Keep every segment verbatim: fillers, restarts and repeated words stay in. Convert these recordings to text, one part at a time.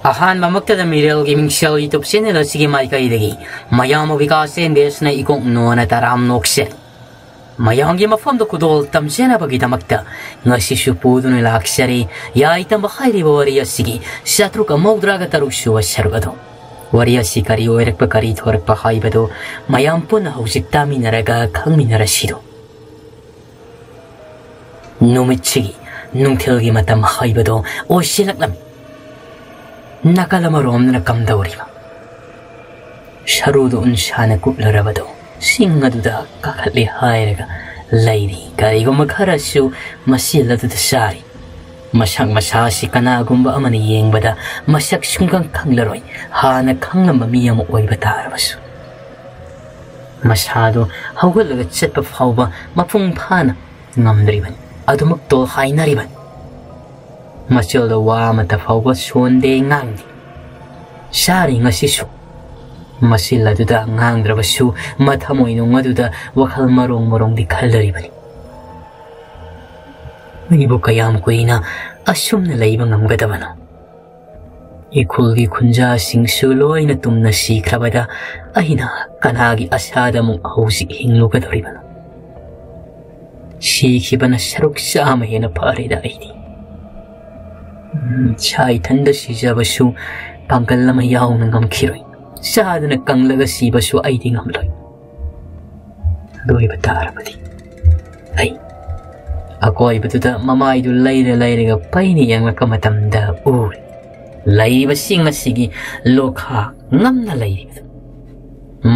ꯑꯍꯥꯟꯕꯃꯛꯇꯗ ꯃꯤꯔꯦꯜꯒꯤ ꯃꯤꯡꯁꯦꯜ YouTube channel ꯑꯁꯤꯒꯤ ꯃꯥꯏꯀꯩꯗꯒꯤ ꯃꯌꯥꯝꯕꯨ ꯕꯤꯀꯥꯁ ꯑꯦꯟ ꯕꯤ ꯑꯦꯁꯅ ꯏꯀꯣꯛ ꯅꯣꯟꯅ ꯇꯔꯥꯝ ꯅꯣꯛꯆꯔꯤ꯫ ꯃꯌꯥꯝꯒꯤ ꯃꯐꯝꯗ ꯈꯨꯗꯣꯜ ꯇꯝꯖꯅꯕꯒꯤꯗꯃꯛꯇ ꯉꯁꯤꯁꯨ ꯄꯨꯗꯨꯅ ꯂꯥꯛꯆꯔꯤ ꯌꯥꯏꯇꯝꯕ ꯍꯥꯏꯔꯤꯕ ꯋꯥꯔꯤ ꯑꯁꯤꯒꯤ ꯆꯥꯇ꯭ꯔꯨꯛ ꯃꯧꯗ꯭ꯔꯥꯒ ꯇꯔꯨꯛ ꯁꯨꯕ ꯁꯔꯨꯛ ꯑꯗꯨ꯫ ꯋꯥꯔꯤ ꯑꯁꯤ ꯀꯔꯤ ꯑꯣꯏꯔꯛꯄ, ꯀꯔꯤ ꯊꯣꯔꯛꯄ ꯍꯥꯏꯕꯗꯨ ꯃꯌꯥꯝ ꯄꯨꯟꯅ ꯍꯧꯖꯤꯛ ꯇꯥꯃꯤꯟꯅꯔꯒ ꯈꯪꯃꯤꯟꯅꯔꯁꯤꯗꯣ꯫ ꯅꯨꯃꯤꯠꯁꯤꯒꯤ ꯅꯨꯡꯊꯤꯜꯒꯤ ꯃꯇꯝ ꯍꯥꯏꯕꯗꯣ ꯑꯣꯏꯁꯤꯜꯂꯛꯂꯝꯃꯤ꯫ ꯅꯥꯀꯜ ꯑꯃꯔꯣꯝꯗꯅ ꯀꯝꯗꯧꯔꯤꯕ? ꯁꯔꯨꯗꯣ ꯎꯟꯁꯥꯅ ꯀꯨꯞꯂꯔꯕꯗꯣ ꯁꯤꯡ ꯑꯗꯨꯗ ꯀꯥꯈꯠꯂꯦ ꯍꯥꯏꯔꯒ ꯂꯩꯔꯤ꯫ ꯀꯔꯤꯒꯨꯝꯕ ꯈꯔꯁꯨ ꯃꯁꯦꯜ ꯑꯗꯨꯗ ꯆꯥꯔꯤ꯫ ꯃꯁꯛ ꯃꯁꯥꯁꯤ ꯀꯅꯥꯒꯨꯝꯕ ꯑꯃꯅ ꯌꯦꯡꯕꯗ ꯃꯁꯛ ꯁꯨꯡꯈꯪ ꯈꯪꯂꯔꯣꯏ, ꯍꯥꯟꯅ ꯈꯪꯂꯝꯕ ꯃꯤ ꯑꯃ ꯑꯣꯏꯕ ꯇꯥꯔꯕꯁꯨ꯫ ꯃꯁꯥꯗꯨ ꯍꯧꯒꯠꯂꯒ ꯆꯠꯄ ꯐꯥꯎꯕ ꯃꯄꯨꯡ ꯐꯥꯅ ꯉꯝꯗ꯭ꯔꯤꯕꯅꯤ꯫ ꯑꯗꯨꯃꯛ ꯇꯣꯜꯍꯥꯏꯅꯔꯤꯕꯅꯤ꯫ ꯃꯆꯜꯗ ꯋꯥ ꯑꯃꯠꯇ ꯐꯥꯎꯕ ꯁꯣꯟꯗꯦ, ꯉꯥꯡꯗꯦ꯫ ꯆꯥꯔꯤ ꯉꯁꯤꯁꯨ꯫ ꯃꯆꯤꯜ ꯑꯗꯨꯗ ꯉꯥꯡꯗ꯭ꯔꯕꯁꯨ ꯃꯊꯃꯣꯏꯅꯨꯡ ꯑꯗꯨꯗ ꯋꯥꯈꯜ ꯃꯔꯣꯡ ꯃꯔꯣꯡꯗꯤ ꯈꯜꯂꯔꯤꯕꯅꯤ꯫ ꯑꯩꯕꯨ ꯀꯌꯥꯝ ꯀꯨꯏꯅ ꯑꯁꯨꯝꯅ ꯂꯩꯕ ꯉꯝꯒꯗꯕꯅꯣ? ꯏꯈꯨꯜꯒꯤ ꯈꯨꯟꯖꯥꯁꯤꯡꯁꯨ ꯂꯣꯏꯅ ꯇꯨꯝꯅ ꯁꯤꯈ꯭ꯔꯕꯗ ꯑꯩꯅ ꯀꯅꯥꯒꯤ ꯑꯁꯥꯗ ꯑꯃꯨꯛ ꯍꯧꯖꯤꯛ ꯍꯤꯡꯂꯨꯒꯗꯧꯔꯤꯕꯅꯣ? ꯁꯤꯈꯤꯕꯅ ꯁꯔꯨꯛ ꯆꯥꯝꯃ ꯍꯦꯟꯅ ꯐꯔꯦꯗ ꯑꯩꯗꯤ꯫ ꯎꯝ, ꯏꯁꯥ ꯏꯊꯟꯗ ꯁꯤꯖꯕꯁꯨ ꯄꯥꯡꯒꯜ ꯑꯃ ꯌꯥꯎꯅ ꯉꯝꯈꯤꯔꯣꯏ꯫ ꯆꯥꯗꯅ ꯀꯪꯂꯒ ꯁꯤꯕꯁꯨ ꯑꯩꯗꯤ ꯉꯝꯂꯣꯏ꯫ ꯑꯗꯨ ꯑꯣꯏꯕ ꯇꯥꯔꯕꯗꯤ ꯑꯩ ꯑꯀꯣꯏꯕꯗꯨꯗ ꯃꯃꯥꯏꯗꯨ ꯂꯩꯔ ꯂꯩꯔꯒ ꯄꯩꯅ ꯌꯦꯡꯂꯛꯄ ꯃꯇꯝꯗ ꯎꯔꯦ꯫ ꯂꯩꯔꯤꯕꯁꯤꯡ ꯑꯁꯤꯒꯤ ꯂꯣꯈꯥ ꯉꯝꯅ ꯂꯩꯔꯤꯕꯗꯨ꯫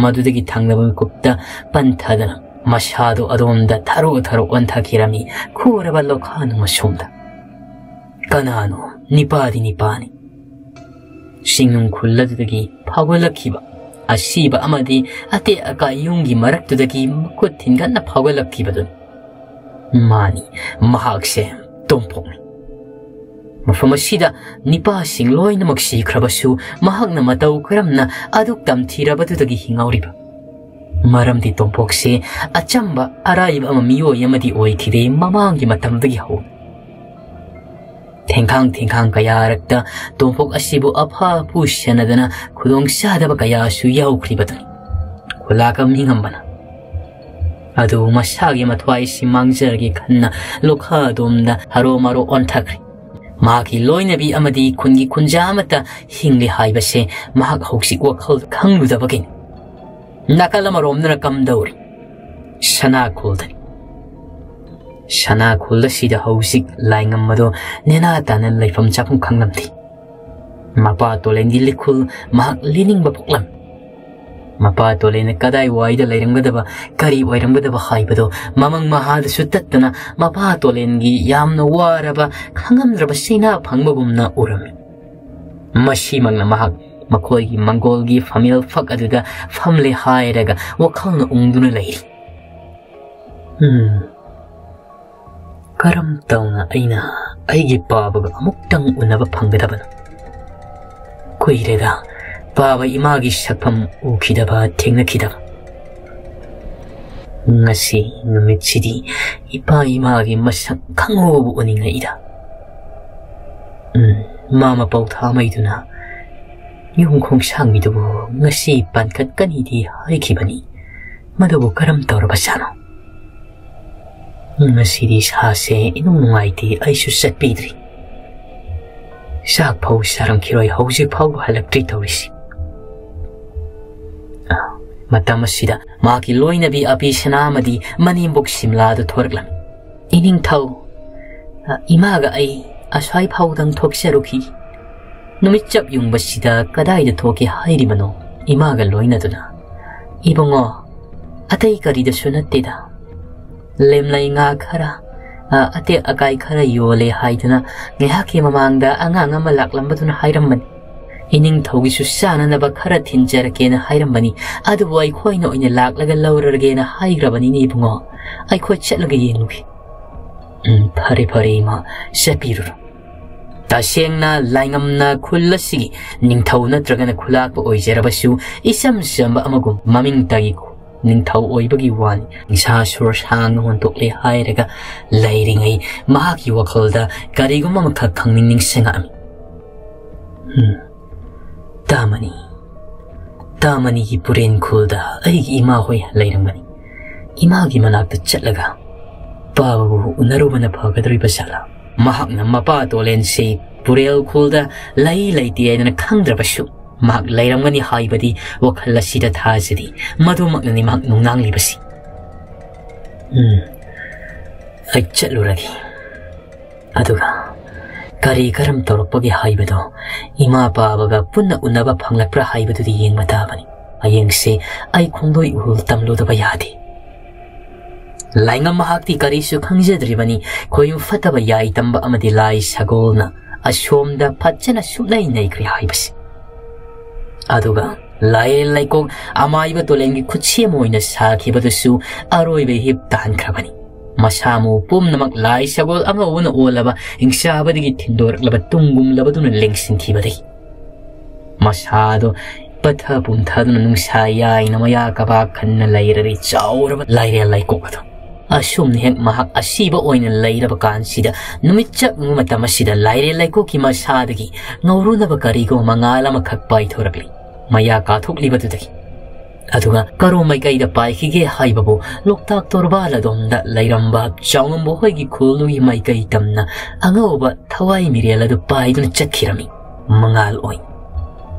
ꯃꯗꯨꯗꯒꯤ ꯊꯪꯅꯕ ꯃꯤꯀꯨꯞꯇ ꯄꯟꯊꯗꯅ ꯃꯁꯥꯗꯨ ꯑꯗꯣꯝꯗ ꯊꯔꯣ ꯊꯔꯣ ꯑꯣꯟꯊꯈꯤꯔꯝꯃꯤ꯫ ꯈꯨꯔꯕ ꯂꯣꯈꯥ ꯅꯨꯡ ꯑꯁꯣꯝꯗ꯫ ꯀꯅꯥꯅꯣ? ꯅꯤꯄꯥꯗꯤ ꯅꯤꯄꯥꯅꯤ꯫ ꯆꯤꯡꯅꯨꯡ ꯈꯨꯜ ꯑꯗꯨꯗꯒꯤ ꯐꯥꯎꯒꯠꯂꯛꯈꯤꯕ ꯑꯁꯤꯕ ꯑꯃꯗꯤ ꯑꯇꯦꯛ ꯑꯀꯥꯏ ꯌꯨꯝꯒꯤ ꯃꯔꯛꯇꯨꯗꯒꯤ ꯃꯈꯨꯠ ꯊꯤꯟꯒꯠꯅ ꯐꯥꯎꯒꯠꯂꯛꯈꯤꯕꯗꯨꯅꯤ꯫ ꯃꯥꯅꯤ, ꯃꯍꯥꯛꯁꯦ ꯇꯣꯝꯄꯣꯛꯅꯤ꯫ ꯃꯐꯝ ꯑꯁꯤꯗ ꯅꯤꯄꯥꯁꯤꯡ ꯂꯣꯏꯅꯃꯛ ꯁꯤꯈ꯭ꯔꯕꯁꯨ, ꯃꯍꯥꯛꯅ ꯃꯇꯧ ꯀꯔꯝꯅ ꯑꯗꯨꯛ ꯇꯝꯊꯤꯔꯕꯗꯨꯗꯒꯤ ꯍꯤꯡꯍꯧꯔꯤꯕ? ꯃꯔꯝꯗꯤ ꯇꯣꯝꯄꯣꯛꯁꯦ ꯑꯆꯝꯕ ꯑꯔꯥꯏꯕ ꯑꯃ ꯃꯤꯑꯣꯏ ꯑꯃꯗꯤ ꯑꯣꯏꯈꯤꯗꯦ ꯃꯃꯥꯡꯒꯤ ꯃꯇꯝꯗꯒꯤ ꯍꯧꯅ꯫ ꯊꯦꯡꯈꯥꯡ ꯊꯦꯡꯈꯥꯡ ꯀꯌꯥꯔꯛꯇ ꯇꯣꯝꯄꯣꯛ ꯑꯁꯤꯕꯨ ꯑꯐ ꯑꯄꯨ ꯁꯦꯟꯅꯗꯅ ꯈꯨꯗꯣꯡ ꯆꯥꯗꯕ ꯀꯌꯥꯁꯨ ꯌꯥꯎꯈ꯭ꯔꯤꯕꯗꯨꯅꯤ꯫ ꯈꯨꯂꯥꯛ ꯑꯃ ꯅꯤꯡꯉꯝꯕꯅ꯫ ꯑꯗꯨ ꯃꯁꯥꯒꯤ ꯃꯊ꯭ꯋꯥꯏꯁꯤ ꯃꯥꯡꯖꯔꯒꯦ ꯈꯟꯅ ꯂꯣꯈꯥꯗꯣꯝꯗ ꯍꯔꯣ ꯃꯔꯣ ꯑꯣꯟꯊꯈ꯭ꯔꯦ꯫ ꯃꯍꯥꯛꯀꯤ ꯂꯣꯏꯅꯕꯤ ꯑꯃꯗꯤ ꯈꯨꯟꯒꯤ ꯈꯨꯟꯖꯥ ꯑꯃꯠꯇ ꯍꯤꯡꯂꯤ ꯍꯥꯏꯕꯁꯦ ꯃꯍꯥꯛ ꯍꯧꯖꯤꯛ ꯋꯥꯈꯜ ꯈꯪꯂꯨꯗꯕꯒꯤꯅꯤ꯫ ꯅꯥꯀꯜ ꯑꯃꯔꯣꯝꯗꯅ ꯀꯝꯗꯧꯔꯤ? ꯁꯅꯥ ꯈꯨꯜꯗꯅꯤ꯫ ꯁꯅꯥ ꯈꯨꯜ ꯑꯁꯤꯗ ꯍꯧꯖꯤꯛ ꯂꯥꯏꯉꯝ ꯑꯗꯣ ꯅꯦꯅꯥ ꯇꯥꯅ ꯂꯩꯐꯝ ꯆꯥꯐꯝ ꯈꯪꯂꯝꯗꯦ꯫ ꯃꯄꯥ ꯇꯣꯂꯦꯟꯒꯤ ꯂꯤꯈꯨꯜ ꯃꯍꯥꯛ ꯂꯤꯅꯤꯡꯕ ꯄꯣꯛꯂꯝꯃꯤ꯫ ꯃꯄꯥ ꯇꯣꯂꯦꯟꯅ ꯀꯗꯥꯏ ꯋꯥꯏꯗ ꯂꯩꯔꯝꯒꯗꯕ, ꯀꯔꯤ ꯑꯣꯏꯔꯝꯒꯗꯕ ꯍꯥꯏꯕꯗꯣ ꯃꯃꯪ ꯃꯍꯥꯗꯁꯨ ꯇꯠꯇꯅ ꯃꯄꯥ ꯇꯣꯂꯦꯟꯒꯤ ꯌꯥꯝꯅ ꯋꯥꯔꯕ, ꯈꯪꯉꯝꯗ꯭ꯔꯕ ꯆꯩꯅꯥ ꯐꯪꯕꯒꯨꯝꯅ ꯎꯔꯝꯃꯤ꯫ ꯃꯁꯤꯃꯛꯅ ꯃꯍꯥꯛ ꯃꯈꯣꯏꯒꯤ ꯃꯪꯒꯣꯜꯒꯤ ꯐꯝꯃꯦꯜ ꯐꯛ ꯑꯗꯨꯗ ꯐꯝꯂꯦ ꯍꯥꯏꯔꯒ ꯋꯥꯈꯜꯅ ꯎꯪꯗꯨꯅ ꯂꯩꯔꯤ꯫ ꯎꯝ, ꯀꯔꯝ ꯇꯧꯅ ꯑꯩꯅ ꯑꯩꯒꯤ ꯄꯥꯕꯒ ꯑꯃꯨꯛꯇꯪ ꯎꯅꯕ ꯐꯪꯒꯗꯕꯅꯣ? ꯀꯨꯏꯔꯦꯗ ꯄꯥꯕ ꯏꯃꯥꯒꯤ ꯁꯛꯐꯝ ꯎꯈꯤꯗꯕ, ꯊꯦꯡꯅꯈꯤꯗꯕ꯫ ꯉꯁꯤ ꯅꯨꯃꯤꯠꯁꯤꯗꯤ ꯏꯄꯥ ꯏꯃꯥꯒꯤ ꯃꯁꯛ ꯈꯪꯍꯧꯕ ꯎꯅꯤꯡꯉꯛꯏꯗ꯫ ꯎꯝ, ꯃꯥ ꯃꯄꯧ ꯊꯥꯃꯩꯗꯨꯅ ꯌꯨꯝ ꯈꯣꯡꯁꯥꯡꯕꯤꯗꯨꯕꯨ ꯉꯁꯤ ꯄꯥꯟꯈꯠꯀꯅꯤꯗꯤ ꯍꯥꯏꯈꯤꯕꯅꯤ꯫ ꯃꯗꯨꯕꯨ ꯀꯔꯝ ꯇꯧꯔꯕꯖꯥꯠꯅꯣ? ꯉꯁꯤꯗꯤ ꯏꯁꯥꯁꯦ ꯏꯅꯨꯡ ꯅꯨꯡꯉꯥꯏꯇꯦ, ꯑꯩꯁꯨ ꯆꯠꯄꯤꯗ꯭ꯔꯤ꯫ ꯆꯥꯛ ꯐꯥꯎ ꯆꯥꯔꯝꯈꯤꯔꯣꯏ, ꯍꯧꯖꯤꯛ ꯐꯥꯎꯕ ꯍꯜꯂꯛꯇ꯭ꯔꯤ ꯇꯧꯔꯤꯁꯤ꯫ ꯃꯇꯝ ꯑꯁꯤꯗ ꯃꯍꯥꯛꯀꯤ ꯂꯣꯏꯅꯕꯤ ꯑꯕꯤꯁꯅꯥ ꯑꯃꯗꯤ ꯃꯅꯦꯝꯕꯣꯛ ꯁꯤꯝꯂꯥꯗꯨ ꯊꯣꯔꯛꯂꯝꯃꯤ꯫ "ꯏꯅꯤꯡꯊꯧ, ꯏꯃꯥꯒ ꯑꯩ ꯑꯁ꯭ꯋꯥꯏ ꯐꯥꯎꯗꯪ ꯊꯣꯛꯆꯔꯨꯈꯤ꯫ ꯅꯨꯃꯤꯠ ꯆꯞ ꯌꯨꯡꯕꯁꯤꯗ ꯀꯗꯥꯏꯗ ꯊꯣꯛꯀꯦ ꯍꯥꯏꯔꯤꯕꯅꯣ ꯏꯃꯥꯒ ꯂꯣꯏꯅꯗꯨꯅ?" "ꯏꯕꯨꯡꯉꯣ, ꯑꯇꯩ ꯀꯔꯤꯗꯁꯨ ꯅꯠꯇꯦꯗ꯫ ꯂꯦꯝꯂꯩ ꯉꯥ ꯈꯔ, ꯑ, ꯑꯇꯦꯛ ꯑꯀꯥꯏ ꯈꯔ ꯌꯣꯜꯂꯦ ꯍꯥꯏꯗꯨꯅ ꯉꯥꯏꯍꯥꯛꯀꯤ ꯃꯃꯥꯡꯗ ꯑꯉꯥꯡ ꯑꯃ ꯂꯥꯛꯂꯝꯕꯗꯨꯅ ꯍꯥꯏꯔꯝꯕꯅꯤ꯫ ꯏꯅꯤꯡꯊꯧꯒꯤꯁꯨ ꯆꯥꯅꯅꯕ ꯈꯔ ꯊꯤꯟꯖꯔꯛꯀꯦꯅ ꯍꯥꯏꯔꯝꯕꯅꯤ꯫ ꯑꯗꯨꯕꯨ ꯑꯩꯈꯣꯏꯅ ꯑꯣꯏꯅ ꯂꯥꯛꯂꯒ ꯂꯧꯔꯒꯦꯅ ꯍꯥꯏꯈ꯭ꯔꯕꯅꯤꯅꯦ ꯏꯕꯨꯡꯉꯣ꯫ ꯑꯩꯈꯣꯏ ꯆꯠꯂꯒ ꯌꯦꯡꯂꯨꯒꯦ꯫" "ꯎꯝ, ꯐꯔꯦ, ꯐꯔꯦ ꯏꯃꯥ, ꯆꯠꯄꯤꯔꯨꯔꯣ꯫" ꯇꯁꯦꯡꯅ ꯂꯥꯏꯉꯝꯅ ꯈꯨꯜ ꯑꯁꯤꯒꯤ ꯅꯤꯡꯊꯧ ꯅꯠꯇ꯭ꯔꯒꯅ ꯈꯨꯂꯥꯛꯄ ꯑꯣꯏꯖꯔꯕꯁꯨ, ꯏꯆꯝ ꯆꯝꯕ ꯑꯃꯒꯨꯝ ꯃꯃꯤꯡꯇꯒꯤ ꯅꯤꯡꯊꯧ ꯑꯣꯏꯕꯒꯤ ꯋꯥꯅꯤ꯫ ꯅꯤꯡꯁꯥ ꯁꯨꯔ ꯁꯥꯡꯅ ꯍꯣꯟꯗꯣꯛꯂꯦ ꯍꯥꯏꯔꯒ ꯂꯩꯔꯤꯉꯩ ꯃꯍꯥꯛꯀꯤ ꯋꯥꯈꯜꯗ ꯀꯔꯤꯒꯨꯝꯕ ꯑꯃꯈꯛ ꯈꯪꯅꯤꯡ ꯅꯤꯡꯁꯤꯡꯉꯛꯑꯝꯃꯤ꯫ "ꯎꯝ, ꯇꯥꯃꯅꯤ, ꯇꯥꯃꯅꯤꯒꯤ ꯄꯨꯔꯦꯟ ꯈꯨꯜꯗ ꯑꯩꯒꯤ ꯏꯃꯥ ꯍꯣꯏ ꯂꯩꯔꯝꯒꯅꯤ꯫ ꯏꯃꯥꯒꯤ ꯃꯅꯥꯛꯇ ꯆꯠꯂꯒ ꯄꯥꯕꯕꯨ ꯎꯅꯔꯨꯕꯅ ꯐꯒꯗꯧꯔꯤꯕ ꯖꯥꯠꯂꯥ?" ꯃꯍꯥꯛꯅ ꯃꯄꯥ ꯇꯣꯂꯦꯟꯁꯤ ꯄꯨꯔꯦꯜ ꯈꯨꯜꯗ ꯂꯩ ꯂꯩꯇꯦ ꯍꯥꯏꯗꯅ ꯈꯪꯗ꯭ꯔꯕꯁꯨ, ꯃꯍꯥꯛ ꯂꯩꯔꯝꯒꯅꯤ ꯍꯥꯏꯕꯗꯤ ꯋꯥꯈꯜ ꯑꯁꯤꯗ ꯊꯥꯖꯔꯤ꯫ ꯃꯗꯨꯃꯛꯅꯅꯤ ꯃꯍꯥꯛ ꯅꯨꯡꯅꯥꯡꯂꯤꯕꯁꯤ꯫ "ꯎꯝ, ꯑꯩ ꯆꯠꯂꯨꯔꯒꯦ꯫ ꯑꯗꯨꯒ ꯀꯔꯤ ꯀꯔꯝ ꯇꯧꯔꯛꯄꯒꯦ ꯍꯥꯏꯕꯗꯣ ꯏꯃꯥ ꯄꯥꯕꯒ ꯄꯨꯟꯅ ꯎꯅꯕ ꯐꯪꯂꯛꯄ꯭ꯔꯥ ꯍꯥꯏꯕꯗꯨꯗꯤ ꯌꯦꯡꯕ ꯇꯥꯕꯅꯤ꯫ ꯍꯌꯦꯡꯁꯦ ꯑꯩ ꯈꯣꯡꯗꯣꯏ ꯎꯍꯨꯜ ꯇꯝꯂꯨꯗꯕ ꯌꯥꯗꯦ꯫" ꯂꯥꯏꯉꯝ ꯃꯍꯥꯛꯇꯤ ꯀꯔꯤꯁꯨ ꯈꯪꯖꯗ꯭ꯔꯤꯕꯅꯤ꯫ ꯈꯣꯌꯨꯝ ꯐꯠꯇꯕ ꯌꯥꯏ ꯇꯝꯕ ꯑꯃꯗꯤ ꯂꯥꯏ ꯁꯒꯣꯜꯅ ꯑꯁꯣꯝꯗ ꯐꯖꯅ ꯁꯨꯞꯅꯩ ꯅꯩꯈ꯭ꯔꯦ ꯍꯥꯏꯕꯁꯤ꯫ ꯑꯗꯨꯒ ꯂꯥꯏꯔꯦꯜ ꯂꯩꯀꯣꯛ ꯑꯃꯥꯏꯕ ꯇꯣꯂꯦꯟꯒꯤ ꯈꯨꯠꯁꯦꯝ ꯑꯣꯏꯅ ꯁꯥꯈꯤꯕꯗꯨꯁꯨ ꯑꯔꯣꯏꯕ ꯏꯍꯤꯞ ꯇꯥꯟꯈ꯭ꯔꯕꯅꯤ꯫ ꯃꯁꯥ ꯃꯎ ꯄꯨꯝꯅꯃꯛ ꯂꯥꯏ ꯁꯒꯣꯜ ꯑꯉꯧꯕꯅ ꯑꯣꯜꯂꯕ ꯍꯤꯡꯆꯥꯕꯗꯒꯤ ꯊꯤꯟꯗꯣꯔꯛꯂꯕ ꯇꯨꯡꯒꯨꯝꯂꯕꯗꯨꯅ ꯂꯦꯡꯁꯤꯟꯈꯤꯕꯗꯒꯤ ꯃꯁꯥꯗꯣ ꯄꯠꯊ ꯄꯨꯝꯊꯗꯨꯅ ꯅꯨꯡꯁꯥ ꯌꯥꯏꯅ ꯃꯌꯥ ꯀꯕꯥꯛ ꯈꯟꯅ ꯂꯩꯔꯔꯤ ꯆꯥꯎꯔꯕ ꯂꯥꯏꯔꯦꯜ ꯂꯩꯀꯣꯛ ꯑꯗꯨ꯫ ꯑꯁꯨꯝꯅ ꯍꯦꯛ ꯃꯍꯥꯛ ꯑꯁꯤꯕ ꯑꯣꯏꯅ ꯂꯩꯔꯕ ꯀꯥꯟꯁꯤꯗ, ꯅꯨꯃꯤꯠ ꯆꯞ ꯌꯨꯡꯕ ꯃꯇꯝ ꯑꯁꯤꯗ ꯂꯥꯏꯔꯦꯜ ꯂꯩꯀꯣꯛꯀꯤ ꯃꯁꯥꯗꯒꯤ ꯉꯧꯔꯨꯅꯕ ꯀꯔꯤꯒꯨꯝꯕ ꯃꯉꯥꯜ ꯑꯃꯈꯛ ꯄꯥꯏꯊꯣꯔꯛꯂꯤ꯫ ꯃꯌꯥ ꯀꯥꯊꯣꯛꯂꯤꯕꯗꯨꯗꯒꯤ꯫ ꯑꯗꯨꯒ ꯀꯔꯣꯝ ꯃꯥꯏꯀꯩꯗ ꯄꯥꯏꯈꯤꯒꯦ ꯍꯥꯏꯕꯕꯨ ꯂꯣꯛꯇꯥꯛ ꯇꯣꯔꯕꯥꯟ ꯑꯗꯣꯝꯗ ꯂꯩꯔꯝꯕ ꯆꯥꯎꯉꯝꯕ ꯍꯣꯏꯒꯤ ꯈꯨꯜꯗꯨꯒꯤ ꯃꯥꯏꯀꯩ ꯇꯝꯅ ꯑꯉꯧꯕ ꯊꯋꯥꯏ ꯃꯤꯔꯦꯜ ꯑꯗꯨ ꯄꯥꯏꯗꯨꯅ ꯆꯠꯈꯤꯔꯝꯃꯤ꯫ ꯃꯉꯥꯜ ꯑꯣꯏ꯫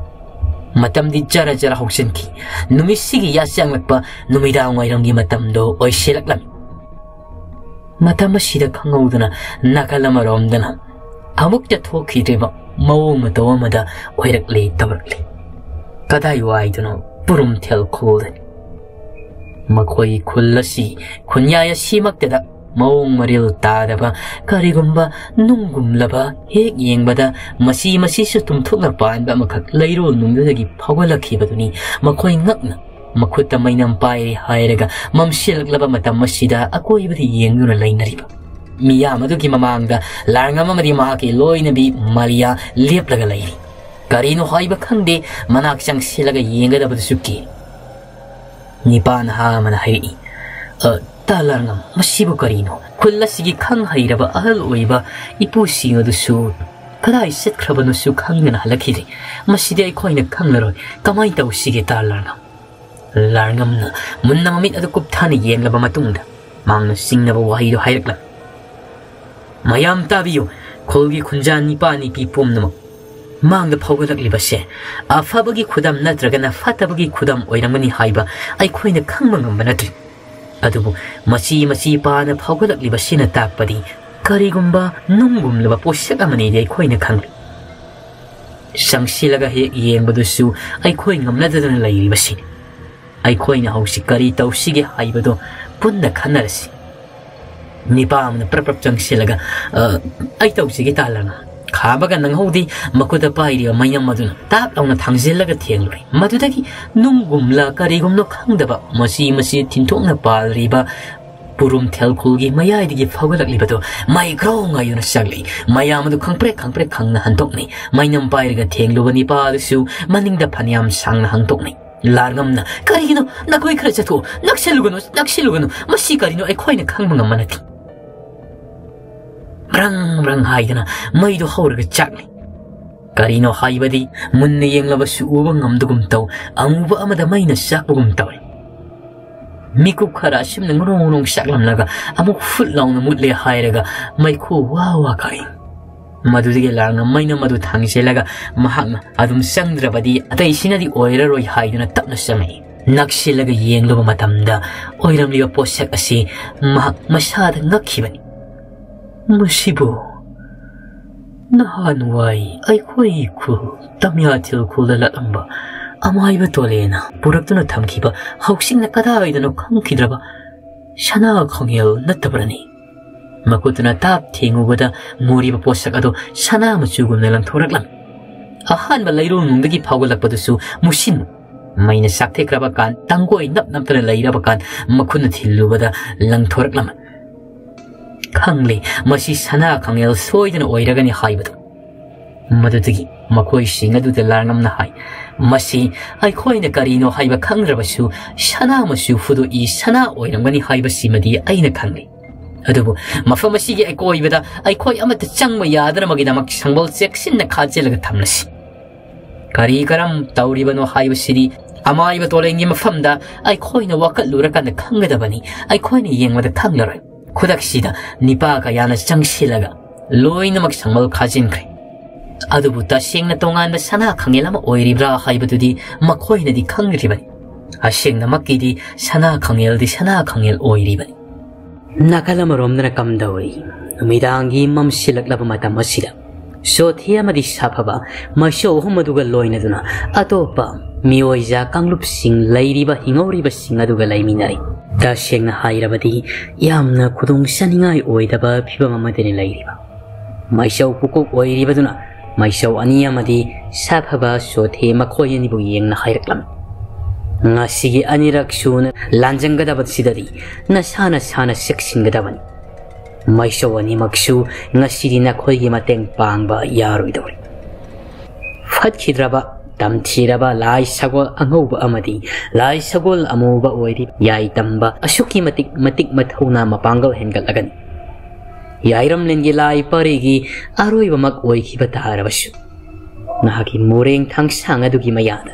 ꯃꯇꯝꯗꯤ ꯖꯔ ꯖꯔ ꯍꯧꯖꯤꯟꯈꯤ꯫ ꯅꯨꯃꯤꯠꯁꯤꯒꯤ ꯌꯥꯆꯪꯂꯛꯄ ꯅꯨꯃꯤꯗꯥꯡ ꯋꯥꯏꯔꯝꯒꯤ ꯃꯇꯝꯗꯣ ꯑꯣꯏꯁꯤꯜꯂꯛꯂꯝꯃꯤ꯫ ꯃꯇꯝ ꯑꯁꯤꯗ ꯈꯪꯍꯧꯗꯅ ꯅꯥꯀꯜ ꯑꯃꯔꯣꯝꯗꯅ ꯑꯃꯨꯛꯇ ꯊꯣꯛꯈꯤꯗ꯭ꯔꯤꯕ ꯃꯑꯣꯡ ꯃꯇꯧ ꯑꯃꯗ ꯑꯣꯏꯔꯛꯂꯦ ꯇꯧꯔꯛꯂꯦ꯫ ꯀꯗꯥꯏꯋꯥꯏꯗꯅꯣ ꯄꯨꯔꯨꯝꯊꯦꯜ ꯈꯨꯜꯗꯅꯤ꯫ ꯃꯈꯣꯏ ꯈꯨꯜ ꯑꯁꯤ ꯈꯨꯟꯌꯥꯏ ꯑꯁꯤꯃꯛꯇꯗ ꯃꯑꯣꯡ ꯃꯔꯤꯜ ꯇꯥꯗꯕ ꯀꯔꯤꯒꯨꯝꯕ ꯅꯨꯡꯒꯨꯝꯂꯕ, ꯍꯦꯛ ꯌꯦꯡꯕꯗ ꯃꯁꯤ ꯃꯁꯤꯁꯨ ꯇꯨꯝꯊꯣꯛꯅ ꯄꯥꯟꯕ ꯑꯃꯈꯛ ꯂꯩꯔꯣꯜ ꯅꯨꯡꯗꯨꯗꯒꯤ ꯐꯥꯎꯒꯠꯂꯛꯈꯤꯕꯗꯨꯅꯤ꯫ ꯃꯈꯣꯏ ꯉꯛꯅ ꯃꯈꯨꯠꯇ ꯃꯩꯅꯝ ꯄꯥꯏꯔꯦ ꯍꯥꯏꯔꯒ ꯃꯝꯁꯤꯜꯂꯛꯂꯕ ꯃꯇꯝ ꯑꯁꯤꯗ ꯑꯀꯣꯏꯕꯗ ꯌꯦꯡꯗꯨꯅ ꯂꯩꯅꯔꯤꯕ ꯃꯤꯌꯥꯝ ꯑꯗꯨꯒꯤ ꯃꯃꯥꯡꯗ ꯂꯥꯡꯉꯝ ꯑꯃꯗꯤ ꯃꯍꯥꯛꯀꯤ ꯂꯣꯏꯅꯕꯤ ꯃꯥꯔꯤꯌꯥ ꯂꯦꯞꯂꯒ ꯂꯩꯔꯤ꯫ ꯀꯔꯤꯅꯣ ꯍꯥꯏꯕ ꯈꯪꯗꯦ, ꯃꯅꯥꯛ ꯆꯪꯁꯤꯜꯂꯒ ꯌꯦꯡꯒꯗꯕꯗꯨꯁꯨ ꯀꯤ꯫ ꯅꯤꯄꯥ ꯅꯍꯥ ꯑꯃꯅ ꯍꯥꯏꯔꯛꯏ, "ꯑ, ꯇꯥ ꯂꯥꯔꯉꯝ, ꯃꯁꯤꯕꯨ ꯀꯔꯤꯅꯣ? ꯈꯨꯜ ꯑꯁꯤꯒꯤ ꯈꯪ ꯍꯩꯔꯕ ꯑꯍꯜ ꯑꯣꯏꯕ ꯏꯄꯨꯁꯤꯡ ꯑꯗꯨꯁꯨ ꯀꯗꯥꯏ ꯆꯠꯈ꯭ꯔꯕꯅꯣꯁꯨ ꯈꯪꯗꯅ ꯍꯜꯂꯛꯈꯤꯗ꯭ꯔꯦ꯫ ꯃꯁꯤꯗꯤ ꯑꯩꯈꯣꯏꯅ ꯈꯪꯂꯔꯣꯏ꯫ ꯀꯃꯥꯏ ꯇꯧꯁꯤꯒꯦ, ꯇꯥ ꯂꯥꯔꯉꯝ?" ꯂꯥꯔꯉꯝꯅ ꯃꯨꯟꯅ ꯃꯃꯤꯠ ꯑꯗꯨ ꯀꯨꯞꯊꯥꯅ ꯌꯦꯡꯂꯕ ꯃꯇꯨꯡꯗ ꯃꯍꯥꯛꯅ ꯆꯤꯡꯅꯕ ꯋꯥꯍꯩꯗꯨ ꯍꯥꯏꯔꯛꯂꯝꯃꯤ꯫ "ꯃꯌꯥꯝ ꯇꯥꯕꯤꯌꯨ, ꯈꯨꯜꯒꯤ ꯈꯨꯟꯖꯥ ꯅꯤꯄꯥ ꯅꯤꯄꯤ ꯄꯨꯝꯅꯃꯛ꯫ ꯃꯥꯡꯗ ꯐꯥꯎꯒꯠꯂꯛꯂꯤꯕꯁꯦ ꯑꯐꯕꯒꯤ ꯈꯨꯗꯝ ꯅꯠꯇ꯭ꯔꯒꯅ ꯐꯠꯇꯕꯒꯤ ꯈꯨꯗꯝ ꯑꯣꯏꯔꯝꯒꯅꯤ ꯍꯥꯏꯕ ꯑꯩꯈꯣꯏꯅ ꯈꯪꯕ ꯉꯝꯕ ꯅꯠꯇ꯭ꯔꯤ꯫ ꯑꯗꯨꯕꯨ ꯃꯆꯤ ꯃꯆꯤ ꯄꯥꯅ ꯐꯥꯎꯒꯠꯂꯛꯂꯤꯕꯁꯤꯅ ꯇꯥꯛꯄꯗꯤ ꯀꯔꯤꯒꯨꯝꯕ ꯅꯨꯡꯒꯨꯝꯂꯕ ꯄꯣꯠꯁꯛ ꯑꯃꯅꯤꯗꯤ ꯑꯩꯈꯣꯏꯅ ꯈꯪꯂꯦ꯫ ꯆꯪꯁꯤꯜꯂꯒ ꯍꯦꯛ ꯌꯦꯡꯕꯗꯨꯁꯨ ꯑꯩꯈꯣꯏ ꯉꯝꯅꯗꯗꯅ ꯂꯩꯔꯤꯕꯁꯤꯅꯤ꯫ ꯑꯩꯈꯣꯏꯅ ꯍꯧꯖꯤꯛ ꯀꯔꯤ ꯇꯧꯁꯤꯒꯦ ꯍꯥꯏꯕꯗꯣ ꯄꯨꯟꯅ ꯈꯟꯅꯔꯁꯤ꯫" ꯅꯤꯄꯥ ꯑꯃꯅ ꯄ꯭ꯔꯞ ꯄ꯭ꯔꯞ ꯆꯪꯁꯤꯜꯂꯒ, "ꯑ, ꯑꯩ ꯇꯧꯖꯒꯦ, ꯇꯥ ꯂꯥꯔꯉꯝ꯫" ꯈꯥꯕꯒ ꯅꯪꯍꯧꯗꯦ, ꯃꯈꯨꯠꯇ ꯄꯥꯏꯔꯤꯕ ꯃꯩꯅꯝ ꯑꯗꯨꯅ ꯇꯥꯞ ꯂꯥꯎꯅ ꯊꯥꯡꯖꯤꯜꯂꯒ ꯊꯦꯡꯂꯨꯔꯦ꯫ ꯃꯗꯨꯗꯒꯤ ꯅꯨꯡꯒꯨꯝꯂ ꯀꯔꯤꯒꯨꯝꯅꯣ ꯈꯪꯗꯕ ꯃꯆꯤ ꯃꯆꯤ ꯊꯤꯟꯊꯣꯛꯅ ꯄꯥꯜꯂꯤꯕ ꯄꯨꯔꯨꯝ ꯊꯦꯜꯈꯨꯜꯒꯤ ꯃꯌꯥꯏꯗꯒꯤ ꯐꯥꯎꯒꯠꯂꯛꯂꯤꯕꯗꯨ ꯃꯩ ꯒ꯭ꯔꯣꯡ ꯍꯥꯏꯗꯨꯅ ꯆꯥꯛꯂꯛꯏ꯫ ꯃꯌꯥꯝ ꯑꯗꯨ ꯈꯪꯄ꯭ꯔꯦꯛ ꯈꯪꯄ꯭ꯔꯦꯛ ꯈꯪꯅ ꯍꯟꯗꯣꯛꯅꯩ꯫ ꯃꯩꯅꯝ ꯄꯥꯏꯔꯒ ꯊꯦꯡꯂꯨꯕ ꯅꯤꯄꯥ ꯑꯗꯨꯁꯨ ꯃꯅꯤꯡꯗ ꯐꯅꯌꯥꯝ ꯁꯥꯡꯅ ꯍꯟꯗꯣꯛꯅꯩ꯫ ꯂꯥꯔꯉꯝꯅ, "ꯀꯔꯤꯒꯤꯅꯣ? ꯅꯈꯣꯏ ꯈꯔ ꯆꯠꯊꯣꯛꯑꯣ꯫ ꯅꯛꯁꯤꯜꯂꯨꯒꯅꯨ, ꯅꯛꯁꯤꯜꯂꯨꯒꯅꯨ꯫ ꯃꯁꯤ ꯀꯔꯤꯅꯣ ꯑꯩꯈꯣꯏꯅ ꯈꯪꯕ ꯉꯝꯕ ꯅꯠꯇꯦ꯫" ꯕ꯭ꯔꯪ ꯕ꯭ꯔꯪ ꯍꯥꯏꯗꯅ ꯃꯩꯗꯨ ꯍꯧꯔꯒ ꯆꯥꯛꯂꯤ꯫ ꯀꯔꯤꯅꯣ ꯍꯥꯏꯕꯗꯤ ꯃꯨꯟꯅ ꯌꯦꯡꯂꯕꯁꯨ ꯎꯕ ꯉꯝꯗꯒꯨꯝ ꯇꯧ, ꯑꯃꯨꯕ ꯑꯃꯗ ꯃꯩꯅ ꯆꯥꯛꯄꯒꯨꯝ ꯇꯧꯏ꯫ ꯃꯤꯀꯨꯞ ꯈꯔ ꯑꯁꯨꯝꯅ ꯉꯨꯔꯣꯡ ꯉꯨꯔꯣꯡ ꯆꯥꯛꯂꯝꯂꯒ ꯑꯃꯨꯛ ꯐꯨꯠ ꯂꯥꯎꯅ ꯃꯨꯠꯂꯦ ꯍꯥꯏꯔꯒ ꯃꯩꯈꯨ ꯋꯥ ꯋꯥ ꯀꯥꯏ꯫ ꯃꯗꯨꯗꯒꯤ ꯂꯥꯔꯉꯝ ꯃꯩꯅꯝ ꯑꯗꯨ ꯊꯥꯡꯖꯤꯜꯂꯒ ꯃꯍꯥꯛꯅ ꯑꯗꯨꯝ ꯆꯪꯗ꯭ꯔꯕꯗꯤ ꯑꯇꯩꯁꯤꯅꯗꯤ ꯑꯣꯏꯔꯔꯣꯏ ꯍꯥꯏꯗꯨꯅ ꯇꯞꯅ ꯆꯪꯂꯛꯏ꯫ ꯅꯛꯁꯤꯜꯂꯒ ꯌꯦꯡꯂꯨꯕ ꯃꯇꯝꯗ ꯑꯣꯏꯔꯝꯂꯤꯕ ꯄꯣꯠꯁꯛ ꯑꯁꯤ ꯃꯍꯥꯛ ꯃꯁꯥꯗ ꯉꯛꯈꯤꯕꯅꯤ꯫ "ꯃꯁꯤꯕꯨ ꯅꯍꯥꯟꯋꯥꯏ ꯑꯩꯈꯣꯏ ꯈꯨꯜ ꯇꯝꯌꯥꯊꯤꯜ ꯈꯨꯜꯗ ꯂꯥꯛꯂꯝꯕ ꯑꯃꯥꯏꯕ ꯇꯣꯂꯦꯅ ꯄꯨꯔꯛꯇꯨꯅ ꯊꯝꯈꯤꯕ ꯍꯧꯖꯤꯛꯅ ꯀꯗꯥꯏꯗꯅꯣ ꯈꯪꯈꯤꯗ꯭ꯔꯕ ꯁꯅꯥ ꯈꯣꯡꯌꯦꯜ ꯅꯠꯇꯕ꯭ꯔꯅꯤ?" ꯃꯈꯨꯠꯇꯨꯅ ꯇꯥꯞ ꯊꯦꯡꯉꯨꯕꯗ ꯃꯨꯔꯤꯕ ꯄꯣꯠꯁꯛ ꯑꯗꯨ ꯁꯅꯥ ꯃꯆꯨꯒꯨꯝꯅ ꯂꯪꯊꯣꯔꯛꯂꯝꯃꯤ꯫ ꯑꯍꯥꯟꯕ ꯂꯩꯔꯣꯜꯅꯨꯡꯗꯒꯤ ꯐꯥꯎꯒꯠꯂꯛꯄꯗꯨꯁꯨ ꯃꯨꯁꯤꯟ ꯃꯩꯅ ꯆꯥꯛꯊꯦꯛꯈ꯭ꯔꯕ ꯀꯥꯟ, ꯇꯥꯡꯒꯣꯏ ꯅꯞ ꯅꯞꯇꯅ ꯂꯩꯔꯕ ꯀꯥꯟ, ꯃꯈꯨꯠꯅ ꯊꯤꯜꯂꯨꯕꯗ ꯂꯪꯊꯣꯔꯛꯂꯝꯃꯤ꯫ "ꯈꯪꯂꯦ, ꯃꯁꯤ ꯁꯅꯥ ꯈꯥꯡꯉꯦꯜ ꯁꯣꯏꯗꯅ ꯑꯣꯏꯔꯒꯅꯤ" ꯍꯥꯏꯕꯗꯨ꯫ ꯃꯗꯨꯗꯒꯤ ꯃꯈꯣꯏꯁꯤꯡ ꯑꯗꯨꯗ ꯂꯥꯔꯉꯝꯅ ꯍꯥꯏ, ꯃꯁꯤ ꯑꯩꯈꯣꯏꯅ ꯀꯔꯤꯅꯣ ꯍꯥꯏꯕ ꯈꯪꯗ꯭ꯔꯕꯁꯨ ꯁꯅꯥ ꯃꯆꯨ ꯐꯨꯗꯣꯛꯏ, ꯁꯅꯥ ꯑꯣꯏꯔꯝꯒꯅꯤ ꯍꯥꯏꯕꯁꯤꯃꯗꯤ ꯑꯩꯅ ꯈꯪꯂꯤ꯫ ꯑꯗꯨꯕꯨ ꯃꯐꯝ ꯑꯁꯤꯒꯤ ꯑꯀꯣꯏꯕꯗ ꯑꯩꯈꯣꯏ ꯑꯃꯠꯇ ꯆꯪꯕ ꯌꯥꯗꯅꯕꯒꯤꯗꯃꯛ ꯁꯪꯕꯜ ꯆꯦꯛꯁꯤꯟꯅ ꯈꯥꯖꯤꯜꯂꯒ ꯊꯝꯂꯁꯤ꯫ ꯀꯔꯤ ꯀꯔꯝ ꯇꯧꯔꯤꯕꯅꯣ ꯍꯥꯏꯕꯁꯤꯗꯤ ꯑꯃꯥꯏꯕ ꯇꯣꯂꯦꯟꯒꯤ ꯃꯐꯝꯗ ꯑꯩꯈꯣꯏꯅ ꯋꯥꯀꯠꯂꯨꯔꯀꯥꯟꯗ ꯈꯪꯒꯗꯕꯅꯤ, ꯑꯩꯈꯣꯏꯅ ꯌꯦꯡꯕꯗ ꯈꯪꯂꯔꯣꯏ꯫ ꯈꯨꯗꯛꯁꯤꯗ ꯅꯤꯄꯥ ꯀꯌꯥꯅ ꯆꯪꯁꯤꯜꯂꯒ ꯂꯣꯏꯅꯃꯛ ꯁꯪꯕꯜ ꯈꯥꯖꯤꯟꯈ꯭ꯔꯦ꯫ ꯑꯗꯨꯕꯨ ꯇꯁꯦꯡꯅ ꯇꯣꯉꯥꯟꯕ ꯁꯅꯥ ꯈꯥꯉꯦꯜ ꯑꯃ ꯑꯣꯏꯔꯤꯕ꯭ꯔꯥ ꯍꯥꯏꯕꯗꯨꯗꯤ ꯃꯈꯣꯏꯅꯗꯤ ꯈꯪꯗ꯭ꯔꯤꯕꯅꯤ꯫ ꯑꯁꯦꯡꯅꯃꯛꯀꯤꯗꯤ ꯁꯅꯥ ꯈꯥꯉꯦꯜꯗꯤ ꯁꯅꯥ ꯈꯥꯉꯦꯜ ꯑꯣꯏꯔꯤꯕꯅꯤ꯫ ꯅꯥꯀꯜ ꯑꯃꯔꯣꯝꯗꯅ ꯀꯝꯗꯧꯔꯤ? ꯅꯨꯃꯤꯗꯥꯡꯒꯤ ꯃꯝꯁꯤꯜꯂꯛꯂꯕ ꯃꯇꯝ ꯑꯁꯤꯗ ꯁꯣꯊꯤ ꯑꯃꯗꯤ ꯁꯥꯐꯕ ꯃꯥꯏꯁꯧ ꯑꯍꯨꯝ ꯑꯗꯨꯒ ꯂꯣꯏꯅꯗꯨꯅ ꯑꯇꯣꯞꯄ ꯃꯤꯑꯣꯏꯖꯥ ꯀꯥꯡꯂꯨꯞꯁꯤꯡ ꯂꯩꯔꯤꯕ ꯍꯤꯡꯍꯧꯔꯤꯕꯁꯤꯡ ꯑꯗꯨꯒ ꯂꯩꯃꯤꯟꯅꯔꯤ꯫ ꯇꯁꯦꯡꯅ ꯍꯥꯏꯔꯕꯗꯤ ꯌꯥꯝꯅ ꯈꯨꯗꯣꯡ ꯆꯥꯅꯤꯡꯉꯥꯏ ꯑꯣꯏꯗꯕ ꯐꯤꯕꯝ ꯑꯃꯗꯅꯤ ꯂꯩꯔꯤꯕ꯫ ꯃꯥꯏꯁꯧ ꯄꯨꯀꯣꯛ ꯑꯣꯏꯔꯤꯕꯗꯨꯅ ꯃꯥꯏꯁꯧ ꯑꯅꯤ ꯑꯃꯗꯤ ꯁꯥꯐꯕ ꯁꯣꯊꯦ ꯃꯈꯣꯏ ꯑꯅꯤꯕꯨ ꯌꯦꯡꯅ ꯍꯥꯏꯔꯛꯂꯝꯃꯤ꯫ ꯉꯁꯤꯒꯤ ꯑꯅꯤꯔꯛ ꯁꯨꯅ ꯂꯥꯟꯖꯪꯒꯗꯕꯁꯤꯗꯗꯤ ꯅꯁꯥ ꯅꯁꯥꯅ ꯆꯦꯛꯁꯤꯟꯒꯗꯕꯅꯤ꯫ ꯃꯥꯏꯁꯧ ꯑꯅꯤꯃꯛꯁꯨ ꯉꯁꯤꯗꯤ ꯅꯈꯣꯏꯒꯤ ꯃꯇꯦꯡ ꯄꯥꯡꯕ ꯌꯥꯔꯣꯏꯗꯧꯔꯤ꯫ ꯐꯠꯈꯤꯗ꯭ꯔꯕ, ꯇꯝꯊꯤꯔꯕ ꯂꯥꯏ ꯁꯒꯣꯜ ꯑꯉꯧꯕ ꯑꯃꯗꯤ ꯂꯥꯏ ꯁꯒꯣꯜ ꯑꯃꯨꯕ ꯑꯣꯏꯔꯤꯕ ꯌꯥꯏꯇꯝꯕ ꯑꯁꯨꯛꯀꯤ ꯃꯇꯤꯛ ꯃꯇꯤꯛ ꯃꯊꯧꯅꯥ ꯃꯄꯥꯡꯒꯜ ꯍꯦꯟꯒꯠꯂꯒꯅꯤ꯫ ꯌꯥꯏꯔꯝꯂꯦꯟꯒꯤ ꯂꯥꯏ ꯄꯔꯤꯒꯤ ꯑꯔꯣꯏꯕꯃꯛ ꯑꯣꯏꯈꯤꯕ ꯇꯥꯔꯕꯁꯨ, ꯅꯍꯥꯛꯀꯤ ꯃꯣꯔꯦꯡ ꯊꯥꯡꯁꯥꯡ ꯑꯗꯨꯒꯤ ꯃꯌꯥꯗ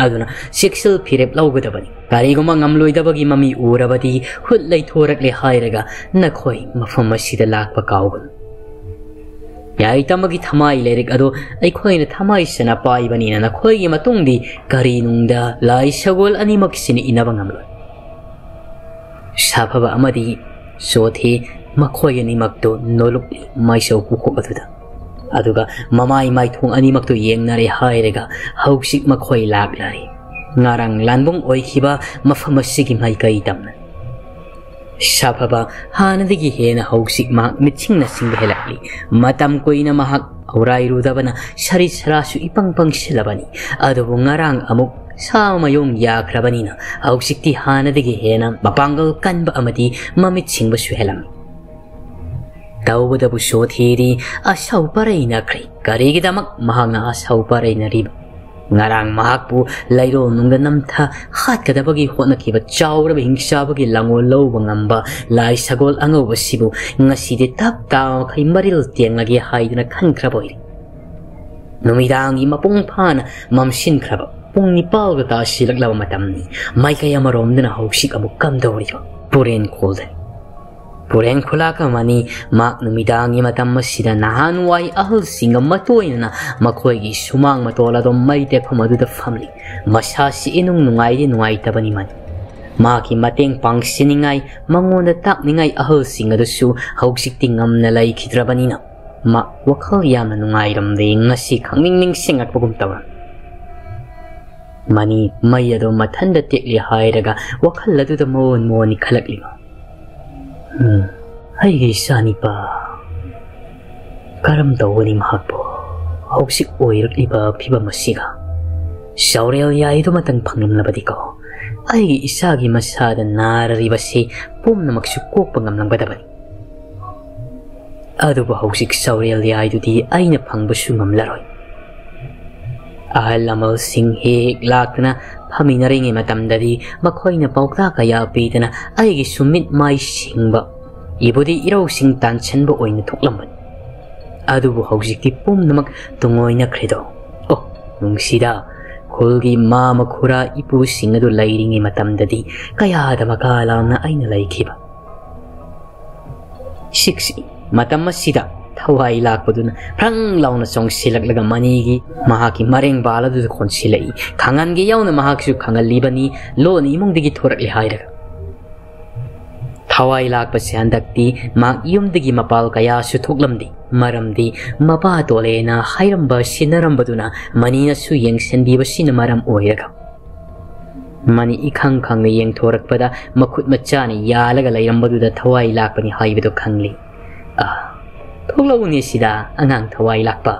ꯑꯗꯨꯅ ꯆꯦꯛꯁꯤꯜ ꯐꯤꯔꯦꯞ ꯂꯧꯒꯗꯕꯅꯤ꯫ ꯀꯔꯤꯒꯨꯝꯕ ꯉꯝꯂꯣꯏꯗꯕꯒꯤ ꯃꯃꯤ ꯎꯔꯕꯗꯤ ꯍꯨꯠ ꯂꯩꯊꯣꯔꯛꯂꯦ ꯍꯥꯏꯔꯒ ꯅꯈꯣꯏ ꯃꯐꯝ ꯑꯁꯤꯗ ꯂꯥꯛꯄ ꯀꯥꯎꯒꯅꯨ꯫ ꯌꯥꯏꯇꯝꯕꯒꯤ ꯊꯃꯥꯏ ꯂꯥꯏꯔꯤꯛ ꯑꯗꯨ ꯑꯩꯈꯣꯏꯅ ꯊꯃꯥꯏ ꯁꯦꯡꯅ ꯄꯥꯏꯕꯅꯤꯅ ꯅꯈꯣꯏꯒꯤ ꯃꯇꯨꯡꯗꯤ ꯀꯔꯤꯅꯨꯡꯗ ꯂꯥꯏ ꯁꯒꯣꯜ ꯑꯅꯤꯃꯛꯁꯤꯅ ꯏꯟꯅꯕ ꯉꯝꯂꯣꯏ꯫ ꯁꯥꯐꯕ ꯑꯃꯗꯤ ꯆꯣꯊꯦ ꯃꯈꯣꯏ ꯑꯅꯤꯃꯛꯇꯨ ꯅꯣꯂꯨꯛꯂꯤ ꯃꯥꯏꯁꯧ ꯄꯨꯈꯣꯛ ꯑꯗꯨꯗ꯫ ꯑꯗꯨꯒ ꯃꯃꯥꯏ ꯃꯥꯏꯊꯣꯡ ꯑꯅꯤꯃꯛꯇꯨ ꯌꯦꯡꯅꯔꯦ ꯍꯥꯏꯔꯒ ꯍꯧꯖꯤꯛ ꯃꯈꯣꯏ ꯂꯥꯛꯂꯔꯦ꯫ ꯉꯔꯥꯡ ꯂꯥꯟꯕꯨꯡ ꯑꯣꯏꯈꯤꯕ ꯃꯐꯝ ꯑꯁꯤꯒꯤ ꯃꯥꯏꯀꯩ ꯇꯝꯅ꯫ ꯁꯥꯐꯕ ꯍꯥꯟꯅꯗꯒꯤ ꯍꯦꯟꯅ ꯍꯧꯖꯤꯛ ꯃꯍꯥꯛ ꯃꯤꯠꯁꯤꯡꯅ ꯁꯤꯡꯕ ꯍꯦꯜꯂꯛꯂꯤ꯫ ꯃꯇꯝ ꯀꯨꯏꯅ ꯃꯍꯥꯛ ꯍꯧꯔꯥꯏꯔꯨꯗꯕꯅ ꯁꯔꯤꯠ ꯁꯔꯥꯁꯨ ꯏꯄꯪ ꯄꯪꯁꯤꯜꯂꯕꯅꯤ꯫ ꯑꯗꯨꯕꯨ ꯉꯔꯥꯡ ꯑꯃꯨꯛ ꯁꯥ ꯃꯌꯣꯡ ꯌꯥꯈ꯭ꯔꯕꯅꯤꯅ ꯍꯧꯖꯤꯛꯇꯤ ꯍꯥꯟꯅꯗꯒꯤ ꯍꯦꯟꯅ ꯃꯄꯥꯡꯒꯜ ꯀꯟꯕ ꯑꯃꯗꯤ ꯃꯃꯤꯠ ꯁꯤꯡꯕꯁꯨ ꯍꯦꯜꯂꯝꯃꯤ꯫ ꯇꯧꯕꯗꯕꯨ ꯁꯣꯊꯤꯗꯤ ꯑꯁꯥꯎ ꯄꯔꯩꯅꯈ꯭ꯔꯦ꯫ ꯀꯔꯤꯒꯤꯗꯃꯛ ꯃꯍꯥꯛꯅ ꯑꯁꯥꯎ ꯄꯔꯩꯅꯔꯤꯕ? ꯉꯔꯥꯡ ꯃꯍꯥꯛꯄꯨ ꯂꯩꯔꯣꯜ ꯅꯨꯡꯗ ꯅꯝꯊ ꯍꯥꯠꯀꯗꯕꯒꯤ ꯍꯣꯠꯅꯈꯤꯕ ꯆꯥꯎꯔꯕ ꯍꯤꯡꯆꯥꯕꯒꯤ ꯂꯥꯡꯑꯣꯜ ꯂꯧꯕ ꯉꯝꯕ ꯂꯥꯏ ꯁꯒꯣꯜ ꯑꯉꯧꯕꯁꯤꯕꯨ ꯉꯁꯤꯗꯤ ꯇꯞ ꯇꯥꯕ ꯃꯈꯩ ꯃꯔꯤꯜ ꯇꯦꯡꯂꯒꯦ ꯍꯥꯏꯗꯨꯅ ꯈꯟꯈ꯭ꯔꯕ ꯑꯣꯏꯔꯦ꯫ ꯅꯨꯃꯤꯗꯥꯡꯒꯤ ꯃꯄꯨꯡ ꯐꯥꯅ ꯃꯝꯁꯤꯟꯈ꯭ꯔꯕ ꯄꯨꯡ ꯅꯤꯄꯥꯜꯒ ꯇꯥꯁꯤꯜꯂꯛꯂꯕ ꯃꯇꯝꯅꯤ꯫ ꯃꯥꯏꯀꯩ ꯑꯃꯔꯣꯝꯗꯅ ꯍꯧꯖꯤꯛ ꯑꯃꯨꯛ ꯀꯝꯗꯧꯔꯤꯕ ꯄꯨꯔꯦꯟ ꯈꯣꯜꯗꯅꯤ꯫ ꯄꯨꯔꯦꯟ ꯈꯨꯂꯥꯛ ꯑꯃꯅꯤ꯫ ꯃꯍꯥꯛ ꯅꯨꯃꯤꯗꯥꯡꯒꯤ ꯃꯇꯝ ꯑꯁꯤꯗ ꯅꯍꯥꯟꯋꯥꯏ ꯑꯍꯜꯁꯤꯡꯒ ꯃꯇꯣꯏꯅꯅ ꯃꯈꯣꯏꯒꯤ ꯁꯨꯃꯥꯡ ꯃꯇꯣꯜ ꯑꯗꯨꯝ ꯃꯩ ꯇꯦꯛꯐꯝ ꯑꯗꯨꯗ ꯐꯝꯂꯤ꯫ ꯃꯁꯥꯁꯤ ꯏꯅꯨꯡ ꯅꯨꯡꯉꯥꯏꯗꯤ ꯅꯨꯡꯉꯥꯏꯇꯕꯅꯤ ꯃꯅꯤ꯫ ꯃꯍꯥꯛꯀꯤ ꯃꯇꯦꯡ ꯄꯥꯡꯁꯤꯟꯅꯤꯡꯉꯥꯏ, ꯃꯉꯣꯟꯗ ꯇꯥꯛꯅꯤꯡꯉꯥꯏ ꯑꯍꯜꯁꯤꯡ ꯑꯗꯨꯁꯨ ꯍꯧꯖꯤꯛꯇꯤ ꯉꯝꯅ ꯂꯩꯈꯤꯗ꯭ꯔꯕꯅꯤꯅ ꯃꯥ ꯋꯥꯈꯜ ꯌꯥꯝꯅ ꯅꯨꯡꯉꯥꯏꯔꯝꯗꯦ꯫ ꯉꯁꯤ ꯈꯪꯅꯤꯡ ꯅꯤꯡꯁꯤꯡꯉꯛꯄꯒꯨꯝ ꯇꯧꯔꯝꯃꯤ꯫ ꯃꯅꯤ ꯃꯩ ꯑꯗꯨ ꯃꯊꯟꯗ ꯇꯦꯛꯂꯤ ꯍꯥꯏꯔꯒ ꯋꯥꯈꯜ ꯑꯗꯨꯗ ꯃꯑꯣꯟ ꯃꯑꯣꯟꯅꯤ ꯈꯜꯂꯛꯂꯤꯕ꯫ ꯎꯝ, ꯑꯩꯒꯤ ꯏꯆꯥꯅꯤꯄꯥ, ꯀꯔꯝ ꯇꯧꯒꯅꯤ ꯃꯍꯥꯛꯄꯨ ꯍꯧꯖꯤꯛ ꯑꯣꯏꯔꯛꯂꯤꯕ ꯐꯤꯕꯝ ꯑꯁꯤꯒ? ꯆꯥꯎꯔꯦꯜ ꯌꯥꯏꯗꯨꯃꯇꯪ ꯐꯪꯂꯝꯂꯕꯗꯤꯀꯣ, ꯑꯩꯒꯤ ꯏꯆꯥꯒꯤ ꯃꯁꯥꯗ ꯅꯥꯔꯔꯤꯕꯁꯤ ꯄꯨꯝꯅꯃꯛꯁꯨ ꯀꯣꯛꯄ ꯉꯝꯂꯝꯒꯗꯕꯅꯤ꯫ ꯑꯗꯨꯕꯨ ꯍꯧꯖꯤꯛ ꯆꯥꯎꯔꯦꯜ ꯌꯥꯏꯗꯨꯗꯤ ꯑꯩꯅ ꯐꯪꯕꯁꯨ ꯉꯝꯂꯔꯣꯏ꯫ ꯑꯍꯜ ꯂꯃꯟꯁꯤꯡ ꯍꯦꯛ ꯂꯥꯛꯇꯨꯅ ꯐꯝꯃꯤꯟꯅꯔꯤꯉꯩ ꯃꯇꯝꯗꯗꯤ ꯃꯈꯣꯏꯅ ꯄꯥꯎꯇꯥꯛ ꯀꯌꯥ ꯄꯤꯗꯅ ꯑꯩꯒꯤꯁꯨ ꯃꯤꯠ ꯃꯥꯏ ꯁꯤꯡꯕ, ꯏꯕꯨꯗꯤ ꯏꯔꯧꯁꯤꯡ ꯇꯥꯟꯁꯤꯟꯕ ꯑꯣꯏꯅ ꯊꯣꯛꯂꯝꯕꯅꯤ꯫ ꯑꯗꯨꯕꯨ ꯍꯧꯖꯤꯛꯇꯤ ꯄꯨꯝꯅꯃꯛ ꯇꯨꯡꯑꯣꯏꯅꯈ꯭ꯔꯦꯗꯣ꯫ ꯑꯣ, ꯅꯨꯡꯁꯤꯗ, ꯈꯨꯜꯒꯤ ꯃꯥꯃ ꯈꯨꯔꯥ ꯏꯄꯨꯁꯤꯡ ꯑꯗꯨ ꯂꯩꯔꯤꯉꯩ ꯃꯇꯝꯗꯗꯤ ꯀꯌꯥꯗ ꯃꯀꯥ ꯂꯥꯝꯅ ꯑꯩꯅ ꯂꯩꯈꯤꯕ꯫ ꯁꯤꯛꯁ꯫ ꯃꯇꯝ ꯑꯁꯤꯗ ꯊꯋꯥꯏ ꯂꯥꯛꯄꯗꯨꯅ ꯐ꯭ꯔꯪ ꯂꯥꯎꯅ ꯆꯣꯡꯁꯤꯜꯂꯛꯂꯒ ꯃꯅꯤꯒꯤ ꯃꯍꯥꯛꯀꯤ ꯃꯔꯦꯡꯕꯥꯜ ꯑꯗꯨꯗ ꯀꯣꯟꯁꯤꯜꯂꯛꯏ꯫ ꯈꯪꯍꯟꯒꯦ ꯌꯥꯎꯅ ꯃꯍꯥꯛꯁꯨ ꯈꯪꯍꯜꯂꯤꯕꯅꯤ, ꯂꯣꯟꯅ ꯏꯃꯨꯡꯗꯒꯤ ꯊꯣꯔꯛꯂꯦ ꯍꯥꯏꯔꯒ꯫ ꯊꯋꯥꯏ ꯂꯥꯛꯄꯁꯦ ꯍꯟꯗꯛꯇꯤ ꯃꯍꯥꯛ ꯌꯨꯝꯗꯒꯤ ꯃꯄꯥꯜ ꯀꯌꯥꯁꯨ ꯊꯣꯛꯂꯝꯗꯦ꯫ ꯃꯔꯝꯗꯤ ꯃꯄꯥ ꯇꯣꯜꯂꯦꯅ ꯍꯥꯏꯔꯝꯕ ꯁꯤꯟꯅꯔꯝꯕꯗꯨꯅ ꯃꯅꯤꯅꯁꯨ ꯌꯦꯡꯁꯤꯟꯕꯤꯕꯁꯤꯅ ꯃꯔꯝ ꯑꯣꯏꯔꯒ꯫ ꯃꯅꯤ ꯏꯈꯪ ꯈꯪꯅ ꯌꯦꯡꯊꯣꯔꯛꯄꯗ ꯃꯈꯨꯠ ꯃꯆꯥꯅ ꯌꯥꯜꯂꯒ ꯂꯩꯔꯝꯕꯗꯨꯗ ꯊꯋꯥꯏ ꯂꯥꯛꯄꯅꯤ ꯍꯥꯏꯕꯗꯨ ꯈꯪꯂꯤ꯫ ꯑꯥ, ꯊꯣꯛꯂꯛꯎꯅꯦ ꯁꯤꯗ, ꯑꯉꯥꯡ ꯊꯋꯥꯏ ꯂꯥꯛꯄ꯫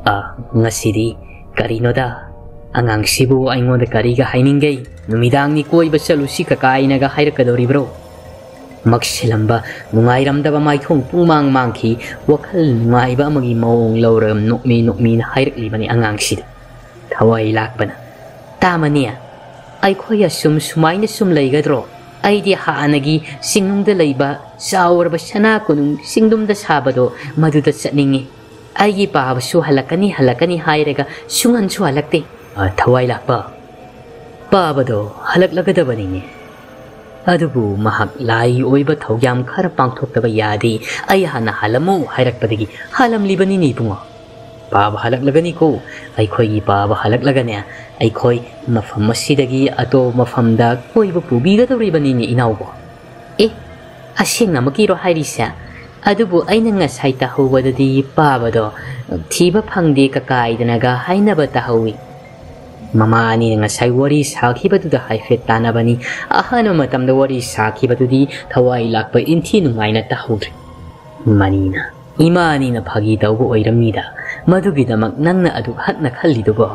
ꯑꯥ, ꯉꯁꯤꯗꯤ ꯀꯔꯤꯅꯣꯗ, ꯑꯉꯥꯡꯁꯤꯕꯨ ꯑꯩꯉꯣꯟꯗ ꯀꯔꯤꯒ ꯍꯥꯏꯅꯤꯡꯒꯦ? ꯅꯨꯃꯤꯗꯥꯡꯅꯤ, ꯀꯣꯏꯕ ꯆꯠꯂꯨꯁꯤ ꯀꯀꯥꯏꯅꯒ ꯍꯥꯏꯔꯛꯀꯗꯧꯔꯤꯕ꯭ꯔꯣ? ꯃꯛꯁꯤꯜꯂꯝꯕ ꯅꯨꯡꯉꯥꯏꯔꯝꯗꯕ ꯃꯥꯏꯊꯣꯡ ꯄꯨꯡꯃꯥꯡ ꯃꯥꯡꯈꯤ꯫ ꯋꯥꯈꯜ ꯅꯨꯡꯉꯥꯏꯕ ꯑꯃꯒꯤ ꯃꯑꯣꯡ ꯂꯧꯔꯒ ꯅꯣꯛꯃꯤ ꯅꯣꯛꯃꯤꯅ ꯍꯥꯏꯔꯛꯂꯤꯕꯅꯤ ꯑꯉꯥꯡꯁꯤꯗ꯫ ꯊꯋꯥꯏ ꯂꯥꯛꯄꯅ, "ꯇꯥꯃꯅꯤ, ꯑꯩꯈꯣꯏ ꯑꯁꯨꯝ ꯁꯨꯃꯥꯏꯅ ꯁꯨꯝ ꯂꯩꯒꯗ꯭ꯔꯣ? ꯑꯩꯗꯤ ꯍꯥꯟꯅꯒꯤ ꯆꯤꯡꯅꯨꯡꯗ ꯂꯩꯕ ꯆꯥꯎꯔꯕ ꯁꯅꯥ ꯀꯣꯅꯨꯡ ꯆꯤꯡꯗꯨꯝꯗ ꯁꯥꯕꯗꯣ, ꯃꯗꯨꯗ ꯆꯠꯅꯤꯡꯉꯤ꯫ ꯑꯩꯒꯤ ꯄꯥꯕꯁꯨ ꯍꯜꯂꯛꯀꯅꯤ, ꯍꯜꯂꯛꯀꯅꯤ ꯍꯥꯏꯔꯒ ꯁꯨꯡꯍꯟꯁꯨ ꯍꯜꯂꯛꯇꯦ꯫" ꯑ, ꯊꯋꯥꯏ ꯂꯥꯛꯄ, ꯄꯥꯕꯗꯣ ꯍꯜꯂꯛꯂꯒꯗꯕꯅꯤꯅꯦ꯫ ꯑꯗꯨꯕꯨ ꯃꯍꯥꯛ ꯂꯥꯏ ꯑꯣꯏꯕ ꯊꯧꯌꯥꯝ ꯈꯔ ꯄꯥꯡꯊꯣꯛꯇꯕ ꯌꯥꯗꯦ꯫ "ꯑꯩ ꯍꯥꯟꯅ ꯍꯜꯂꯝꯃꯨ ꯍꯥꯏꯔꯛꯄꯗꯒꯤ ꯍꯜꯂꯝꯂꯤꯕꯅꯤꯅꯦ ꯏꯕꯨꯡꯉꯣ꯫ ꯄꯥꯕ ꯍꯜꯂꯛꯂꯒꯅꯤꯀꯣ꯫ ꯑꯩꯈꯣꯏꯒꯤ ꯄꯥꯕ ꯍꯜꯂꯛꯂꯒꯅꯦ, ꯑꯩꯈꯣꯏ ꯃꯐꯝ ꯑꯁꯤꯗꯒꯤ ꯑꯇꯣꯞꯄ ꯃꯐꯝꯗ ꯀꯣꯏꯕ ꯄꯨꯕꯤꯒꯗꯧꯔꯤꯕꯅꯤꯅꯦ ꯏꯅꯥꯎꯕꯣ꯫" "ꯑꯦ, ꯑꯁꯦꯡꯅꯃꯛꯀꯤꯔꯣ ꯍꯥꯏꯔꯤꯁꯦ? ꯑꯗꯨꯕꯨ ꯑꯩꯅ ꯉꯁꯥꯏ ꯇꯥꯍꯧꯕꯗꯗꯤ ꯄꯥꯕꯗꯣ ꯊꯤꯕ ꯐꯪꯗꯦ ꯀꯀꯥꯏꯗꯅꯒ ꯍꯥꯏꯅꯕ ꯇꯥꯍꯧꯏ꯫" ꯃꯃꯥ ꯑꯅꯤꯅ ꯉꯁꯥꯏ ꯋꯥꯔꯤ ꯁꯥꯈꯤꯕꯗꯨꯗ ꯍꯥꯏꯐꯦꯠ ꯇꯥꯟꯅꯕꯅꯤ꯫ ꯑꯍꯥꯟꯕ ꯃꯇꯝꯗ ꯋꯥꯔꯤ ꯁꯥꯈꯤꯕꯗꯨꯗꯤ ꯊꯋꯥꯏ ꯂꯥꯛꯄ ꯏꯟꯊꯤ ꯅꯨꯡꯉꯥꯏꯅ ꯇꯥꯍꯧꯗ꯭ꯔꯦ꯫ ꯃꯅꯤꯅ, "ꯏꯃꯥ ꯑꯅꯤꯅ ꯐꯥꯒꯤ ꯇꯧꯕ ꯑꯣꯏꯔꯝꯅꯤꯗ, ꯃꯗꯨꯒꯤꯗꯃꯛ ꯅꯪꯅ ꯑꯗꯨꯛ ꯍꯛꯅ ꯈꯜꯂꯤꯗꯨꯕꯣ?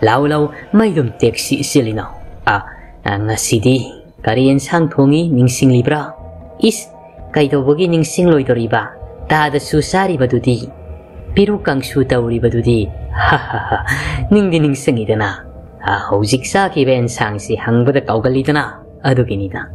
ꯂꯥꯎ ꯂꯥꯎ, ꯃꯩꯗꯨꯝ ꯇꯦꯛꯁꯤ ꯏꯆꯤꯜ ꯏꯅꯥꯎ꯫ ꯑ, ꯑ, ꯉꯁꯤꯗꯤ ꯀꯔꯤ ꯑꯦꯟꯁꯥꯡ ꯊꯣꯡꯉꯤ ꯅꯤꯡꯁꯤꯡꯂꯤꯕ꯭ꯔꯥ?" "ꯏꯁ, ꯀꯩꯗꯧꯕꯒꯤ ꯅꯤꯡꯁꯤꯡꯂꯣꯏꯗꯧꯔꯤꯕ? ꯇꯥꯗꯁꯨ ꯆꯥꯔꯤꯕꯗꯨꯗꯤ, ꯄꯤꯔꯨꯛ ꯀꯥꯡꯁꯨ ꯇꯧꯔꯤꯕꯗꯨꯗꯤ꯫" "ꯍꯥ ꯍꯥ ꯍꯥ, ꯅꯤꯡꯗꯤ ꯅꯤꯡꯁꯤꯡꯉꯤꯗꯅ꯫ ꯑ, ꯍꯧꯖꯤꯛ ꯆꯥꯈꯤꯕ ꯑꯦꯟꯁꯥꯡꯁꯤ ꯍꯪꯕꯗ ꯀꯥꯎꯒꯜꯂꯤꯗꯅ, ꯑꯗꯨꯒꯤꯅꯤꯗ꯫"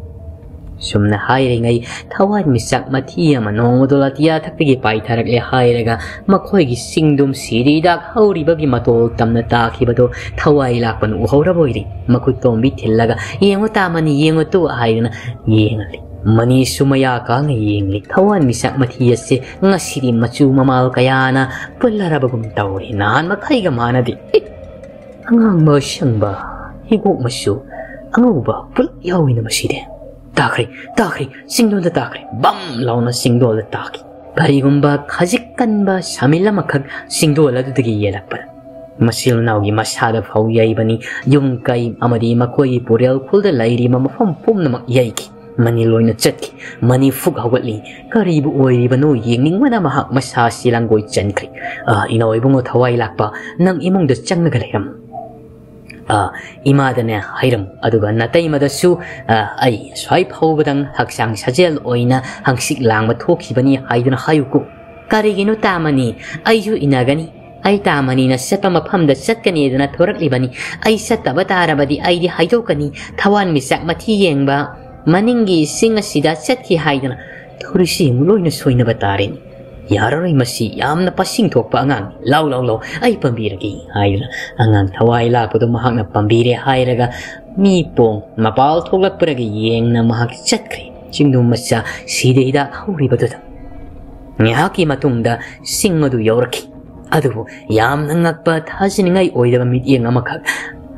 ꯁꯨꯝꯅ ꯍꯥꯏꯔꯤꯉꯩ ꯊꯋꯥꯟꯃꯤꯆꯥꯛ ꯃꯊꯤ ꯑꯃ ꯅꯣꯡꯃꯗꯣ ꯑꯇꯤꯌꯥ ꯊꯛꯇꯒꯤ ꯄꯥꯏꯊꯔꯛꯂꯦ ꯍꯥꯏꯔꯒ ꯃꯈꯣꯏꯒꯤ ꯆꯤꯡꯗꯨꯝ ꯁꯤꯔꯤ ꯍꯤꯗꯥꯛ ꯍꯧꯔꯤꯕꯒꯤ ꯃꯇꯣꯜ ꯇꯝꯅ ꯇꯥꯈꯤꯕꯗꯣ ꯊꯋꯥꯏ ꯂꯥꯛꯄꯅ ꯎꯍꯧꯔꯕ ꯑꯣꯏꯔꯦ꯫ ꯃꯈꯨꯠ ꯇꯣꯝꯕꯤ ꯊꯤꯜꯂꯒ, "ꯌꯦꯡꯉꯨ ꯇꯥꯃꯅꯤ, ꯌꯦꯡꯉꯨ ꯇꯨ" ꯍꯥꯏꯗꯨꯅ ꯌꯦꯡꯍꯜꯂꯤ꯫ ꯃꯅꯤꯁꯨ ꯃꯌꯥ ꯀꯥꯡꯅ ꯌꯦꯡꯂꯤ꯫ ꯊꯋꯥꯟꯃꯤꯆꯥꯛ ꯃꯊꯤ ꯑꯁꯦ ꯉꯁꯤꯗꯤ ꯃꯆꯨ ꯃꯃꯥꯜ ꯀꯌꯥꯅ ꯄꯨꯜꯂꯔꯕꯒꯨꯝ ꯇꯧꯔꯦ꯫ ꯅꯍꯥꯟ ꯃꯈꯩꯒ ꯃꯥꯟꯅꯗꯦ꯫ ꯑꯦ! ꯑꯉꯥꯡꯕ, ꯑꯁꯪꯕ, ꯍꯤꯒꯣꯛ ꯃꯆꯨ, ꯑꯉꯧꯕ ꯄꯨꯂꯞ ꯌꯥꯎꯏꯅ ꯃꯁꯤꯗꯤ꯫ ꯇꯥꯈ꯭ꯔꯦ, ꯇꯥꯈ꯭ꯔꯦ, ꯆꯤꯡꯗꯣꯜꯗ ꯇꯥꯈ꯭ꯔꯦ꯫ ꯕꯝ ꯂꯥꯎꯅ ꯆꯤꯡꯗꯣꯜꯗ ꯇꯥꯈꯤ꯫ ꯀꯔꯤꯒꯨꯝꯕ ꯈꯖꯤꯛ ꯀꯟꯕ ꯁꯥꯃꯤꯜ ꯑꯃꯈꯛ ꯆꯤꯡꯗꯣꯜ ꯑꯗꯨꯗꯒꯤ ꯌꯦꯜꯂꯛꯄꯅ ꯃꯆꯤꯜ ꯃꯅꯥꯎꯒꯤ ꯃꯁꯥꯗ ꯐꯥꯎ ꯌꯩꯕꯅꯤ꯫ ꯌꯨꯝ ꯀꯩ ꯑꯃꯗꯤ ꯃꯈꯣꯏꯒꯤ ꯄꯨꯔꯦꯜ ꯈꯨꯜꯗ ꯂꯩꯔꯤꯕ ꯃꯐꯝ ꯄꯨꯝꯅꯃꯛ ꯌꯩꯈꯤ꯫ ꯃꯅꯤ ꯂꯣꯏꯅ ꯆꯠꯈꯤ꯫ ꯃꯅꯤ ꯐꯨꯛ ꯍꯧꯒꯠꯂꯤ꯫ ꯀꯔꯤꯕꯨ ꯑꯣꯏꯔꯤꯕꯅꯣ ꯌꯦꯡꯅꯤꯡꯕꯅ ꯃꯍꯥꯛ ꯃꯁꯥꯁꯤ ꯂꯥꯡꯒꯣꯏ ꯆꯟꯈ꯭ꯔꯦ꯫ "ꯑ, ꯏꯅꯥꯎ ꯏꯕꯨꯡꯉꯣ ꯊꯋꯥꯏ ꯂꯥꯛꯄ, ꯅꯪ ꯏꯃꯨꯡꯗ ꯆꯪꯂꯒ ꯂꯩꯔꯝꯃꯨ꯫ ꯑ, ꯏꯃꯥꯗꯅꯦ ꯍꯥꯏꯔꯝꯃꯨ, ꯑꯗꯨꯒ ꯅꯇꯩꯃꯗꯁꯨ, ꯑ, ꯑꯩ ꯁ꯭ꯋꯥꯏ ꯐꯥꯎꯕꯗꯪ ꯍꯛꯆꯥꯡ ꯁꯥꯖꯦꯜ ꯑꯣꯏꯅ ꯍꯪꯆꯤꯠ ꯂꯥꯡꯕ ꯊꯣꯛꯈꯤꯕꯅꯤ ꯍꯥꯏꯗꯨꯅ ꯍꯥꯏꯌꯨꯀꯣ꯫" "ꯀꯔꯤꯒꯤꯅꯣ ꯇꯥꯃꯅꯤ? ꯑꯩꯁꯨ ꯏꯟꯅꯒꯅꯤ꯫ ꯑꯩ ꯇꯥ ꯃꯅꯤꯅ ꯆꯠꯄ ꯃꯐꯝꯗ ꯆꯠꯀꯅꯤꯗꯅ ꯊꯣꯔꯛꯂꯤꯕꯅꯤ꯫ ꯑꯩ ꯆꯠꯇꯕ ꯇꯥꯔꯕꯗꯤ ꯑꯩꯗꯤ ꯍꯥꯏꯗꯣꯛꯀꯅꯤ꯫ ꯊꯋꯥꯟꯃꯤꯆꯥꯛ ꯃꯊꯤ ꯌꯦꯡꯕ ꯃꯅꯤꯡꯒꯤ ꯆꯤꯡ ꯑꯁꯤꯗ ꯆꯠꯈꯤ ꯍꯥꯏꯗꯅ ꯇꯧꯔꯤꯁꯤ ꯑꯃꯨꯛ ꯂꯣꯏꯅ ꯁꯣꯏꯅꯕ ꯇꯥꯔꯦꯅꯦ꯫ ꯌꯥꯔꯔꯣꯏ, ꯃꯁꯤ ꯌꯥꯝꯅ ꯄꯁꯤꯡ ꯊꯣꯛꯄ ꯑꯉꯥꯡꯅꯤ꯫ "ꯂꯥꯎ, ꯂꯥꯎ, ꯂꯥꯎ, ꯑꯩ ꯄꯥꯝꯕꯤꯔꯒꯦ" ꯍꯥꯏꯗꯅ ꯑꯉꯥꯡ ꯊꯋꯥꯏ ꯂꯥꯛꯄꯗꯣ ꯃꯍꯥꯛꯅ ꯄꯥꯝꯕꯤꯔꯦ ꯍꯥꯏꯔꯒ ꯃꯤ ꯄꯣꯡ ꯃꯄꯥꯜ ꯊꯣꯛꯂꯛꯄꯗꯒꯤ ꯌꯦꯡꯅ ꯃꯍꯥꯛ ꯆꯠꯈ꯭ꯔꯦ꯫ ꯆꯤꯡꯗꯨꯝ ꯃꯆꯥ ꯁꯤꯗꯩꯗ ꯍꯧꯔꯤꯕꯗꯨꯗ ꯉꯥꯏꯍꯥꯛꯀꯤ ꯃꯇꯨꯡꯗ ꯆꯤꯡ ꯑꯗꯨ ꯌꯧꯔꯛꯈꯤ꯫ ꯑꯗꯨꯕꯨ ꯌꯥꯝꯅ ꯉꯛꯄ, ꯊꯥꯖꯅꯤꯡꯉꯥꯏ ꯑꯣꯏꯗꯕ ꯃꯤꯠꯌꯦꯡ ꯑꯃꯈꯛ,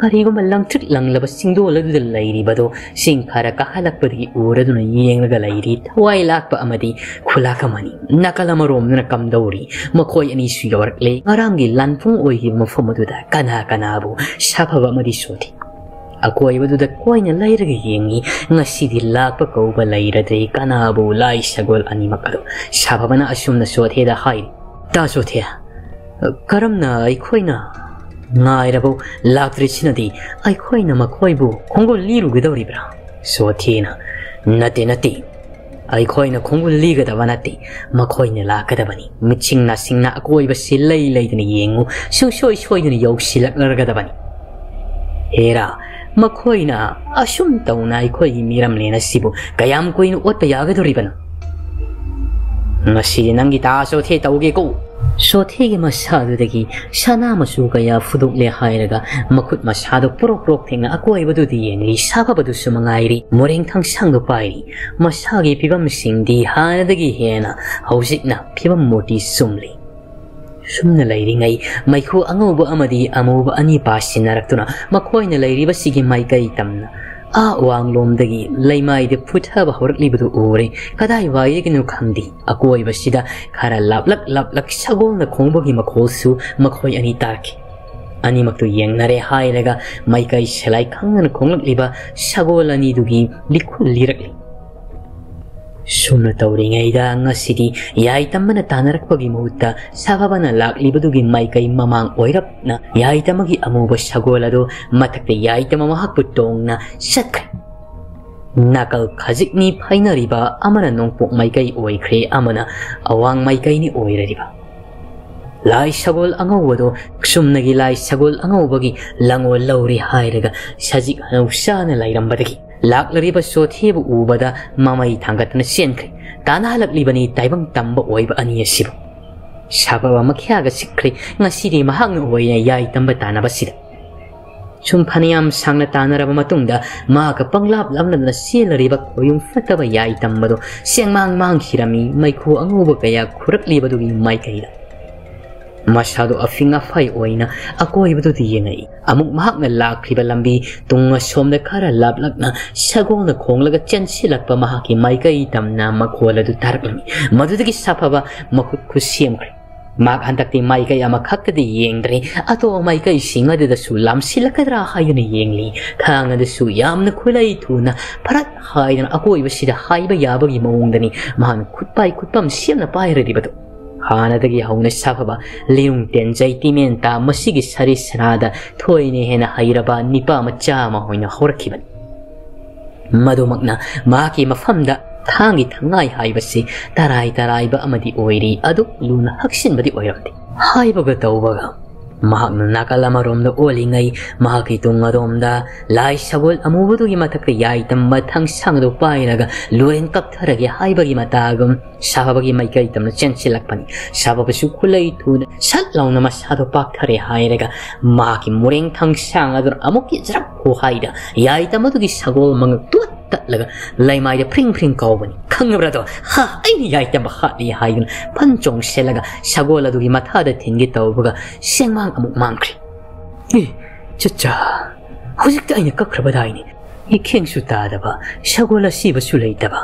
ꯀꯔꯤꯒꯨꯝꯕ ꯂꯪꯇ꯭ꯔꯤꯛ ꯂꯪꯂꯕ ꯆꯤꯡꯗꯣꯜ ꯑꯗꯨꯗ ꯂꯩꯔꯤꯕꯗꯣ ꯆꯤꯡ ꯈꯔ ꯀꯥꯈꯠꯂꯛꯄꯗꯒꯤ ꯎꯔꯗꯨꯅ ꯌꯦꯡꯂꯒ ꯂꯩꯔꯤ ꯊꯋꯥꯏ ꯂꯥꯛꯄ ꯑꯃꯗꯤ ꯈꯨꯂꯥꯛ ꯑꯃꯅꯤ꯫ ꯅꯥꯀꯜ ꯑꯃꯔꯣꯝꯗꯅ ꯀꯝꯗꯧꯔꯤ ꯃꯈꯣꯏ ꯑꯅꯤꯁꯨ ꯌꯧꯔꯛꯂꯦ꯫ ꯉꯔꯥꯡꯒꯤ ꯂꯥꯟꯐꯨꯡ ꯑꯣꯏꯈꯤꯕ ꯃꯐꯝ ꯑꯗꯨꯗ ꯀꯅꯥ ꯀꯅꯥꯕꯨ ꯁꯥꯐꯕ ꯑꯃꯗꯤ ꯁꯣꯊꯤ꯫ ꯑꯀꯣꯏꯕꯗꯨꯗ ꯀꯣꯏꯅ ꯂꯩꯔꯒ ꯌꯦꯡꯉꯤ꯫ ꯉꯁꯤꯗꯤ ꯂꯥꯛꯄ ꯀꯧꯕ ꯂꯩꯔꯗ꯭ꯔꯦ ꯀꯅꯥꯕꯨ꯫ ꯂꯥꯏ ꯁꯒꯣꯜ ꯑꯅꯤꯃꯛ ꯑꯗꯨ ꯁꯥꯐꯕꯅ ꯑꯁꯨꯝꯅ ꯁꯣꯊꯦꯗ ꯍꯥꯏꯔꯤ, "ꯇꯥ ꯁꯣꯊꯦ, ꯀꯔꯝꯅ ꯑꯩꯈꯣꯏꯅ ꯉꯥꯏꯔꯕꯧ ꯂꯥꯛꯇ꯭ꯔꯤꯁꯤꯅꯗꯤ ꯑꯩꯈꯣꯏꯅ ꯃꯈꯣꯏꯕꯨ ꯈꯣꯡꯒꯨꯜ ꯂꯤꯔꯨꯒꯗꯧꯔꯤꯕ꯭ꯔꯥ?" ꯁꯣꯊꯦꯅ, "ꯅꯠꯇꯦ, ꯅꯠꯇꯦ, ꯑꯩꯈꯣꯏꯅ ꯈꯣꯡꯒꯨꯜ ꯂꯤꯒꯗꯕ ꯅꯠꯇꯦ, ꯃꯈꯣꯏꯅ ꯂꯥꯛꯀꯗꯕꯅꯤ꯫ ꯃꯤꯠꯁꯤꯡ ꯅꯥꯁꯤꯡꯅ ꯑꯀꯣꯏꯕꯁꯤ ꯂꯩ ꯂꯩꯗꯅ ꯌꯦꯡꯉꯨ, ꯁꯨꯡꯁꯣꯏ ꯁꯣꯏꯗꯅ ꯌꯧꯁꯤꯜꯂꯛꯂꯒꯗꯕꯅꯤ꯫ ꯍꯦꯔꯥ, ꯃꯈꯣꯏꯅ ꯑꯁꯨꯝ ꯇꯧꯅ ꯑꯩꯈꯣꯏꯒꯤ ꯃꯤꯔꯝꯂꯦꯟ ꯑꯁꯤꯕꯨ ꯀꯌꯥꯝ ꯀꯨꯏꯅ ꯑꯣꯠꯄ ꯌꯥꯒꯗꯧꯔꯤꯕꯅꯣ? ꯉꯁꯤꯗꯤ ꯅꯪꯒꯤ ꯇꯥ ꯁꯣꯊꯦ ꯇꯧꯒꯦꯀꯣ!" ꯁꯣꯊꯦꯒꯤ ꯃꯁꯥꯗꯨꯗꯒꯤ ꯁꯅꯥ ꯃꯆꯨ ꯀꯌꯥ ꯐꯨꯗꯣꯛꯂꯦ ꯍꯥꯏꯔꯒ ꯃꯈꯨꯠ ꯃꯁꯥꯗꯣ ꯄ꯭ꯔꯣꯛ ꯄ꯭ꯔꯣꯛ ꯊꯦꯡꯅ ꯑꯀꯣꯏꯕꯗꯨꯗ ꯌꯦꯡꯂꯤ꯫ ꯁꯥꯐꯕꯗꯨꯁꯨ ꯃꯉꯥꯏꯔꯤ, ꯃꯣꯔꯦꯡ ꯊꯥꯡꯁꯥꯡꯗꯣ ꯄꯥꯏꯔꯤ꯫ ꯃꯁꯥꯒꯤ ꯐꯤꯕꯝꯁꯤꯡꯗꯤ ꯍꯥꯟꯅꯗꯒꯤ ꯍꯦꯟꯅ ꯍꯧꯖꯤꯛꯅ ꯐꯤꯕꯝ ꯃꯨꯔꯇꯤ ꯆꯨꯝꯂꯤ꯫ ꯁꯨꯝꯅ ꯂꯩꯔꯤꯉꯩ ꯃꯩꯈꯨ ꯑꯉꯧꯕ ꯑꯃꯗꯤ ꯑꯃꯨꯕ ꯑꯅꯤ ꯄꯥꯁꯤꯟꯅꯔꯛꯇꯨꯅ ꯃꯈꯣꯏꯅ ꯂꯩꯔꯤꯕꯁꯤꯒꯤ ꯃꯥꯏꯀꯩ ꯇꯝꯅ ꯑꯥ ꯋꯥꯡꯂꯣꯝꯗꯒꯤ ꯂꯩꯃꯥꯏꯗ ꯐꯨꯊꯕ ꯍꯧꯔꯛꯂꯤꯕꯗꯨ ꯎꯔꯦ꯫ ꯀꯗꯥꯏꯋꯥꯏꯗꯒꯤꯅꯣ ꯈꯪꯗꯦ, ꯑꯀꯣꯏꯕꯁꯤꯗ ꯈꯔ ꯂꯥꯞꯂꯛ ꯂꯥꯞꯂꯛ ꯁꯒꯣꯜꯅ ꯈꯣꯡꯕꯒꯤ ꯃꯈꯣꯜꯁꯨ ꯃꯈꯣꯏ ꯑꯅꯤ ꯇꯥꯔꯛꯈꯤ꯫ ꯑꯅꯤꯃꯛꯇꯨ ꯌꯦꯡꯅꯔꯦ ꯍꯥꯏꯔꯒ ꯃꯥꯏꯀꯩ ꯁꯦꯂꯥꯏ ꯈꯪꯗꯅ ꯈꯣꯡꯂꯛꯂꯤꯕ ꯁꯒꯣꯜ ꯑꯅꯤꯗꯨꯒꯤ ꯂꯤꯈꯨꯜ ꯂꯤꯔꯛꯂꯤ꯫ ꯁꯨꯝꯅ ꯇꯧꯔꯤꯉꯩꯗ ꯉꯁꯤꯗꯤ ꯌꯥꯏꯇꯝꯕꯅ ꯇꯥꯟꯅꯔꯛꯄꯒꯤ ꯃꯍꯨꯠꯇ ꯁꯥꯐꯕꯅ ꯂꯥꯛꯂꯤꯕꯗꯨꯒꯤ ꯃꯥꯏꯀꯩ ꯃꯃꯥꯡ ꯑꯣꯏꯔꯞꯅ ꯌꯥꯏꯇꯝꯕꯒꯤ ꯑꯃꯨꯕ ꯁꯒꯣꯜ ꯑꯗꯨ ꯃꯊꯛꯇ ꯌꯥꯏꯇꯝꯕ ꯃꯍꯥꯛꯄꯨ ꯇꯣꯡꯅ ꯆꯠꯈ꯭ꯔꯦ꯫ ꯅꯥꯀꯜ ꯈꯖꯤꯛꯅꯤ ꯐꯥꯏꯅꯔꯤꯕ, ꯑꯃꯅ ꯅꯣꯡꯄꯣꯛ ꯃꯥꯏꯀꯩ ꯑꯣꯏꯈ꯭ꯔꯦ, ꯑꯃꯅ ꯑꯋꯥꯡ ꯃꯥꯏꯀꯩꯅꯤ ꯑꯣꯏꯔꯔꯤꯕ꯫ ꯂꯥꯏ ꯁꯒꯣꯜ ꯑꯉꯧꯕꯗꯣ ꯆꯨꯝꯅꯒꯤ ꯂꯥꯏ ꯁꯒꯣꯜ ꯑꯉꯧꯕꯒꯤ ꯂꯪꯉꯣꯜ ꯂꯧꯔꯤ ꯍꯥꯏꯔꯒ ꯁꯖꯤꯛ ꯍꯅꯧ ꯆꯥꯅ ꯂꯩꯔꯝꯕꯗꯒꯤ ꯂꯥꯛꯂꯔꯤꯕ ꯆꯣꯊꯦꯕꯨ ꯎꯕꯗ ꯃꯃꯩ ꯊꯥꯡꯒꯠꯇꯨꯅ ꯆꯦꯟꯈ꯭ꯔꯦ꯫ ꯇꯥꯟꯅꯍꯜꯂꯛꯂꯤꯕꯅꯤ ꯇꯥꯏꯕꯪ ꯇꯝꯕ ꯑꯣꯏꯕ ꯑꯅꯤ ꯑꯁꯤꯕꯨ꯫ ꯁꯥꯐꯕ ꯃꯈ꯭ꯌꯥꯒ ꯆꯤꯛꯈ꯭ꯔꯦ꯫ ꯉꯁꯤꯗꯤ ꯃꯍꯥꯛꯅ ꯑꯣꯏꯅ ꯌꯥꯏ ꯇꯝꯕ ꯇꯥꯟꯅꯕꯁꯤꯗ꯫ ꯁꯨꯝ ꯐꯅꯌꯥꯝ ꯁꯥꯡꯅ ꯇꯥꯟꯅꯔꯕ ꯃꯇꯨꯡꯗ ꯃꯍꯥꯛꯀ ꯄꯪꯂꯥꯞ ꯂꯥꯞꯅꯗꯅ ꯆꯦꯜꯂꯔꯤꯕ ꯈꯣꯌꯨꯝ ꯐꯠꯇꯕ ꯌꯥꯏ ꯇꯝꯕꯗꯣ ꯆꯦꯡꯃꯥꯡ ꯃꯥꯡꯈꯤꯔꯝꯃꯤ꯫ ꯃꯩꯈꯨ ꯑꯉꯧꯕ ꯀꯌꯥ ꯈꯨꯔꯛꯂꯤꯕꯗꯨꯒꯤ ꯃꯥꯏꯀꯩꯗ ꯃꯁꯥꯗꯣ ꯑꯐꯤꯡ ꯑꯐꯥꯏ ꯑꯣꯏꯅ ꯑꯀꯣꯏꯕꯗꯨꯗ ꯌꯦꯡꯉꯛꯏ꯫ ꯑꯃꯨꯛ ꯃꯍꯥꯛꯅ ꯂꯥꯛꯈ꯭ꯔꯤꯕ ꯂꯝꯕꯤ ꯇꯨꯡ ꯑꯁꯣꯝꯗ ꯈꯔ ꯂꯥꯞꯂꯛꯅ ꯁꯒꯣꯜꯅ ꯈꯣꯡꯂꯒ ꯆꯦꯟꯁꯤꯜꯂꯛꯄ ꯃꯍꯥꯛꯀꯤ ꯃꯥꯏꯀꯩ ꯇꯝꯅ ꯃꯈꯣꯜ ꯑꯗꯨ ꯇꯥꯔꯛꯂꯝꯃꯤ꯫ ꯃꯗꯨꯗꯒꯤ ꯁꯥꯐꯕ ꯃꯈꯨꯠ ꯈꯨꯠ ꯁꯦꯝꯈ꯭ꯔꯦ꯫ ꯃꯍꯥꯛ ꯍꯟꯗꯛꯇꯤ ꯃꯥꯏꯀꯩ ꯑꯃꯈꯛꯇꯗꯤ ꯌꯦꯡꯗ꯭ꯔꯦ, ꯑꯇꯣꯞꯄ ꯃꯥꯏꯀꯩꯁꯤꯡ ꯑꯗꯨꯗꯁꯨ ꯂꯥꯝꯁꯤꯜꯂꯛꯀꯗ꯭ꯔꯥ ꯍꯥꯏꯗꯨꯅ ꯌꯦꯡꯂꯤ꯫ ꯊꯥꯡ ꯑꯗꯨꯁꯨ ꯌꯥꯝꯅ ꯈꯨꯠꯂꯩ ꯊꯨꯅ ꯐꯔꯠ ꯍꯥꯏꯗꯅ ꯑꯀꯣꯏꯕꯁꯤꯗ ꯍꯥꯏꯕ ꯌꯥꯕꯒꯤ ꯃꯑꯣꯡꯗꯅꯤ ꯃꯍꯥꯛꯅ ꯈꯨꯠꯄꯥꯏ ꯈꯨꯠꯄꯝ ꯁꯦꯝꯅ ꯄꯥꯏꯔꯤꯕꯗꯨ꯫ ꯍꯥꯟꯅꯗꯒꯤ ꯍꯧꯅ ꯁꯥꯐꯕ ꯂꯤꯔꯨꯡ ꯇꯦꯟꯖꯩ ꯇꯤꯃꯦꯟ ꯇꯥ ꯃꯁꯤꯒꯤ ꯁꯔꯤ ꯁꯔꯥꯗ ꯊꯣꯏꯅ ꯍꯦꯟꯅ ꯍꯩꯔꯕ ꯅꯤꯄꯥ ꯃꯆꯥ ꯑꯃ ꯑꯣꯏꯅ ꯍꯧꯔꯛꯈꯤꯕꯅꯤ꯫ ꯃꯗꯨꯃꯛꯅ ꯃꯍꯥꯛꯀꯤ ꯃꯐꯝꯗ ꯊꯥꯡꯒꯤ ꯊꯉꯥꯏ ꯍꯥꯏꯕꯁꯤ ꯇꯔꯥꯏ ꯇꯔꯥꯏꯕ ꯑꯃꯗꯤ ꯑꯣꯏꯔꯤ, ꯑꯗꯨꯛ ꯂꯨꯅ ꯍꯛꯆꯤꯟꯕꯗꯤ ꯑꯣꯏꯔꯝꯗꯦ꯫ ꯍꯥꯏꯕꯒ ꯇꯧꯕꯒ ꯃꯍꯥꯛꯅ ꯅꯥꯀꯜ ꯑꯃꯔꯣꯝꯗ ꯑꯣꯜꯂꯤꯉꯩ ꯃꯍꯥꯛꯀꯤ ꯇꯨꯡ ꯑꯗꯣꯝꯗ ꯂꯥꯏ ꯁꯒꯣꯜ ꯑꯃꯨꯕꯗꯨꯒꯤ ꯃꯊꯛꯇ ꯌꯥꯏꯇꯝꯕ ꯊꯥꯡꯁꯥꯡꯗꯨ ꯄꯥꯏꯔꯒ ꯂꯣꯔꯦꯟ ꯀꯞꯊꯔꯒꯦ ꯍꯥꯏꯕꯒꯤ ꯃꯇꯥꯒꯨꯝ ꯁꯥꯐꯕꯒꯤ ꯃꯥꯏꯀꯩ ꯇꯝꯅ ꯆꯦꯟꯁꯤꯜꯂꯛꯄꯅꯤ꯫ ꯁꯥꯐꯕꯁꯨ ꯈꯨꯠꯂꯩ ꯊꯨꯅ ꯁꯠ ꯂꯥꯎꯅ ꯃꯁꯥꯗꯣ ꯄꯥꯛꯊꯔꯦ ꯍꯥꯏꯔꯒ ꯃꯍꯥꯛꯀꯤ ꯃꯣꯔꯦꯡ ꯊꯥꯡꯁꯥꯡ ꯑꯗꯨꯅ ꯑꯃꯨꯛꯀꯤ ꯖꯔꯛ ꯈꯣ ꯍꯥꯏꯗ ꯌꯥꯏꯇꯝꯕꯗꯨꯒꯤ ꯁꯒꯣꯜ ꯃꯉꯛ ꯇꯨꯠ ꯇꯠꯂꯒ ꯂꯩꯃꯥꯏꯗ ꯐ꯭ꯔꯤꯡ ꯐ꯭ꯔꯤꯡ ꯀꯥꯎꯕꯅꯤ꯫ "ꯈꯪꯉꯕ꯭ꯔꯥꯗꯣ? ꯍꯥ, ꯑꯩꯅ ꯌꯥꯏꯇꯝꯕ ꯍꯥꯠꯂꯤ" ꯍꯥꯏꯗꯨꯅ ꯐꯟ ꯆꯣꯡꯁꯤꯜꯂꯒ ꯁꯒꯣꯜ ꯑꯗꯨꯒꯤ ꯃꯊꯥꯗ ꯊꯤꯟꯒꯦ ꯇꯧꯕꯒ ꯁꯦꯡꯃꯥꯡ ꯑꯃꯨꯛ ꯃꯥꯡꯈ꯭ꯔꯦ꯫ "ꯑꯦ, ꯆꯠꯆꯥ, ꯍꯧꯖꯤꯛꯇ ꯑꯩꯅ ꯀꯛꯈ꯭ꯔꯕꯗꯥꯏꯅꯦ꯫ ꯏꯈꯦꯡꯁꯨ ꯇꯥꯗꯕ, ꯁꯒꯣꯜ ꯑꯁꯤꯕꯁꯨ ꯂꯩꯇꯕ꯫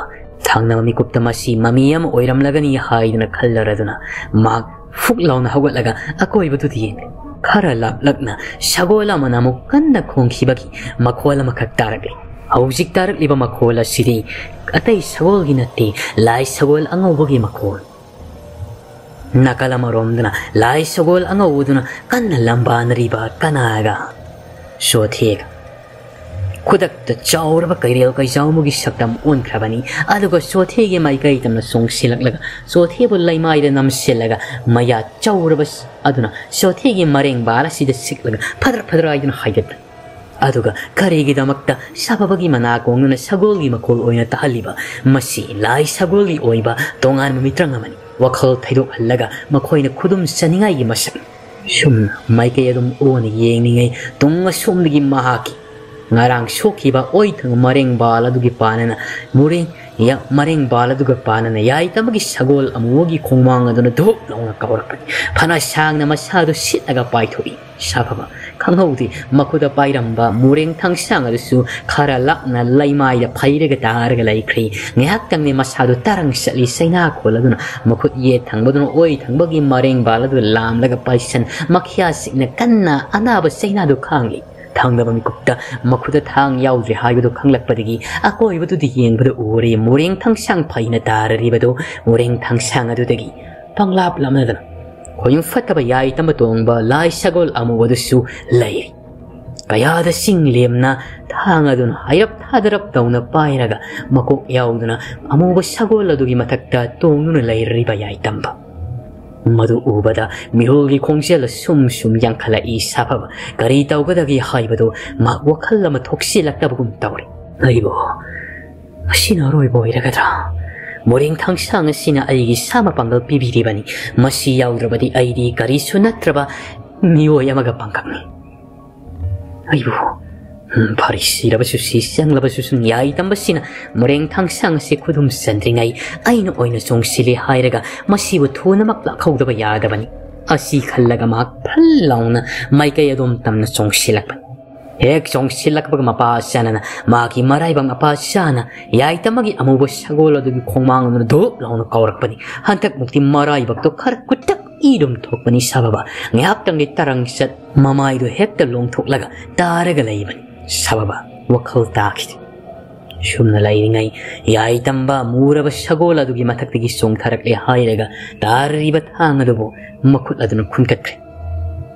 ꯊꯥꯡꯅꯕ ꯃꯤꯀꯨꯞꯇ ꯃꯁꯤ ꯃꯃꯤ ꯑꯃ ꯑꯣꯏꯔꯝꯂꯒꯅꯤ" ꯍꯥꯏꯗꯨꯅ ꯈꯜꯂꯔꯗꯨꯅ ꯃꯍꯥꯛ ꯐꯨꯛ ꯂꯥꯎꯅ ꯍꯧꯒꯠꯂꯒ ꯑꯀꯣꯏꯕꯗꯨꯗ ꯌꯦꯡꯂꯦ꯫ ꯈꯔ ꯂꯥꯞꯂꯛꯅ ꯁꯒꯣꯜ ꯑꯃꯅ ꯑꯃꯨꯛ ꯀꯟꯅ ꯈꯣꯡꯈꯤꯕꯒꯤ ꯃꯈꯣꯜ ꯑꯃꯈꯛ ꯇꯥꯔꯛꯂꯤ꯫ ꯍꯧꯖꯤꯛ ꯇꯥꯔꯛꯂꯤꯕ ꯃꯈꯣꯜ ꯑꯁꯤꯗꯤ ꯑꯇꯩ ꯁꯒꯣꯜꯒꯤ ꯅꯠꯇꯦ, ꯂꯥꯏ ꯁꯒꯣꯜ ꯑꯉꯧꯕꯒꯤ ꯃꯈꯣꯜ꯫ ꯅꯥꯀꯜ ꯑꯃꯔꯣꯝꯗꯅ ꯂꯥꯏ ꯁꯒꯣꯜ ꯑꯉꯧꯕꯗꯨꯅ ꯀꯟꯅ ꯂꯝꯕꯥꯅꯔꯤꯕ ꯀꯅꯥꯒ? ꯁꯣꯊꯦꯒ꯫ ꯈꯨꯗꯛꯇ ꯆꯥꯎꯔꯕ ꯀꯩꯔꯦꯜ ꯀꯩꯖꯥꯎ ꯑꯃꯒꯤ ꯁꯛꯇꯝ ꯑꯣꯟꯈ꯭ꯔꯕꯅꯤ꯫ ꯑꯗꯨꯒ ꯆꯣꯊꯦꯒꯤ ꯃꯥꯏꯀꯩ ꯇꯝꯅ ꯆꯣꯡꯁꯤꯜꯂꯛꯂꯒ ꯆꯣꯊꯦꯕꯨ ꯂꯩꯃꯥꯏꯗ ꯅꯝꯁꯤꯜꯂꯒ ꯃꯌꯥ ꯆꯧꯔꯕ ꯑꯗꯨꯅ ꯆꯣꯊꯦꯒꯤ ꯃꯔꯦꯡꯕꯥꯜ ꯑꯁꯤꯗ ꯁꯤꯛꯂꯒ ꯐꯗ꯭ꯔ ꯐꯗ꯭ꯔ ꯍꯥꯏꯗꯨꯅ ꯍꯥꯏꯒꯠꯄꯅꯤ꯫ ꯑꯗꯨꯒ ꯀꯔꯤꯒꯤꯗꯃꯛꯇ ꯁꯥꯐꯕꯒꯤ ꯃꯅꯥ ꯀꯣꯡꯗꯨꯅ ꯁꯒꯣꯜꯒꯤ ꯃꯈꯣꯜ ꯑꯣꯏꯅ ꯇꯥꯍꯜꯂꯤꯕ? ꯃꯁꯤ ꯂꯥꯏ ꯁꯒꯣꯜꯒꯤ ꯑꯣꯏꯕ ꯇꯣꯉꯥꯟꯕ ꯃꯤꯇ꯭ꯔꯪ ꯑꯃꯅꯤ꯫ ꯋꯥꯈꯜ ꯊꯩꯗꯣꯛꯍꯜꯂꯒ ꯃꯈꯣꯏꯅ ꯈꯨꯗꯨꯝ ꯆꯅꯤꯡꯉꯥꯏꯒꯤ ꯃꯁꯛꯅꯤ꯫ ꯁꯨꯝꯅ ꯃꯥꯏꯀꯩ ꯑꯗꯨꯝ ꯑꯣꯟꯅ ꯌꯦꯡꯂꯤꯉꯩ ꯇꯨꯡ ꯑꯁꯣꯝꯗꯒꯤ ꯃꯍꯥꯛꯀꯤ ꯉꯔꯥꯡ ꯁꯣꯛꯈꯤꯕ ꯑꯣꯏꯊꯪ ꯃꯔꯦꯡꯕꯥꯜ ꯑꯗꯨꯒꯤ ꯄꯥꯅꯅ ꯃꯨꯔꯦꯡ ꯌ-, ꯃꯔꯦꯡꯕꯥꯜ ꯑꯗꯨꯒ ꯄꯥꯅꯅ ꯌꯥꯏꯇꯝꯕꯒꯤ ꯁꯒꯣꯜ ꯑꯃꯨꯕꯒꯤ ꯈꯣꯡꯃꯥꯡ ꯑꯗꯨꯅ ꯙꯨꯞ ꯂꯥꯎꯅ ꯀꯧꯔꯛꯄꯅꯤ꯫ ꯐꯅ ꯁꯥꯡꯅ ꯃꯁꯥꯗꯨ ꯁꯤꯠꯂꯒ ꯄꯥꯏꯊꯣꯛꯏ꯫ ꯁꯥꯐꯕ ꯈꯪꯍꯧꯗꯦ, ꯃꯈꯨꯠꯇ ꯄꯥꯏꯔꯝꯕ ꯃꯨꯔꯦꯡ ꯊꯥꯡꯁꯥꯡ ꯑꯗꯨꯁꯨ ꯈꯔ ꯂꯥꯞꯅ ꯂꯩꯃꯥꯏꯗ ꯐꯩꯔꯒ ꯇꯥꯔꯒ ꯂꯩꯈ꯭ꯔꯦ꯫ ꯉꯥꯏꯍꯥꯛꯇꯪꯗꯤ ꯃꯁꯥꯗꯨ ꯇꯔꯪ ꯆꯠꯂꯤ꯫ ꯆꯩꯅꯥ ꯈꯣꯜ ꯑꯗꯨꯅ ꯃꯈꯨꯠ ꯌꯦꯠ ꯊꯪꯕꯗꯨꯅ ꯑꯣꯏ ꯊꯪꯕꯒꯤ ꯃꯔꯦꯡꯕꯥꯜ ꯑꯗꯨ ꯂꯥꯝꯂꯒ ꯄꯥꯏꯁꯟ ꯃꯈ꯭ꯌꯥꯁꯤꯡꯅ ꯀꯟꯅ ꯑꯅꯥꯕ ꯆꯩꯅꯥꯗꯨ ꯈꯥꯡꯂꯤ꯫ ꯊꯪꯅꯕ ꯃꯤꯀꯨꯞꯇ ꯃꯈꯨꯠꯇ ꯊꯥꯡ ꯌꯥꯎꯗ꯭ꯔꯦ ꯍꯥꯏꯕꯗꯨ ꯈꯪꯂꯛꯄꯗꯒꯤ ꯑꯀꯣꯏꯕꯗꯨꯗ ꯌꯦꯡꯕꯗ ꯎꯔꯦ ꯃꯨꯔꯦꯡ ꯊꯥꯡꯁꯥꯡ ꯐꯩꯅ ꯇꯥꯔꯔꯤꯕꯗꯨ꯫ ꯃꯨꯔꯦꯡ ꯊꯥꯡꯁꯥꯡ ꯑꯗꯨꯗꯒꯤ ꯄꯪꯂꯥꯞ ꯂꯥꯞꯅꯗꯅ ꯈꯣꯌꯨꯝ ꯐꯠꯇꯕ ꯌꯥꯏꯇꯝꯕ ꯇꯣꯡꯕ ꯂꯥꯏ ꯁꯒꯣꯜ ꯑꯃꯨꯕꯗꯨꯁꯨ ꯂꯩꯔꯤ꯫ ꯀꯌꯥꯗ ꯆꯤꯡ ꯂꯦꯝꯅ ꯊꯥꯡ ꯑꯗꯨꯅ ꯍꯥꯏꯔꯞ ꯊꯥꯗꯔꯞ ꯇꯧꯅ ꯄꯥꯏꯔꯒ ꯃꯀꯣꯛ ꯌꯥꯎꯗꯨꯅ ꯑꯃꯨꯕ ꯁꯒꯣꯜ ꯑꯗꯨꯒꯤ ꯃꯊꯛꯇ ꯇꯣꯡꯗꯨꯅ ꯂꯩꯔꯤꯕ ꯌꯥꯏꯇꯝꯕ꯫ ꯃꯗꯨ ꯎꯕꯗ ꯃꯤꯍꯨꯜꯒꯤ ꯈꯣꯡꯖꯦꯜ ꯁꯨꯝ ꯁꯨꯝ ꯌꯥꯡꯈꯠꯂꯛꯏ꯫ ꯁꯥꯐꯕ ꯀꯔꯤ ꯇꯧꯒꯗꯒꯦ ꯍꯥꯏꯕꯗꯨ ꯃꯍꯥꯛ ꯋꯥꯈꯜ ꯑꯃ ꯊꯣꯛꯁꯤꯜꯂꯛꯇꯕꯒꯨꯝ ꯇꯧꯔꯤ꯫ ꯑꯩꯕꯨ ꯑꯁꯤꯅ ꯑꯔꯣꯏꯕ ꯑꯣꯏꯔꯒꯗ꯭ꯔꯥ? ꯃꯣꯔꯦꯡ ꯊꯥꯡꯁꯥꯡ ꯑꯁꯤꯅ ꯑꯩꯒꯤ ꯁꯥ ꯃꯄꯥꯡꯒꯜ ꯄꯤꯕꯤꯔꯤꯕꯅꯤ꯫ ꯃꯁꯤ ꯌꯥꯎꯗ꯭ꯔꯕꯗꯤ ꯑꯩꯗꯤ ꯀꯔꯤꯁꯨ ꯅꯠꯇ꯭ꯔꯕ ꯃꯤꯑꯣꯏ ꯑꯃꯒ ꯄꯥꯡꯒꯜꯅꯤ꯫ ꯑꯩꯕꯨ, ꯎꯝ, ꯐꯔꯤ ꯁꯤꯔꯕꯁꯨ ꯁꯤ, ꯆꯪꯂꯕꯁꯨ ꯁꯨꯝ ꯌꯥꯏ ꯇꯝꯕꯁꯤꯅ ꯃꯣꯔꯦꯡ ꯊꯥꯡꯁꯥꯡ ꯑꯁꯤ ꯈꯨꯗꯨꯝ ꯆꯟꯗ꯭ꯔꯤꯉꯩ ꯑꯩꯅ ꯑꯣꯏꯅ ꯆꯣꯡꯁꯤꯜꯂꯤ ꯍꯥꯏꯔꯒ ꯃꯁꯤꯕꯨ ꯊꯨꯅꯃꯛ ꯂꯥꯛꯍꯧꯗꯕ ꯌꯥꯗꯕꯅꯤ꯫ ꯑꯁꯤ ꯈꯜꯂꯒ ꯃꯍꯥꯛ ꯐꯜ ꯂꯥꯎꯅ ꯃꯥꯏꯀꯩ ꯑꯗꯣꯝ ꯇꯝꯅ ꯆꯣꯡꯁꯤꯜꯂꯛꯄꯅꯤ꯫ ꯍꯦꯛ ꯆꯣꯡꯁꯤꯜꯂꯛꯄꯒ ꯃꯄꯥ ꯆꯥꯅꯅ ꯃꯥꯒꯤ ꯃꯔꯥꯏꯕꯛ ꯃꯄꯥ ꯆꯥꯅ ꯌꯥꯏꯇꯝꯕꯒꯤ ꯑꯃꯨꯕ ꯁꯒꯣꯜ ꯑꯗꯨꯒꯤ ꯈꯣꯡꯃꯥꯡ ꯑꯗꯨꯅ ꯙꯨꯞ ꯂꯥꯎꯅ ꯀꯧꯔꯛꯄꯅꯤ꯫ ꯍꯟꯗꯛꯃꯨꯛꯇꯤ ꯃꯔꯥꯏꯕꯛꯇꯣ ꯈꯔ ꯀꯨꯠꯇꯛ ꯏꯗꯨꯝ ꯊꯣꯛꯄꯅꯤ꯫ ꯁꯥꯐꯕ ꯉꯥꯏꯍꯥꯛꯇꯪꯗꯤ ꯇꯔꯪ ꯆꯠ ꯃꯃꯥꯏꯗꯨ ꯍꯦꯛꯇ ꯂꯣꯡꯊꯣꯛꯂꯒ ꯇꯥꯔꯒ ꯂꯩꯕꯅꯤ꯫ ꯁꯥꯐꯕ ꯋꯥꯈꯜ ꯇꯥꯈꯤꯗꯦ꯫ ꯁꯨꯝꯅ ꯂꯩꯔꯤꯉꯩ ꯌꯥꯏꯇꯝꯕ ꯃꯨꯔꯕ ꯁꯒꯣꯜ ꯑꯗꯨꯒꯤ ꯃꯊꯛꯇꯒꯤ ꯆꯣꯡꯊꯔꯛꯂꯦ ꯍꯥꯏꯔꯒ ꯇꯥꯔꯤꯕ ꯊꯥꯡ ꯑꯗꯨꯕꯨ ꯃꯈꯨꯠ ꯑꯗꯨꯅ ꯈꯨꯟꯀꯠꯈ꯭ꯔꯦ꯫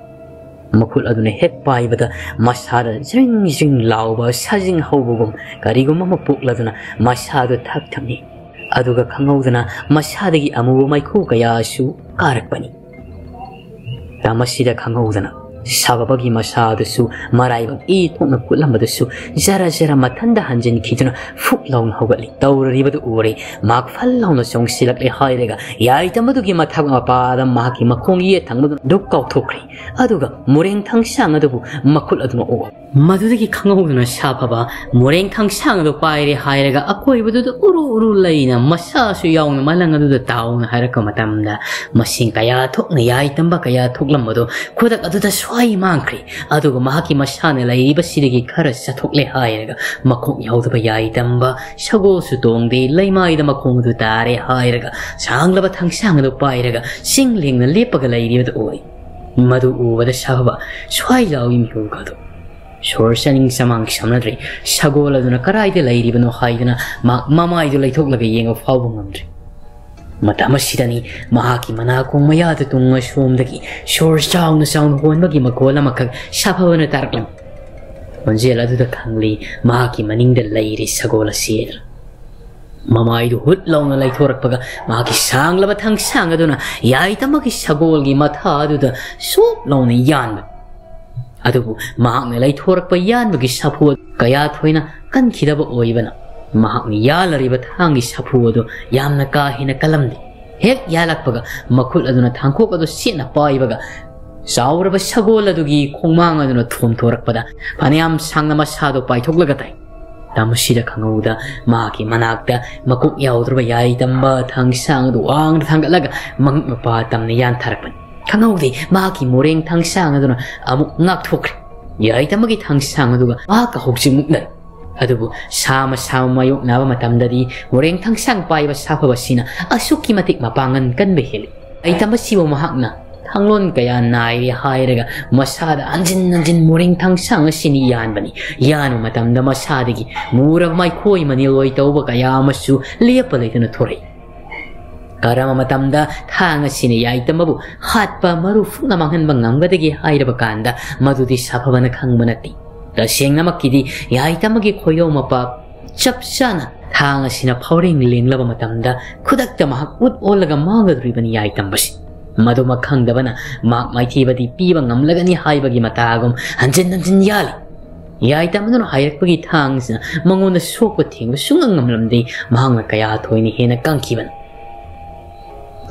ꯃꯈꯨꯠ ꯑꯗꯨꯅ ꯍꯦꯛ ꯄꯥꯏꯕꯗ ꯃꯁꯥꯗ ꯖ꯭ꯔꯤꯡ ꯖ꯭ꯔꯤꯡ ꯂꯥꯎꯕ ꯁꯥꯖꯤꯡ ꯍꯧꯕꯒꯨꯝ ꯀꯔꯤꯒꯨꯝꯕ ꯑꯃ ꯄꯣꯛꯂꯗꯨꯅ ꯃꯁꯥꯗꯨ ꯊꯛ ꯊꯛꯅꯤ꯫ ꯑꯗꯨꯒ ꯈꯪꯍꯧꯗꯅ ꯃꯁꯥꯗꯒꯤ ꯑꯃꯨꯕ ꯃꯩꯈꯨ ꯀꯌꯥꯁꯨ ꯀꯥꯔꯛꯄꯅꯤ꯫ ꯃꯁꯤꯗ ꯈꯪꯍꯧꯗꯅ ꯁꯥꯐꯕꯒꯤ ꯃꯁꯥ ꯑꯗꯨꯁꯨ ꯃꯔꯥꯏꯕꯛ ꯏ ꯊꯣꯛꯅ ꯀꯨꯠꯂꯝꯕꯗꯨꯁꯨ ꯖꯔ ꯖꯔ ꯃꯊꯟꯗ ꯍꯟꯖꯤꯟꯈꯤꯗꯨꯅ ꯐꯨꯛ ꯂꯥꯎꯅ ꯍꯧꯒꯠꯂꯤ꯫ ꯇꯧꯔꯤꯕꯗꯨ ꯎꯔꯦ꯫ ꯃꯍꯥꯛ ꯐꯜ ꯂꯥꯎꯅ ꯆꯣꯡꯁꯤꯜꯂꯛꯂꯦ ꯍꯥꯏꯔꯒ ꯌꯥꯏꯇꯝꯕꯗꯨꯒꯤ ꯃꯊꯛ ꯃꯄꯥꯗ ꯃꯍꯥꯛꯀꯤ ꯃꯈꯣꯡ ꯌꯦꯠ ꯊꯪꯕꯗꯨ ꯗꯨꯞ ꯀꯥꯎꯊꯣꯛꯈ꯭ꯔꯦ꯫ ꯑꯗꯨꯒ ꯃꯣꯔꯦꯡ ꯊꯥꯡꯁꯥꯡ ꯑꯗꯨꯕꯨ ꯃꯈꯨꯠ ꯑꯗꯨꯅ ꯑꯣꯛ ꯃꯗꯨꯗꯒꯤ ꯈꯪꯍꯧꯗꯅ ꯁꯥꯐꯕ ꯃꯣꯔꯦꯡ ꯊꯥꯡꯁꯥꯡ ꯑꯗꯨ ꯄꯥꯏꯔꯦ ꯍꯥꯏꯔꯒ ꯑꯀꯣꯏꯕꯗꯨꯗ ꯎꯔꯨ ꯎꯔꯨ ꯂꯩꯅ ꯃꯁꯥꯁꯨ ꯌꯥꯎꯅ ꯃꯂꯪ ꯑꯗꯨꯗ ꯇꯥꯎꯅ ꯍꯥꯏꯔꯛꯄ ꯃꯇꯝꯗ ꯃꯁꯤꯡ ꯀꯌꯥ ꯊꯣꯛꯅ ꯌꯥꯏꯇꯝꯕ ꯀꯌꯥ ꯊꯣꯛꯂꯝꯕꯗꯣ ꯈꯨꯗꯛ ꯑꯗꯨꯗ ꯁ꯭ꯋꯥꯏ ꯃꯥꯡꯈ꯭ꯔꯦ꯫ ꯑꯗꯨꯒ ꯃꯍꯥꯛꯀꯤ ꯃꯁꯥꯅ ꯂꯩꯔꯤꯕꯁꯤꯗꯒꯤ ꯈꯔ ꯆꯠꯊꯣꯛꯂꯦ ꯍꯥꯏꯔꯒ ꯃꯀꯣꯛ ꯌꯥꯎꯗꯕ ꯌꯥꯏꯇꯝꯕ ꯁꯒꯣꯜꯁꯨ ꯇꯣꯡꯗꯦ, ꯂꯩꯃꯥꯏꯗ ꯃꯈꯣꯡ ꯑꯗꯨ ꯇꯥꯔꯦ ꯍꯥꯏꯔꯒ ꯁꯥꯡꯂꯕ ꯊꯥꯡꯁꯥꯡ ꯑꯗꯨ ꯄꯥꯏꯔꯒ ꯆꯤꯡ ꯂꯦꯡꯅ ꯂꯦꯞꯄꯒ ꯂꯩꯔꯤꯕꯗꯨ ꯎꯏ꯫ ꯃꯗꯨ ꯎꯕꯗ ꯁꯥꯐꯕ ꯁ꯭ꯋꯥꯏ ꯂꯥꯎꯏ ꯃꯤꯍꯨꯒꯗꯣ꯫ ꯁꯣꯔ ꯆꯥꯅꯤꯡ ꯆꯃꯥꯡ ꯁꯝꯅꯗ꯭ꯔꯦ꯫ ꯁꯒꯣꯜ ꯑꯗꯨꯅ ꯀꯗꯥꯏꯗ ꯂꯩꯔꯤꯕꯅꯣ ꯍꯥꯏꯗꯨꯅ ꯃꯥ-, ꯃꯃꯥꯏꯗꯨ ꯂꯩꯊꯣꯛꯂꯒ ꯌꯦꯡꯕ ꯐꯥꯎꯕ ꯉꯝꯗ꯭ꯔꯦ꯫ ꯃꯇꯝ ꯑꯁꯤꯗꯅꯤ ꯃꯍꯥꯛꯀꯤ ꯃꯅꯥꯀꯣꯡ ꯃꯌꯥꯗ ꯇꯨꯡ ꯑꯁꯣꯝꯗꯒꯤ ꯁꯣꯔ ꯆꯥꯎꯅ ꯆꯥꯎꯅ ꯍꯣꯟꯕꯒꯤ ꯃꯈꯣꯜ ꯑꯃꯈꯛ ꯁꯥꯐꯕꯅ ꯇꯥꯔꯛꯂꯝꯃꯤ꯫ ꯈꯣꯟꯖꯦꯜ ꯑꯗꯨꯗ ꯈꯪꯂꯤ ꯃꯍꯥꯛꯀꯤ ꯃꯅꯤꯡꯗ ꯂꯩꯔꯤ ꯁꯒꯣꯜ ꯑꯁꯤ ꯍꯥꯏꯗꯨꯅ꯫ ꯃꯃꯥꯏꯗꯨ ꯍꯨꯠ ꯂꯥꯎꯅ ꯂꯩꯊꯣꯔꯛꯄꯒ ꯃꯍꯥꯛꯀꯤ ꯁꯥꯡꯂꯕ ꯊꯥꯡꯁꯥꯡ ꯑꯗꯨꯅ ꯌꯥꯏꯇꯝꯕꯒꯤ ꯁꯒꯣꯜꯒꯤ ꯃꯊꯥ ꯑꯗꯨꯗ ꯁꯣꯞ ꯂꯥꯎꯅ ꯌꯥꯟꯕ꯫ ꯑꯗꯨꯕꯨ ꯃꯍꯥꯛꯅ ꯂꯩꯊꯣꯔꯛꯄ ꯌꯥꯟꯕꯒꯤ ꯁꯥꯐꯨ ꯑꯗꯨ ꯀꯌꯥ ꯊꯣꯏꯅ ꯀꯟꯈꯤꯗꯕ ꯑꯣꯏꯕꯅ ꯃꯍꯥꯛꯅ ꯌꯥꯜꯂꯔꯤꯕ ꯊꯥꯡꯒꯤ ꯁꯥꯐꯨ ꯑꯗꯨ ꯌꯥꯝꯅ ꯀꯥ ꯍꯦꯟꯅ ꯀꯜꯂꯝꯗꯦ꯫ ꯍꯦꯛ ꯌꯥꯜꯂꯛꯄꯒ ꯃꯈꯨꯠ ꯑꯗꯨꯅ ꯊꯥꯡꯈꯣꯛ ꯑꯗꯨ ꯆꯦꯠꯅ ꯄꯥꯏꯕꯒ ꯆꯥꯎꯔꯕ ꯁꯒꯣꯜ ꯑꯗꯨꯒꯤ ꯈꯣꯡꯃꯥꯡ ꯑꯗꯨꯅ ꯊꯣꯝꯊꯣꯔꯛꯄꯗ ꯐꯅꯌꯥꯝ ꯁꯥꯡꯅ ꯃꯁꯥꯗꯨ ꯄꯥꯏꯊꯣꯛꯂꯒ ꯇꯥꯏ꯫ ꯃꯁꯤꯗ ꯈꯪꯍꯧꯗ ꯃꯍꯥꯛꯀꯤ ꯃꯅꯥꯛꯇ ꯃꯀꯣꯛ ꯌꯥꯎꯗ꯭ꯔꯕ ꯌꯥꯏꯇꯝꯕ ꯊꯥꯡꯁꯥꯡ ꯑꯗꯨ ꯋꯥꯡꯅ ꯊꯥꯡꯒꯠꯂꯒ ꯃꯉꯛ ꯃꯄꯥ ꯇꯝꯅ ꯌꯥꯟꯊꯔꯛꯄꯅꯤ꯫ ꯈꯪꯍꯧꯗꯦ ꯃꯍꯥꯛꯀꯤ ꯃꯣꯔꯦꯡ ꯊꯥꯡꯁꯥꯡ ꯑꯗꯨꯅ ꯑꯃꯨꯛ ꯉꯥꯛꯊꯣꯛꯈ꯭ꯔꯦ꯫ ꯌꯥꯏꯇꯝꯕꯒꯤ ꯊꯥꯡꯁꯥꯡ ꯑꯑꯗꯨꯒ ꯃꯍꯥꯛꯀ ꯍꯧꯖꯤꯛ ꯃꯨꯛꯅꯔꯦ꯫ ꯑꯗꯨꯕꯨ ꯁꯥ ꯃꯁꯥ ꯃꯥꯌꯣꯛꯅꯕ ꯃꯇꯝꯗꯗꯤ ꯃꯣꯔꯦꯡ ꯊꯥꯡꯁꯥꯡ ꯄꯥꯏꯕ ꯁꯥꯐꯕꯁꯤꯅ ꯑꯁꯨꯛꯀꯤ ꯃꯇꯤꯛ ꯃꯄꯥꯡꯒꯜ ꯀꯟꯕ ꯍꯦꯜꯂꯤ꯫ ꯌꯥꯏꯇꯝꯕꯁꯤꯕꯨ ꯃꯍꯥꯛꯅ ꯊꯥꯡꯂꯣꯟ ꯀꯌꯥ ꯅꯥꯏꯔꯦ ꯍꯥꯏꯔꯒ ꯃꯁꯥꯗ ꯍꯟꯖꯤꯟ ꯍꯟꯖꯤꯟ ꯃꯣꯔꯦꯡ ꯊꯥꯡꯁꯥꯡ ꯑꯁꯤꯅꯤ ꯌꯥꯟꯕꯅꯤ꯫ ꯌꯥꯟꯕ ꯃꯇꯝꯗ ꯃꯁꯥꯗꯒꯤ ꯃꯨꯔꯕ ꯃꯩꯈꯣꯏ ꯃꯅꯤꯜ ꯑꯣꯏ ꯇꯧꯕ ꯀꯌꯥ ꯑꯃꯁꯨ ꯂꯦꯞꯄ ꯂꯩꯇꯅ ꯊꯣꯔꯛꯏ꯫ ꯀꯔꯝꯕ ꯃꯇꯝꯗ ꯊꯥꯡ ꯑꯁꯤꯅ ꯌꯥꯏꯇꯝꯕꯕꯨ ꯍꯥꯠꯄ ꯃꯔꯨ ꯐꯨꯛꯅ ꯃꯥꯡꯍꯟꯕ ꯉꯝꯒꯗꯒꯦ ꯍꯥꯏꯔꯕ ꯀꯥꯟꯗ, ꯃꯗꯨꯗꯤ ꯁꯥꯐꯕꯅ ꯈꯪꯕ ꯅꯠꯇꯦ꯫ ꯇꯁꯦꯡꯅꯃꯛꯀꯤꯗꯤ ꯌꯥꯏꯇꯝꯕꯒꯤ ꯈꯣꯏꯗꯧ ꯃꯄꯥ ꯆꯞ ꯆꯥꯅ ꯊꯥꯡ ꯑꯁꯤꯅ ꯐꯥꯎꯔꯦꯡ ꯂꯦꯡꯂꯕ ꯃꯇꯝꯗ, ꯈꯨꯗꯛꯇ ꯃꯍꯥꯛ ꯎꯠ ꯑꯣꯜꯂꯒ ꯃꯥꯡꯒꯗꯧꯔꯤꯕꯅꯤ ꯌꯥꯏꯇꯝꯕꯁꯤ꯫ ꯃꯗꯨꯃꯛ ꯈꯪꯗꯕꯅ ꯃꯍꯥꯛ ꯃꯥꯏꯊꯤꯕꯗꯤ ꯄꯤꯕ ꯉꯝꯂꯒꯅꯤ ꯍꯥꯏꯕꯒꯤ ꯃꯇꯥꯒꯨꯝ ꯍꯟꯖꯤꯟ ꯍꯟꯖꯤꯟ ꯌꯥꯜꯂꯤ꯫ ꯌꯥꯏꯇꯝꯕꯗꯨꯅ ꯍꯥꯏꯔꯛꯄꯒꯤ ꯊꯥꯡꯁꯤꯅ ꯃꯉꯣꯟꯗ ꯁꯣꯛꯄ ꯊꯦꯡꯕ ꯁꯨꯡꯉꯝ ꯉꯝꯂꯝꯗꯦ꯫ ꯃꯍꯥꯛꯅ ꯀꯌꯥ ꯊꯣꯏꯅ ꯍꯦꯟꯅ ꯀꯪꯈꯤꯕꯅꯤ꯫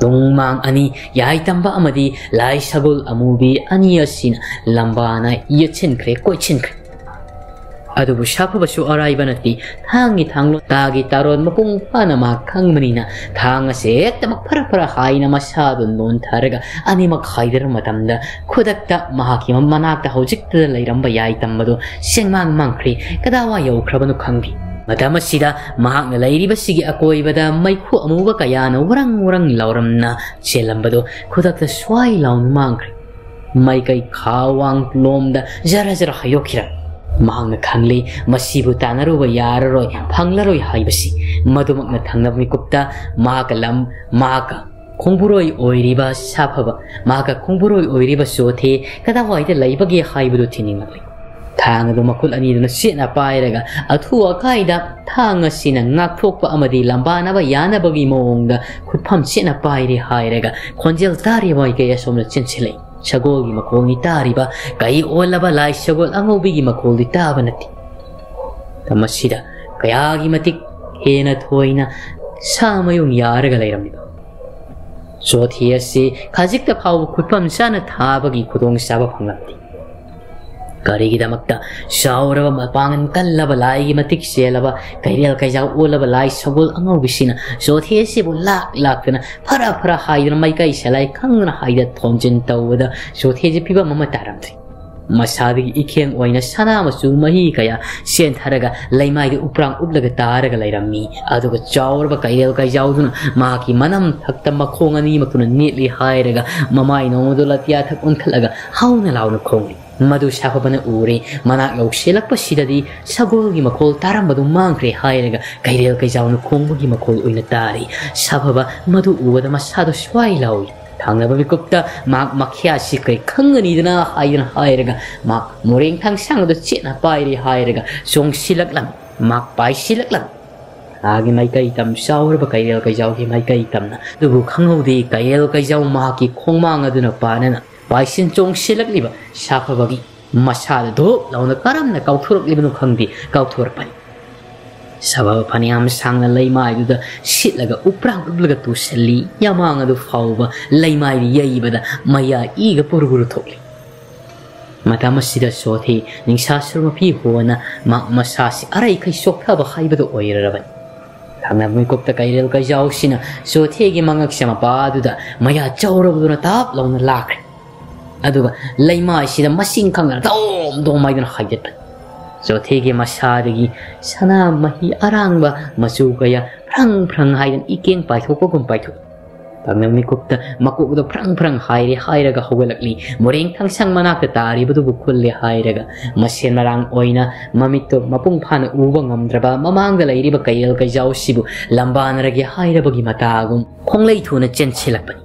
ꯇꯨꯡꯃꯥꯡ ꯑꯅꯤ, ꯌꯥꯏꯇꯝꯕ ꯑꯃꯗꯤ ꯂꯥꯏ ꯁꯒꯣꯜ ꯑꯃꯨꯕꯤ ꯑꯅꯤ ꯑꯁꯤꯅ ꯂꯝꯕꯥꯅ ꯌꯦꯠꯁꯤꯟꯈ꯭ꯔꯦ, ꯀꯣꯏꯁꯤꯟꯈ꯭ꯔꯦ꯫ ꯑꯗꯨꯕꯨ ꯁꯥꯐꯕꯁꯨ ꯑꯔꯥꯏꯕ ꯅꯠꯇꯦ꯫ ꯊꯥꯡꯒꯤ ꯊꯥꯡꯂꯣꯟ, ꯇꯥꯒꯤ ꯇꯥꯔꯣꯟ ꯃꯄꯨꯡ ꯐꯥꯅ ꯃꯥ ꯈꯪꯕꯅꯤꯅ, ꯊꯥꯡ ꯑꯁꯦ ꯍꯦꯛꯇꯃꯛ ꯐꯔ ꯐꯔ ꯍꯥꯏꯅ ꯃꯁꯥꯗꯨ ꯅꯣꯟꯊꯔꯒ ꯑꯅꯤꯃꯛ ꯍꯥꯏꯗꯔꯕ ꯃꯇꯝꯗ, ꯈꯨꯗꯛꯇ ꯃꯍꯥꯛꯀꯤ ꯃꯅꯥꯛꯇ ꯍꯧꯖꯤꯛꯇꯗ ꯂꯩꯔꯝꯕ ꯌꯥꯏꯇꯝꯕꯗꯨ ꯁꯦꯡꯃꯥꯡ ꯃꯥꯡꯈ꯭ꯔꯦ꯫ ꯀꯗꯥꯏꯋꯥꯏ ꯌꯧꯈ꯭ꯔꯕꯅꯣ ꯈꯪꯗꯦ꯫ ꯃꯇꯝ ꯑꯁꯤꯗ ꯃꯍꯥꯛꯅ ꯂꯩꯔꯤꯕꯁꯤꯒꯤ ꯑꯀꯣꯏꯕꯗ ꯃꯩꯈꯨ ꯑꯃꯨꯕ ꯀꯌꯥꯅ ꯋꯥꯔꯪ ꯋꯥꯔꯪ ꯂꯥꯎꯔꯝꯅ ꯆꯦꯜꯂꯝꯕꯗꯨ ꯈꯨꯗꯛꯇ ꯁ꯭ꯋꯥꯏ ꯂꯥꯎꯅ ꯃꯥꯡꯈ꯭ꯔꯦ꯫ ꯃꯥꯏꯀꯩ ꯈꯥ ꯋꯥꯡꯂꯣꯝꯗ ꯖꯔ ꯖꯔ ꯍꯥꯏꯗꯣꯛꯈꯤꯔꯝꯃꯤ꯫ ꯃꯍꯥꯛꯅ ꯈꯪꯂꯤ, ꯃꯁꯤꯕꯨ ꯇꯥꯟꯅꯔꯨꯕ ꯌꯥꯔꯔꯣꯏ, ꯐꯪꯂꯔꯣꯏ ꯍꯥꯏꯕꯁꯤ꯫ ꯃꯗꯨꯃꯛꯅ ꯊꯪꯅꯕ ꯃꯤꯀꯨꯞꯇ ꯃꯍꯥꯛꯀ ꯂꯝ, ꯃꯍꯥꯛꯀ ꯈꯣꯡꯕꯨꯔꯣꯏ ꯑꯣꯏꯔꯤꯕ ꯁꯥꯐꯕ, ꯃꯍꯥꯛꯀ ꯈꯣꯡꯕꯨꯔꯣꯏ ꯑꯣꯏꯔꯤꯕ ꯆꯣꯊꯦ ꯀꯗꯥꯏꯋꯥꯏꯗ ꯂꯩꯕꯒꯦ ꯍꯥꯏꯕꯗꯨ ꯊꯤꯅꯤꯡꯂꯛꯂꯤ꯫ ꯊꯥꯡ ꯑꯗꯨ ꯃꯈꯨꯠ ꯑꯅꯤꯗꯨꯅ ꯆꯦꯠꯅ ꯄꯥꯏꯔꯒ, ꯑꯊꯨ ꯑꯀꯥꯏꯗ ꯊꯥꯡ ꯑꯁꯤꯅ ꯉꯥꯛꯊꯣꯛꯄ ꯑꯃꯗꯤ ꯂꯝꯕꯥꯅꯕ ꯌꯥꯅꯕꯒꯤ ꯃꯑꯣꯡꯗ ꯈꯨꯠꯐꯝ ꯆꯦꯠꯅ ꯄꯥꯏꯔꯦ ꯍꯥꯏꯔꯒ, ꯈꯣꯟꯖꯦꯜ ꯇꯥꯔꯤꯕ ꯃꯥꯏꯀꯩ ꯑꯁꯣꯝꯗ ꯆꯦꯟꯁꯤꯜꯂꯛꯏ꯫ ꯁꯒꯣꯜꯒꯤ ꯃꯈꯣꯜꯅꯤ ꯇꯥꯔꯤꯕ, ꯀꯩ ꯑꯣꯜꯂꯕ ꯂꯥꯏ ꯁꯒꯣꯜ ꯑꯉꯧꯕꯤꯒꯤ ꯃꯈꯣꯜꯗꯤ ꯇꯥꯕ ꯅꯠꯇꯦ꯫ ꯃꯇꯝ ꯑꯁꯤꯗ ꯀꯌꯥꯒꯤ ꯃꯇꯤꯛ ꯍꯦꯟꯅ ꯊꯣꯏꯅ ꯁꯥ ꯃꯌꯨꯡ ꯌꯥꯔꯒ ꯂꯩꯔꯝꯂꯤꯕ ꯆꯣꯊꯤ ꯑꯁꯤ ꯈꯖꯤꯛꯇ ꯐꯥꯎꯕ ꯈꯨꯠꯐꯝ ꯆꯥꯅ ꯊꯥꯕꯒꯤ ꯈꯨꯗꯣꯡꯆꯥꯕ ꯐꯪꯂꯝꯗꯦ꯫ ꯀꯔꯤꯒꯤꯗꯃꯛꯇ ꯆꯥꯎꯔꯕ, ꯃꯄꯥꯡꯒꯜ ꯀꯜꯂꯕ, ꯂꯥꯏꯒꯤ ꯃꯇꯤꯛ ꯆꯦꯜꯂꯕ, ꯀꯩꯔꯦꯜ ꯀꯩꯖꯥꯎ ꯑꯣꯜꯂꯕ ꯂꯥꯏ ꯁꯒꯣꯜ ꯑꯉꯧꯕꯤꯁꯤꯅ ꯆꯣꯊꯤ ꯑꯁꯤꯕꯨ ꯂꯥꯛ ꯂꯥꯛꯇꯨꯅ, ꯐꯔ ꯐꯔ ꯍꯥꯏꯗꯨꯅ, ꯃꯥꯏꯀꯩ ꯁꯂꯥꯏ ꯈꯪꯗꯅ ꯍꯥꯏꯗ ꯊꯣꯝꯖꯤꯟ ꯇꯧꯕꯗ ꯆꯣꯊꯤꯁꯤ ꯐꯤꯕꯝ ꯑꯃ ꯇꯥꯔꯝꯗ꯭ꯔꯤ꯫ ꯃꯁꯥꯗꯒꯤ ꯏꯈꯦꯡ ꯑꯣꯏꯅ ꯁꯅꯥ ꯃꯆꯨ ꯃꯍꯤ ꯀꯌꯥ ꯆꯦꯟꯊꯔꯒ ꯂꯩꯃꯥꯏꯗ ꯎꯄ꯭ꯔꯥꯡ ꯎꯞꯂꯒ ꯇꯥꯔꯒ ꯂꯩꯔꯝꯃꯤ꯫ ꯑꯗꯨꯒ ꯆꯥꯎꯔꯕ ꯀꯩꯔꯦꯜ ꯀꯩꯖꯥꯎꯗꯨꯅ ꯃꯍꯥꯛꯀꯤ ꯃꯅꯝ ꯊꯛꯇ ꯃꯈꯣꯡ ꯑꯅꯤꯃꯛꯇꯨꯅ ꯅꯦꯠꯂꯤ ꯍꯥꯏꯔꯒ ꯃꯃꯥꯏ ꯅꯣꯡꯃꯗꯨ ꯂꯇꯤꯌꯥ ꯊꯛ ꯑꯣꯟꯈꯠꯂꯒ ꯍꯧꯅ ꯂꯥꯎꯅ ꯈꯣꯡꯂꯤ꯫ ꯃꯗꯨ ꯁꯥꯐꯕꯅ ꯎꯔꯦ꯫ ꯃꯅꯥꯛ ꯌꯧꯁꯤꯜꯂꯛꯄꯁꯤꯗꯗꯤ ꯁꯒꯣꯜꯒꯤ ꯃꯈꯣꯜ ꯇꯥꯔꯝꯕꯗꯨ ꯃꯥꯡꯈ꯭ꯔꯦ ꯍꯥꯏꯔꯒ ꯀꯩꯔꯦꯜ ꯀꯩꯖꯥꯎꯅ ꯈꯣꯡꯕꯒꯤ ꯃꯈꯣꯜ ꯑꯣꯏꯅ ꯇꯥꯔꯤ꯫ ꯁꯥꯐꯕ ꯃꯗꯨ ꯎꯕꯗ ꯃꯁꯥꯗꯣ ꯁ꯭ꯋꯥꯏ ꯂꯥꯎꯏ꯫ ꯊꯪꯅꯕ ꯃꯤꯀꯨꯞꯇ ꯃꯍꯥꯛ ꯃꯈ꯭ꯌꯥꯠꯁꯤ ꯀꯔꯤ ꯈꯪꯒꯅꯤꯗꯅ ꯍꯥꯏꯗꯅ ꯍꯥꯏꯔꯒ ꯃꯍꯥꯛ ꯃꯣꯔꯦꯡ ꯊꯥꯡꯁꯥꯡ ꯑꯗꯨ ꯆꯦꯠꯅ ꯄꯥꯏꯔꯤ ꯍꯥꯏꯔꯒ ꯆꯣꯡꯁꯤꯜꯂꯛꯂꯝꯃꯤ꯫ ꯃꯍꯥꯛ ꯄꯥꯏꯁꯤꯜꯂꯛꯂꯝꯃꯤ꯫ ꯃꯥꯒꯤ ꯃꯥꯏꯀꯩ ꯇꯝ ꯆꯥꯎꯔꯕ ꯀꯩꯔꯦꯜ ꯀꯩꯖꯥꯎꯒꯤ ꯃꯥꯏꯀꯩ ꯇꯝꯅ꯫ ꯑꯗꯨꯕꯨ ꯈꯪꯍꯧꯗꯦ, ꯀꯩꯔꯦꯜ ꯀꯩꯖꯥꯎ ꯃꯍꯥꯛꯀꯤ ꯈꯣꯡꯃꯥꯡ ꯑꯗꯨꯅ ꯄꯥꯟꯅꯅ ꯄꯥꯏꯁꯤꯟ ꯆꯣꯡꯁꯤꯜꯂꯛꯂꯤꯕ ꯁꯥꯐꯕꯒꯤ ꯃꯁꯥꯗ ꯙꯣꯞ ꯂꯥꯎꯅ ꯀꯔꯝꯅ ꯀꯥꯎꯊꯣꯔꯛꯂꯤꯕꯅꯣ ꯈꯪꯗꯦ, ꯀꯥꯎꯊꯣꯔꯛꯄꯅꯤ꯫ ꯁꯥꯐꯕ ꯐꯅꯌꯥꯝ ꯁꯥꯡꯅ ꯂꯩꯃꯥꯏꯗꯨꯗ ꯁꯤꯠꯂꯒ ꯎꯞꯄ꯭ꯔꯥꯡ ꯎꯞꯂꯒ ꯇꯨꯁꯜꯂꯤ꯫ ꯌꯥꯃꯥꯡ ꯑꯗꯨ ꯐꯥꯎꯕ ꯂꯩꯃꯥꯏꯗ ꯌꯩꯕꯗ ꯃꯌꯥ ꯏꯒ ꯄꯨꯔꯨ ꯄꯨꯔꯨ ꯊꯣꯛꯂꯤ꯫ ꯃꯇꯝ ꯑꯁꯤꯗ ꯆꯣꯊꯦ ꯅꯤꯡꯁꯥ ꯁꯨꯔ ꯃꯄꯤ ꯍꯣꯅ ꯃꯥ ꯃꯁꯥꯁꯤ ꯑꯔꯩꯈꯩ ꯆꯣꯛꯊꯕ ꯍꯥꯏꯕꯗꯨ ꯑꯣꯏꯔꯔꯕꯅꯤ꯫ ꯊꯪꯅꯕ ꯃꯤꯀꯨꯞꯇ ꯀꯩꯔꯦꯜ ꯀꯩꯖꯥꯎꯁꯤꯅ ꯆꯣꯊꯦꯒꯤ ꯃꯉꯛꯁꯦ ꯃꯄꯥꯗꯨꯗ ꯃꯌꯥ ꯆꯧꯔꯕꯗꯨꯅ ꯇꯥꯞ ꯂꯥꯎꯅ ꯂꯥꯛꯈ꯭ꯔꯦ꯫ ꯑꯗꯨꯒ ꯂꯩꯃꯥꯏꯁꯤꯗ ꯃꯁꯤꯡ ꯈꯪꯗꯅ ꯗꯣꯝ ꯗꯣꯝ ꯍꯥꯏꯗꯨꯅ ꯍꯥꯏꯗꯠꯄꯅꯤ꯫ ꯆꯣꯊꯦꯒꯤ ꯃꯁꯥꯗꯒꯤ ꯁꯅꯥ ꯃꯍꯤ ꯑꯔꯥꯡꯕ ꯃꯆꯨ ꯀꯌꯥ ꯐ꯭ꯔꯪ ꯐ꯭ꯔꯪ ꯍꯥꯏꯗꯅ ꯏꯀꯦꯡ ꯄꯥꯏꯊꯣꯛꯄꯒꯨꯝ ꯄꯥꯏꯊꯣꯛꯏ꯫ ꯇꯥꯡꯅ ꯃꯤꯀꯨꯞꯇ ꯃꯀꯣꯛ ꯑꯗꯨ ꯐ꯭ꯔꯪ ꯐ꯭ꯔꯪ ꯍꯥꯏꯔꯦ ꯍꯥꯏꯔꯒ ꯍꯧꯒꯠꯂꯛꯂꯤ꯫ ꯃꯣꯔꯦꯡ ꯊꯥꯡꯁꯥꯡ ꯃꯅꯥꯛꯇ ꯇꯥꯔꯤꯕꯗꯨꯕꯨ ꯈꯨꯜꯂꯦ ꯍꯥꯏꯔꯒ ꯃꯁꯦꯟ ꯃꯔꯥꯡ ꯑꯣꯏꯅ ꯃꯃꯤꯠꯇꯣ ꯃꯄꯨꯡ ꯐꯥꯅ ꯎꯕ ꯉꯝꯗ꯭ꯔꯕ ꯃꯃꯥꯡꯗ ꯂꯩꯔꯤꯕ ꯀꯩꯔꯦꯜ ꯀꯩꯖꯥꯎꯁꯤꯕꯨ ꯂꯝꯕꯥꯅꯔꯒꯦ ꯍꯥꯏꯔꯕꯒꯤ ꯃꯇꯥꯒꯨꯝ ꯈꯣꯡꯂꯩ ꯊꯨꯅ ꯆꯦꯟꯁꯤꯜꯂꯛꯄꯅꯤ꯫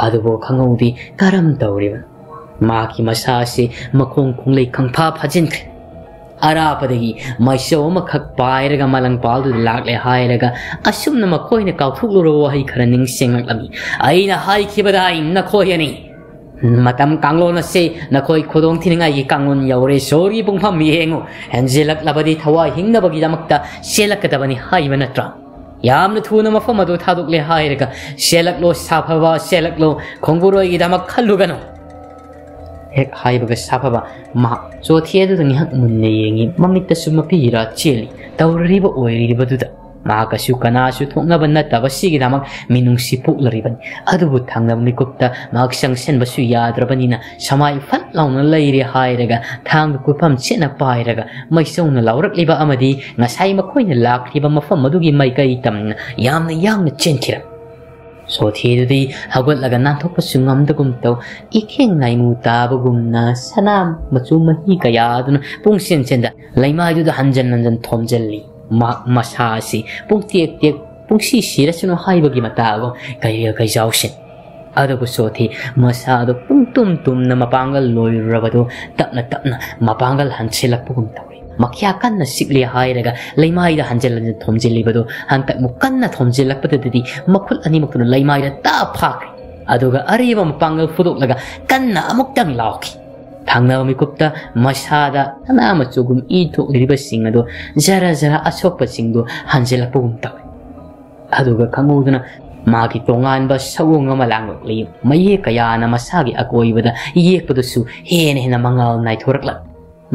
ꯑꯗꯨꯕꯨ ꯈꯪꯍꯧꯗꯦ ꯀꯔꯝ ꯇꯧꯔꯤꯕꯅꯣ꯫ ꯃꯍꯥꯛꯀꯤ ꯃꯁꯥ ꯑꯁꯤ ꯃꯈꯣꯡ ꯈꯣꯡꯂꯩ ꯈꯪꯐꯥ ꯐꯥꯖꯤꯟꯈ꯭ꯔꯦ꯫ ꯑꯔꯥꯞꯄꯗꯒꯤ ꯃꯩꯁꯧ ꯑꯃꯈꯛ ꯄꯥꯏꯔꯒ ꯃꯂꯪꯄꯥꯜꯗꯨꯗ ꯂꯥꯛꯂꯦ ꯍꯥꯏꯔꯒ ꯑꯁꯨꯝꯅ ꯃꯈꯣꯏꯅ ꯀꯥꯎꯊꯣꯛꯂꯨꯔꯕ ꯋꯥꯍꯩ ꯈꯔ ꯅꯤꯡꯁꯤꯡꯂꯛꯂꯝꯃꯤ꯫ "ꯑꯩꯅ ꯍꯥꯏꯈꯤꯕꯗꯥꯏ ꯅꯈꯣꯏ ꯑꯅꯤ, ꯃꯇꯝ ꯀꯥꯡꯂꯣꯟ ꯑꯁꯤ ꯅꯈꯣꯏ ꯈꯨꯗꯣꯡ ꯊꯤꯅꯤꯡꯉꯥꯏꯒꯤ ꯀꯥꯡꯂꯣꯟ ꯌꯧꯔꯦ꯫ ꯁꯣꯔꯒꯤ ꯄꯨꯡꯐꯝ ꯌꯦꯡꯉꯨ꯫ ꯍꯦꯟꯖꯤꯜꯂꯛꯂꯕꯗꯤ ꯊꯋꯥꯏ ꯍꯤꯡꯅꯕꯒꯤꯗꯃꯛꯇ ꯆꯦꯜꯂꯛꯀꯗꯕꯅꯤ ꯍꯥꯏꯕ ꯅꯠꯇ꯭ꯔꯥ? ꯌꯥꯝꯅ ꯊꯨꯅ ꯃꯐꯝ ꯑꯗꯨ ꯊꯥꯗꯣꯛꯂꯦ ꯍꯥꯏꯔꯒ ꯆꯦꯜꯂꯛꯂꯣ ꯁꯥꯐꯕ, ꯆꯦꯜꯂꯛꯂꯣ, ꯈꯣꯡꯕꯨꯔꯣꯏꯒꯤꯗꯃꯛ ꯈꯜꯂꯨꯒꯅꯨ"꯫ ꯍꯦꯛ ꯍꯥꯏꯕꯒ ꯁꯥꯐꯕ ꯃꯍꯥꯛ ꯆꯣꯊꯦ ꯑꯗꯨꯗ ꯉꯥꯏꯍꯥꯛ ꯃꯨꯟꯅ ꯌꯦꯡꯉꯤ꯫ ꯃꯃꯤꯠꯇꯁꯨ ꯃꯄꯤꯒꯤ ꯏꯔꯥ ꯆꯦꯜꯂꯤ꯫ ꯇꯧꯔꯤꯕ ꯑꯣꯏꯔꯤꯕꯗꯨꯗ ꯃꯍꯥꯛꯀꯁꯨ ꯀꯅꯥꯁꯨ ꯊꯣꯛꯅꯕ ꯅꯠꯇꯕꯁꯤꯒꯤꯗꯃꯛ ꯃꯤꯅꯨꯡꯁꯤ ꯄꯣꯛꯂꯔꯤꯕꯅꯤ꯫ ꯑꯗꯨꯕꯨ ꯊꯪꯅꯕ ꯃꯤꯀꯨꯞꯇ ꯃꯍꯥꯛ ꯆꯪꯁꯤꯟꯕꯁꯨ ꯌꯥꯗ꯭ꯔꯕꯅꯤꯅ ꯁꯃꯥꯏ ꯐꯠ ꯂꯥꯎꯅ ꯂꯩꯔꯦ ꯍꯥꯏꯔꯒ ꯊꯥꯡꯒ ꯀꯨꯞꯐꯝ ꯆꯦꯠꯅ ꯄꯥꯏꯔꯒ ꯃꯩꯁꯧꯅ ꯂꯥꯎꯔꯛꯂꯤꯕ ꯑꯃꯗꯤ ꯉꯁꯥꯏ ꯃꯈꯣꯏꯅ ꯂꯥꯛꯈꯤꯕ ꯃꯐꯝ ꯑꯗꯨꯒꯤ ꯃꯥꯏꯀꯩ ꯇꯝꯅ ꯌꯥꯝꯅ ꯌꯥꯡꯅ ꯆꯦꯟꯈꯤꯔꯝꯃꯤ꯫ ꯁꯣꯊꯤꯗꯨꯗꯤ ꯍꯧꯒꯠꯂꯒ ꯅꯥꯟꯊꯣꯛꯄꯁꯨ ꯉꯝꯗꯒꯨꯝ ꯇꯧ, ꯏꯈꯦꯡ ꯂꯥꯏꯃꯨ ꯇꯥꯕꯒꯨꯝꯅ ꯁꯅꯥ ꯃꯆꯨ ꯃꯍꯤ ꯀꯌꯥ ꯑꯗꯨꯅ ꯄꯨꯡꯁꯦꯟ ꯁꯦꯟꯗ ꯂꯩꯃꯥꯏꯗꯨꯗ ꯍꯟꯖꯟ ꯍꯟꯖꯟ ꯊꯣꯝꯖꯤꯜꯂꯤ꯫ ꯃꯍꯥꯛ ꯃꯁꯥ ꯑꯁꯤ ꯄꯨꯡꯇꯦꯛ ꯇꯦꯛ, ꯄꯨꯡꯁꯤ ꯁꯤꯔꯁꯅꯨ ꯍꯥꯏꯕꯒꯤ ꯃꯇꯥꯒꯨꯝ ꯀꯩꯔꯦꯜ ꯀꯩꯖꯥꯎꯁꯤꯟ꯫ ꯑꯗꯨꯕꯨ ꯁꯣꯊꯤ ꯃꯁꯥꯗꯨ ꯄꯨꯡꯇꯨꯝ ꯇꯨꯝꯅ ꯃꯄꯥꯡꯒꯜ ꯂꯣꯏꯔꯨꯔꯕꯗꯨ ꯇꯞꯅ ꯇꯞꯅ ꯃꯄꯥꯡꯒꯜ ꯍꯟꯁꯤꯜꯂꯛꯄꯒꯨꯝ ꯇꯧꯔꯤ꯫ ꯃꯈ꯭ꯌꯥ ꯀꯟꯅ ꯁꯤꯛꯂꯦ ꯍꯥꯏꯔꯒ ꯂꯩꯃꯥꯏꯗ ꯍꯟꯖꯤꯜ ꯍꯟꯖꯤꯜ ꯊꯣꯝꯖꯤꯜꯂꯤꯕꯗꯨ ꯍꯟꯇꯛ ꯃꯨꯛ ꯀꯟꯅ ꯊꯣꯝꯖꯤꯜꯂꯛꯄꯗꯨꯗꯗꯤ ꯃꯈꯨꯠ ꯑꯅꯤꯃꯛꯇꯨꯅ ꯂꯩꯃꯥꯏꯗ ꯇꯥ ꯐꯥꯈ꯭ꯔꯦ꯫ ꯑꯗꯨꯒ ꯑꯔꯤꯕ ꯃꯄꯥꯡꯒꯜ ꯐꯨꯗꯣꯛꯂꯒ ꯀꯟꯅ ꯑꯃꯨꯛꯇꯪ ꯂꯥꯎꯈꯤ꯫ ꯊꯪꯅꯕ ꯃꯤꯀꯨꯞꯇ ꯃꯁꯥꯗ ꯁꯅꯥ ꯃꯆꯨꯒꯨꯝ ꯏ ꯊꯣꯛꯂꯤꯕꯁꯤꯡ ꯑꯗꯨ ꯖꯔ ꯖꯔ ꯑꯁꯣꯛꯄꯁꯤꯡꯗꯨ ꯍꯟꯖꯤꯜꯂꯛꯄꯒꯨꯝ ꯇꯧꯏ꯫ ꯑꯗꯨꯒ ꯈꯪꯍꯧꯗꯅ ꯃꯥꯒꯤ ꯇꯣꯉꯥꯟꯕ ꯁꯑꯣꯡ ꯑꯃ ꯂꯥꯡꯂꯛꯂꯤ꯫ ꯃꯌꯦꯛ ꯀꯌꯥꯅ ꯃꯁꯥꯒꯤ ꯑꯀꯣꯏꯕꯗ ꯌꯦꯛꯄꯗꯨꯁꯨ ꯍꯦꯟꯅ ꯍꯦꯟꯅ ꯃꯉꯥꯜ ꯅꯥꯏꯊꯣꯔꯛꯂꯛ꯫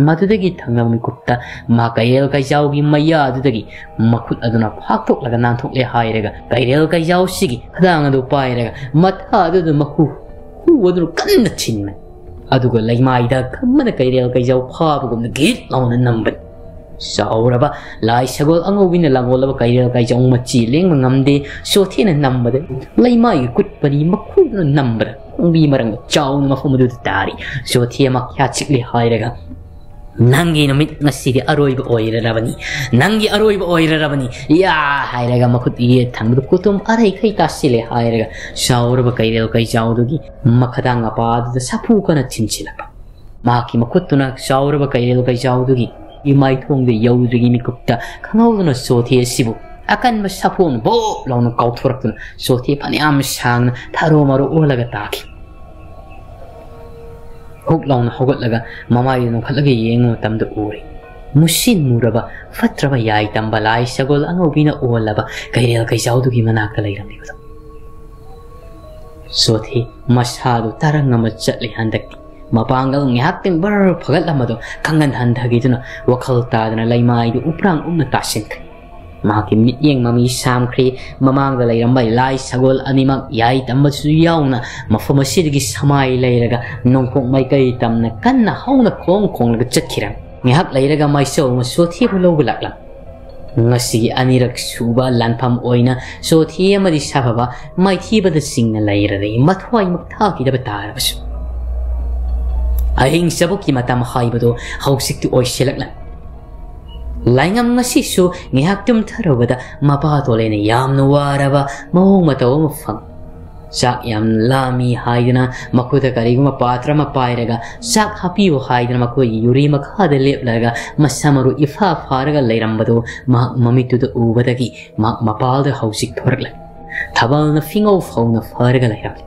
ꯃꯗꯨꯗꯒꯤ ꯊꯪꯅꯕ ꯃꯤꯀꯨꯞꯇ ꯃꯥ ꯀꯩꯔꯦꯜ ꯀꯩꯖꯥꯎꯒꯤ ꯃꯌꯥ ꯑꯗꯨꯗꯒꯤ ꯃꯈꯨꯠ ꯑꯗꯨꯅ ꯐꯥꯛꯇꯣꯛꯂꯒ ꯅꯥꯟꯊꯣꯛꯂꯦ ꯍꯥꯏꯔꯒ ꯀꯩꯔꯦꯜ ꯀꯩꯖꯥꯎꯁꯤꯒꯤ ꯈꯗꯥꯡ ꯑꯗꯨ ꯄꯥꯏꯔꯒ ꯃꯊꯥ ꯑꯗꯨꯗ ꯃꯈꯨ ꯍꯨ ꯑꯗꯨꯅ ꯀꯟꯅ ꯊꯤꯟꯕꯅꯤ꯫ ꯑꯗꯨꯒ ꯂꯩꯃꯥꯏꯗ ꯈꯝꯕꯅ ꯀꯩꯔꯦꯜ ꯀꯩꯖꯥꯎ ꯐꯥꯕꯒꯨꯝꯅ ꯒꯤꯠ ꯂꯥꯎꯅ ꯅꯝꯕꯅꯤ꯫ ꯆꯥꯎꯔꯕ ꯂꯥꯏ ꯁꯒꯣꯜ ꯑꯉꯧꯕꯤꯅ ꯂꯥꯡꯒꯣꯜꯂꯕ ꯀꯩꯔꯦꯜ ꯀꯩꯖꯥꯎ ꯃꯆꯤ ꯂꯦꯡꯕ ꯉꯝꯗꯦ꯫ ꯁꯣꯊꯦꯅ ꯅꯝꯕꯗ ꯂꯩꯃꯥꯏꯒꯤ ꯀꯨꯠꯄꯅꯤ ꯃꯈꯨꯗꯨꯅ ꯅꯝꯕꯗ ꯈꯣꯡꯕꯤ ꯃꯔꯪꯗ ꯆꯥꯎꯅ ꯃꯐꯝ ꯑꯗꯨꯗ ꯇꯥꯔꯤ꯫ ꯁꯣꯊꯦ ꯃꯈ꯭ꯌꯥ ꯆꯤꯛꯂꯤ ꯍꯥꯏꯔꯒ "ꯅꯪꯒꯤ ꯅꯨꯃꯤꯠ ꯉꯁꯤꯗꯤ ꯑꯔꯣꯏꯕ ꯑꯣꯏꯔꯔꯕꯅꯤ, ꯅꯪꯒꯤ ꯑꯔꯣꯏꯕ ꯑꯣꯏꯔꯔꯕꯅꯤ, ꯌꯥ!" ꯍꯥꯏꯔꯒ ꯃꯈꯨꯠ ꯌꯦꯠ ꯊꯪꯕꯗ ꯀꯨꯇꯨꯝ ꯑꯔꯩꯈꯩ ꯇꯥꯁꯤꯜꯂꯦ ꯍꯥꯏꯔꯒ ꯆꯥꯎꯔꯕ ꯀꯩꯔꯦꯜ ꯀꯩꯖꯥꯎꯗꯨꯒꯤ ꯃꯈꯗꯥꯡ ꯃꯄꯥꯗꯨꯗ ꯁꯥꯐꯨ ꯀꯟꯅ ꯊꯤꯟꯁꯤꯜꯂꯛꯄ꯫ ꯃꯍꯥꯛꯀꯤ ꯃꯈꯨꯠꯇꯨꯅ ꯆꯥꯎꯔꯕ ꯀꯩꯔꯦꯜ ꯀꯩꯖꯥꯎꯗꯨꯒꯤ ꯏꯃꯥꯏꯊꯣꯡꯗ ꯌꯧꯗ꯭ꯔꯤꯉꯩ ꯃꯤꯀꯨꯞꯇ ꯈꯪꯍꯧꯗꯅ ꯆꯣꯊꯦ ꯑꯁꯤꯕꯨ ꯑꯀꯟꯕ ꯁꯥꯐꯨꯅ ꯕꯣꯞ ꯂꯥꯎꯅ ꯀꯥꯎꯊꯣꯔꯛꯇꯨꯅ ꯆꯣꯊꯦ ꯐꯅꯌꯥꯝ ꯁꯥꯡꯅ ꯊꯥꯔꯣ ꯃꯥꯔꯣ ꯑꯣꯜꯂꯒ ꯇꯥꯈꯤ꯫ ꯍꯨꯛ ꯂꯥꯎꯅ ꯍꯧꯒꯠꯂꯒ ꯃꯃꯥꯏꯗ ꯅꯣꯡꯈꯠꯂꯒ ꯌꯦꯡꯕ ꯃꯇꯝꯗ ꯎꯔꯦ꯫ ꯃꯨꯁꯤꯟ ꯃꯨꯔꯕ ꯐꯠꯇ꯭ꯔꯕ ꯌꯥꯏ ꯇꯝꯕ ꯂꯥꯏ ꯁꯒꯣꯜ ꯑꯉꯧꯕꯤꯅ ꯑꯣꯜꯂꯕ ꯀꯩꯔꯦꯜ ꯀꯩꯖꯥꯎꯗꯨꯒꯤ ꯃꯅꯥꯛꯇ ꯂꯩꯔꯝꯂꯤꯕꯗꯣ꯫ ꯁꯣꯊꯤ ꯃꯁꯥꯗꯨ ꯇꯔꯪ ꯑꯃ ꯆꯠꯂꯦ ꯍꯟꯗꯛꯇꯤ꯫ ꯃꯄꯥꯡꯒꯜ ꯉꯥꯏꯍꯥꯛꯇꯪ ꯕꯔ ꯐꯒꯠꯂꯝꯕꯗꯣ ꯈꯪꯍꯟ ꯍꯟꯊꯈꯤꯗꯨꯅ ꯋꯥꯈꯜ ꯇꯥꯗꯅ ꯂꯩꯃꯥꯏꯗꯨ ꯎꯄ꯭ꯔꯥꯡ ꯎꯞꯅ ꯇꯥꯁꯤꯟꯈ꯭ꯔꯦ꯫ ꯃꯍꯥꯛꯀꯤ ꯃꯤꯠꯌꯦꯡ ꯃꯃꯤ ꯁꯥꯝꯈ꯭ꯔꯦ꯫ ꯃꯃꯥꯡꯗ ꯂꯩꯔꯝꯕ ꯂꯥꯏ ꯁꯒꯣꯜ ꯑꯅꯤꯃꯛ, ꯌꯥꯏ ꯇꯝꯕꯁꯨ ꯌꯥꯎꯅ, ꯃꯐꯝ ꯑꯁꯤꯗꯒꯤ ꯁꯃꯥꯏ ꯂꯩꯔꯒ ꯅꯣꯡꯄꯣꯛ ꯃꯥꯏꯀꯩ ꯇꯝꯅ ꯀꯟꯅ ꯍꯧꯅ ꯈꯣꯡ ꯈꯣꯡꯂꯒ ꯆꯠꯈꯤꯔꯝꯃꯤ꯫ ꯉꯥꯏꯍꯥꯛ ꯂꯩꯔꯒ ꯃꯥꯏꯆꯧ ꯑꯃ ꯁꯣꯊꯤꯕ ꯂꯧꯕ ꯂꯥꯛꯂꯝꯃꯤ꯫ ꯉꯁꯤꯒꯤ ꯑꯅꯤꯔꯛ ꯁꯨꯕ ꯂꯥꯟꯐꯝ ꯑꯣꯏꯅ ꯁꯣꯊꯤ ꯑꯃꯗꯤ ꯁꯥꯐꯕ ꯃꯥꯏꯊꯤꯕꯗ ꯆꯤꯡꯅ ꯂꯩꯔꯔꯦ, ꯃꯊ꯭ꯋꯥꯏꯃꯛ ꯊꯥꯈꯤꯗꯕ ꯇꯥꯔꯕꯁꯨ꯫ ꯑꯍꯤꯡ ꯆꯕꯨꯛꯀꯤ ꯃꯇꯝ ꯍꯥꯏꯕꯗꯨ ꯍꯧꯖꯤꯛꯇꯤ ꯑꯣꯏꯁꯤꯜꯂꯛꯂꯝꯃꯤ꯫ ꯂꯥꯏꯉꯝ ꯉꯁꯤꯁꯨ ꯉꯥꯏꯍꯥꯛ ꯇꯨꯝꯊꯔꯨꯕꯗ ꯃꯄꯥ ꯇꯣꯂꯦꯅ ꯌꯥꯝꯅ ꯋꯥꯔꯕ ꯃꯑꯣꯡ ꯃꯇꯧ ꯑꯃ ꯐꯪ꯫ ꯆꯥꯛ ꯌꯥꯝ ꯂꯥꯝꯃꯤ ꯍꯥꯏꯗꯨꯅ ꯃꯈꯨꯠꯇ ꯀꯔꯤꯒꯨꯝꯕ ꯄꯥꯇ꯭ꯔ ꯑꯃ ꯄꯥꯏꯔꯒ ꯆꯥꯛ ꯍꯥꯞꯄꯤꯌꯨ ꯍꯥꯏꯗꯨꯅ ꯃꯈꯣꯏꯒꯤ ꯌꯨꯔꯤ ꯃꯈꯥꯗ ꯂꯦꯞꯂꯒ ꯃꯁꯝ ꯃꯔꯨ ꯏꯐꯥ ꯐꯥꯔꯒ ꯂꯩꯔꯝꯕꯗꯨ ꯃꯍꯥꯛ ꯃꯃꯤꯠꯇꯨꯗ ꯎꯕꯗꯒꯤ ꯃꯍꯥꯛ ꯃꯄꯥꯜꯗ ꯍꯧꯖꯤꯛ ꯊꯣꯔꯛꯂꯦ꯫ ꯊꯥꯕꯜꯅ ꯐꯤꯉꯧ ꯐꯧꯅ ꯐꯥꯔꯒ ꯂꯩꯔꯝꯂꯦ꯫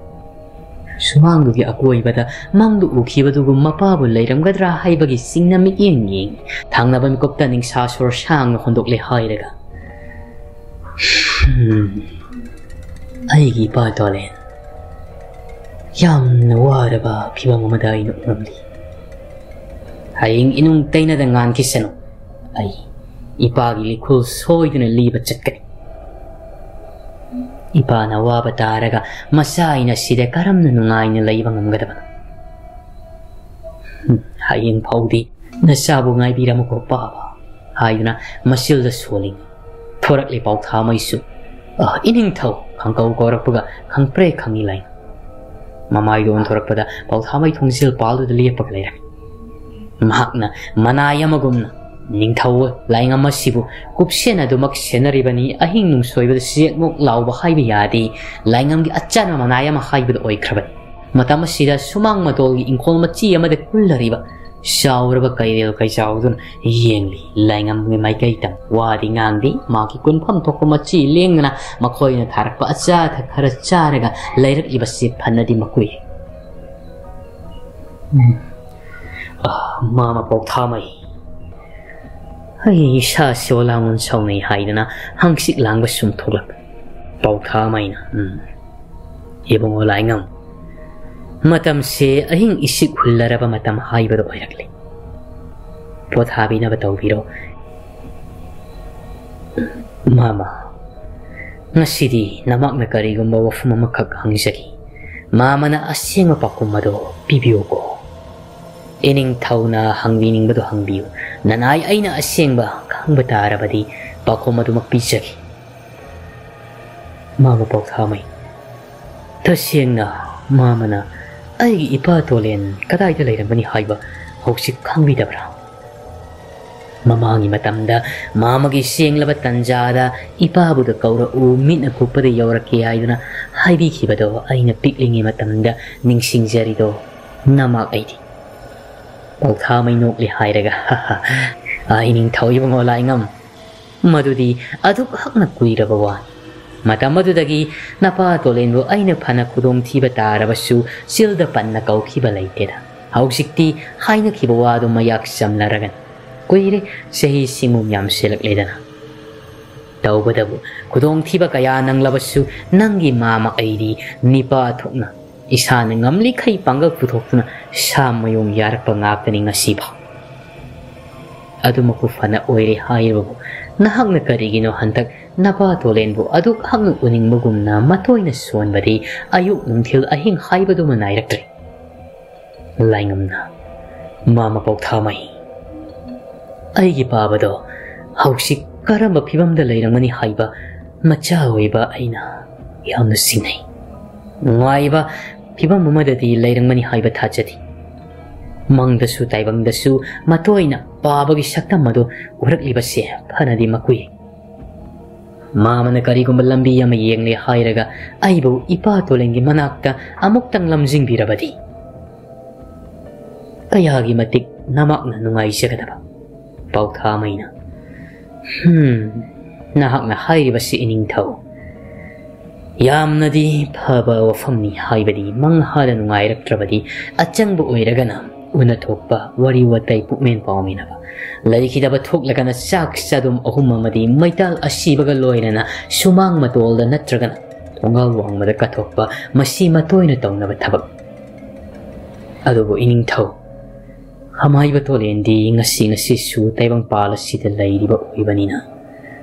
ꯁꯨꯃꯥꯡꯗꯨꯒꯤ ꯑꯀꯣꯏꯕꯗ ꯃꯪꯗꯨ ꯎꯈꯤꯕꯗꯨꯒꯨꯝ ꯃꯄꯥꯕꯨ ꯂꯩꯔꯝꯒꯗ꯭ꯔꯥ ꯍꯥꯏꯕꯒꯤ ꯆꯤꯡꯅ ꯃꯤꯠꯌꯦꯡ ꯌꯦꯡꯉꯤ꯫ ꯊꯪꯅꯕ ꯃꯤꯀꯨꯞꯇ ꯅꯤꯡꯁꯥ ꯁꯣꯔ ꯁꯥꯡꯅ ꯍꯣꯟꯗꯣꯛꯂꯦ ꯍꯥꯏꯔꯒ, "ꯍꯝ, ꯑꯩꯒꯤ ꯏꯄꯥ ꯇꯣꯂꯦꯟ, ꯌꯥꯝꯅ ꯋꯥꯔꯕ ꯐꯤꯕꯝ ꯑꯃꯗ ꯑꯩꯅ ꯎꯔꯝꯂꯤ꯫ ꯍꯌꯦꯡ ꯏꯅꯨꯡ ꯇꯩꯅꯗ ꯉꯥꯟꯈꯤꯁꯅꯨ꯫ ꯑꯩ ꯏꯄꯥꯒꯤ ꯂꯤꯈꯨꯜ ꯁꯣꯏꯗꯅ ꯂꯤꯕ ꯆꯠꯀꯅꯤ꯫ ꯏꯄꯥꯅ ꯋꯥꯕ ꯇꯥꯔꯒ ꯃꯆꯥ ꯑꯩꯅ ꯁꯤꯗ ꯀꯔꯝꯅ ꯅꯨꯡꯉꯥꯏꯅ ꯂꯩꯕ ꯉꯝꯒꯗꯕꯅꯣ? ꯍꯝ, ꯍꯌꯦꯡ ꯐꯥꯎꯗꯤ ꯅꯆꯥꯕꯨ ꯉꯥꯏꯕꯤꯔꯝꯃꯨꯀꯣ, ꯄꯥꯕ," ꯍꯥꯏꯗꯨꯅ ꯃꯆꯤꯜꯗ ꯁꯣꯜꯂꯤ꯫ ꯊꯣꯔꯛꯂꯤ ꯄꯥꯎꯊꯥꯃꯩꯁꯨ꯫ "ꯑ, ꯏꯅꯤꯡꯊꯧ!" ꯈꯪꯀꯧ ꯀꯧꯔꯛꯄꯒ ꯈꯪꯄ꯭ꯔꯦ ꯈꯪꯉꯤ ꯂꯥꯏ꯫ ꯃꯃꯥꯏꯗꯨ ꯑꯣꯟꯊꯣꯔꯛꯄꯗ ꯄꯥꯎꯊꯥꯃꯩ ꯊꯣꯡꯖꯤꯜ ꯄꯥꯜꯗꯨꯗ ꯂꯦꯞꯄꯒ ꯂꯩꯔꯝꯃꯤ꯫ ꯃꯍꯥꯛꯅ ꯃꯅꯥꯏ ꯑꯃꯒꯨꯝꯅ, "ꯅꯤꯡꯊꯧ, ꯂꯥꯏꯉꯝ ꯑꯁꯤꯕꯨ ꯀꯨꯞꯁꯦꯟ ꯑꯗꯨꯃꯛ ꯁꯦꯟꯅꯔꯤꯕꯅꯤ, ꯑꯍꯤꯡ ꯅꯨꯡꯁꯣꯏꯕꯗ ꯁꯤꯖꯦꯠꯃꯨꯛ ꯂꯥꯎꯕ ꯍꯥꯏꯕ ꯌꯥꯗꯦ, ꯂꯥꯏꯉꯝꯒꯤ ꯑꯆꯟꯕ ꯃꯅꯥꯏ ꯑꯃ ꯍꯥꯏꯕꯗꯨ ꯑꯣꯏꯈ꯭ꯔꯕꯅꯤ꯫ ꯃꯇꯝ ꯑꯁꯤꯗ ꯁꯨꯃꯥꯡ ꯃꯇꯣꯜꯒꯤ ꯏꯪꯈꯣꯜ ꯃꯆꯤ ꯑꯃꯗ ꯀꯨꯜꯂꯔꯤꯕ ꯆꯥꯎꯔꯕ ꯀꯩꯔꯦꯜ ꯀꯩꯆꯥꯎꯗꯨꯅ ꯌꯦꯡꯂꯤ꯫ ꯂꯥꯏꯉꯝꯒꯤ ꯃꯥꯏꯀꯩ ꯇꯝ ꯋꯥꯗꯤ ꯉꯥꯡꯗꯦ, ꯃꯍꯥꯛꯀꯤ ꯀꯨꯟꯐꯝ ꯊꯣꯛꯄ ꯃꯆꯤ ꯂꯦꯡꯗꯅ ꯃꯈꯣꯏꯅ ꯊꯥꯔꯛꯄ ꯑꯆꯥ ꯑꯊꯛ ꯈꯔ ꯆꯥꯔꯒ ꯂꯩꯔꯛꯂꯤꯕꯁꯤ ꯐꯅꯗꯤ ꯃꯀꯨꯏ꯫ ꯎꯝ꯫ ꯑ, ꯃꯥꯃ ꯄꯥꯎꯊꯥꯃꯩ, ꯑꯩ ꯏꯁꯥꯁꯦ ꯑꯣꯂꯥꯡ ꯑꯣꯟ ꯁꯥꯎꯅꯩ ꯍꯥꯏꯗꯅ ꯍꯪꯆꯤꯠ ꯂꯥꯡꯕ ꯁꯨꯝ ꯊꯣꯛꯂꯛ꯫ ꯄꯥꯎꯊꯥꯃꯩꯅ, "ꯎꯝ, ꯏꯕꯨꯡꯉꯣ ꯂꯥꯏꯉꯝ, ꯃꯇꯝꯁꯦ ꯑꯍꯤꯡ ꯏꯁꯤꯛ ꯍꯨꯜꯂꯔꯕ ꯃꯇꯝ ꯍꯥꯏꯕꯗꯨ ꯑꯣꯏꯔꯛꯂꯦ꯫ ꯄꯣꯊꯥꯕꯤꯅꯕ ꯇꯧꯕꯤꯔꯣ꯫ "ꯃꯥꯃ, ꯉꯁꯤꯗꯤ ꯅꯃꯥꯛꯅ ꯀꯔꯤꯒꯨꯝꯕ ꯋꯥꯐꯝ ꯑꯃꯈꯛ ꯍꯪꯖꯒꯦ꯫ ꯃꯥꯃꯅ ꯑꯁꯦꯡꯕ ꯄꯥꯎꯈꯨꯝ ꯑꯗꯨ ꯄꯤꯕꯤꯌꯨꯀꯣ꯫" "ꯏꯅꯤꯡꯊꯧꯅ ꯍꯪꯕꯤꯅꯤꯡꯕꯗꯨ ꯍꯪꯕꯤꯌꯨ꯫ ꯅꯅꯥꯏ ꯑꯩꯅ ꯑꯁꯦꯡꯕ ꯈꯪꯕ ꯇꯥꯔꯕꯗꯤ ꯄꯥꯎꯈꯨꯝ ꯑꯗꯨꯃꯛ ꯄꯤꯖꯒꯦ꯫" "ꯃꯥꯃ ꯄꯥꯎꯊꯥꯃꯩ, ꯇꯁꯦꯡꯅ ꯃꯥꯃꯅ ꯑꯩꯒꯤ ꯏꯄꯥ ꯇꯣꯂꯦꯟ ꯀꯗꯥꯏꯗ ꯂꯩꯔꯝꯒꯅꯤ ꯍꯥꯏꯕ ꯍꯧꯖꯤꯛ ꯈꯪꯕꯤꯗꯕ꯭ꯔꯥ? ꯃꯃꯥꯡꯒꯤ ꯃꯇꯝꯗ ꯃꯥꯃꯒꯤ ꯁꯦꯡꯂꯕ ꯇꯟꯖꯥꯗ ꯏꯄꯥꯕꯨꯗ ꯀꯧꯔꯛꯎ, ꯃꯤꯠꯅ ꯀꯨꯞꯄꯗ ꯌꯧꯔꯛꯀꯦ ꯍꯥꯏꯗꯨꯅ ꯍꯥꯏꯕꯤꯈꯤꯕꯗꯣ ꯑꯩꯅ ꯄꯤꯛꯂꯤꯉꯩ ꯃꯇꯝꯗ ꯅꯤꯡꯁꯤꯡꯖꯔꯤꯗꯣ ꯅꯃꯥꯛ ꯑꯩꯗꯤ꯫" ꯄꯥꯎꯊꯥꯃꯩ ꯅꯣꯛꯂꯤ ꯍꯥꯏꯔꯒ, "ꯑꯩ ꯅꯤꯡꯊꯧ ꯏꯕꯨꯡꯉꯣ ꯂꯥꯏꯉꯝ, ꯃꯗꯨꯗꯤ ꯑꯗꯨꯛ ꯍꯛꯅ ꯀꯨꯏꯔꯕ ꯋꯥꯅꯤ꯫ ꯃꯇꯝ ꯑꯗꯨꯗꯒꯤ ꯅꯄꯥ ꯇꯣꯂꯦꯟꯕꯨ ꯑꯩꯅ ꯐꯅ ꯈꯨꯗꯣꯡꯊꯤꯕ ꯇꯥꯔꯕꯁꯨ ꯆꯤꯜꯗ ꯄꯟꯅ ꯀꯧꯈꯤꯕ ꯂꯩꯇꯦꯗ꯫ ꯍꯧꯖꯤꯛꯇꯤ ꯍꯥꯏꯅꯈꯤꯕ ꯋꯥꯗꯨ ꯃꯌꯥꯛ ꯆꯝꯂꯔꯒꯅꯤ꯫ ꯀꯨꯏꯔꯦ, ꯆꯍꯤ ꯁꯤꯡꯒꯨꯝ ꯌꯥꯝꯁꯤꯜꯂꯛꯂꯦꯗꯅ꯫ ꯇꯧꯕꯗꯕꯨ ꯈꯨꯗꯣꯡꯊꯤꯕ ꯀꯌꯥ ꯅꯪꯂꯕꯁꯨ ꯅꯪꯒꯤ ꯃꯥꯃ ꯑꯩꯗꯤ ꯅꯤꯄꯥ ꯊꯣꯛꯅ ꯏꯁꯥꯅ ꯉꯝꯂꯤꯈꯩ ꯄꯥꯡꯒꯜ ꯄꯨꯊꯣꯛꯇꯨꯅ ꯁꯥ ꯃꯌꯨꯡ ꯌꯥꯔꯛꯄ ꯉꯥꯛꯇꯅꯤ ꯉꯁꯤꯐꯥꯎ꯫ ꯑꯗꯨꯃꯛꯄꯨ ꯐꯅ ꯑꯣꯏꯔꯦ ꯍꯥꯏꯔꯕꯕꯨ ꯅꯍꯥꯛꯅ ꯀꯔꯤꯒꯤꯅꯣ ꯍꯟꯗꯛ ꯅꯄꯥ ꯇꯣꯂꯦꯟꯕꯨ ꯑꯗꯨꯛ ꯍꯛꯅ ꯎꯅꯤꯡꯕꯒꯨꯝꯅ ꯃꯇꯣꯏꯅ ꯁꯣꯟꯕꯗꯤ ꯑꯌꯨꯛ ꯅꯨꯡꯊꯤꯜ ꯑꯍꯤꯡ ꯍꯥꯏꯕꯗꯨꯃ ꯅꯥꯏꯔꯛꯇ꯭ꯔꯦ?" ꯂꯥꯏꯉꯝꯅ, "ꯃꯥꯃ ꯄꯥꯎꯊꯥꯃꯩ, ꯑꯩꯒꯤ ꯄꯥꯕꯗꯣ ꯍꯧꯖꯤꯛ ꯀꯔꯝꯕ ꯐꯤꯕꯝꯗ ꯂꯩꯔꯝꯒꯅꯤ ꯍꯥꯏꯕ ꯃꯆꯥ ꯑꯣꯏꯕ ꯑꯩꯅ ꯌꯥꯝꯅ ꯆꯤꯡꯅꯩ꯫ ꯅꯨꯡꯉꯥꯏꯕ ꯐꯤꯕꯝ ꯑꯃꯗꯗꯤ ꯂꯩꯔꯝꯒꯅꯤ ꯍꯥꯏꯕ ꯊꯥꯖꯗꯦ꯫ ꯃꯪꯗꯁꯨ ꯇꯥꯏꯕꯪꯗꯁꯨ ꯃꯇꯣꯏꯅ ꯄꯥꯕꯒꯤ ꯁꯛꯇꯝ ꯑꯗꯨ ꯎꯔꯛꯂꯤꯕꯁꯦ ꯐꯅꯗꯤ ꯃꯀꯨꯏ꯫ ꯃꯥꯃꯅ ꯀꯔꯤꯒꯨꯝꯕ ꯂꯝꯕꯤ ꯑꯃ ꯌꯦꯡꯂꯦ ꯍꯥꯏꯔꯒ ꯑꯩꯕꯨ ꯏꯄꯥ ꯇꯣꯂꯦꯟꯒꯤ ꯃꯅꯥꯛꯇ ꯑꯃꯨꯛꯇꯪ ꯂꯝꯖꯤꯡꯕꯤꯔꯕꯗꯤ ꯀꯌꯥꯒꯤ ꯃꯇꯤꯛ ꯅꯃꯥꯛꯅ ꯅꯨꯡꯉꯥꯏꯖꯒꯗꯕ꯫" ꯄꯥꯎꯊꯥꯃꯩꯅ, "ꯍꯝ, ꯅꯍꯥꯛꯅ ꯍꯥꯏꯔꯤꯕꯁꯤ ꯏꯅꯤꯡꯊꯧ, ꯌꯥꯝꯅꯗꯤ ꯐꯕ ꯋꯥꯐꯝꯅꯤ꯫ ꯍꯥꯏꯕꯗꯤ ꯃꯪꯍꯥꯗ ꯅꯨꯡꯉꯥꯏꯔꯛꯇ꯭ꯔꯕꯗꯤ ꯑꯆꯪꯕ ꯑꯣꯏꯔꯒꯅ ꯎꯅꯊꯣꯛꯄ, ꯋꯥꯔꯤ ꯋꯥꯇꯥꯏ, ꯄꯨꯛꯃꯦꯟ ꯄꯥꯎꯃꯤꯟꯅꯕ, ꯂꯩꯈꯤꯗꯕ ꯊꯣꯛꯂꯒꯅ ꯆꯥꯛ ꯆꯥꯗꯨꯝ ꯑꯍꯨꯝ ꯑꯃꯗꯤ ꯃꯩꯇꯥꯜ ꯑꯁꯤꯕꯒ ꯂꯣꯏꯅꯅ ꯁꯨꯃꯥꯡ ꯃꯇꯣꯜꯗ ꯅꯠꯇ꯭ꯔꯒꯅ ꯊꯣꯡꯒꯥꯜ ꯋꯥꯡꯃꯗ ꯀꯠꯊꯣꯛꯄ, ꯃꯁꯤ ꯃꯇꯣꯏꯅ ꯇꯧꯅꯕ ꯊꯕꯛ꯫ ꯑꯗꯨꯕꯨ ꯏꯅꯤꯡꯊꯧ, ꯍꯃꯥꯏꯕ ꯇꯣꯂꯦꯟꯗꯤ ꯉꯁꯤ ꯉꯁꯤꯁꯨ ꯇꯥꯏꯕꯪꯄꯥꯜ ꯑꯁꯤꯗ ꯂꯩꯔꯤꯕ ꯑꯣꯏꯕꯅꯤꯅ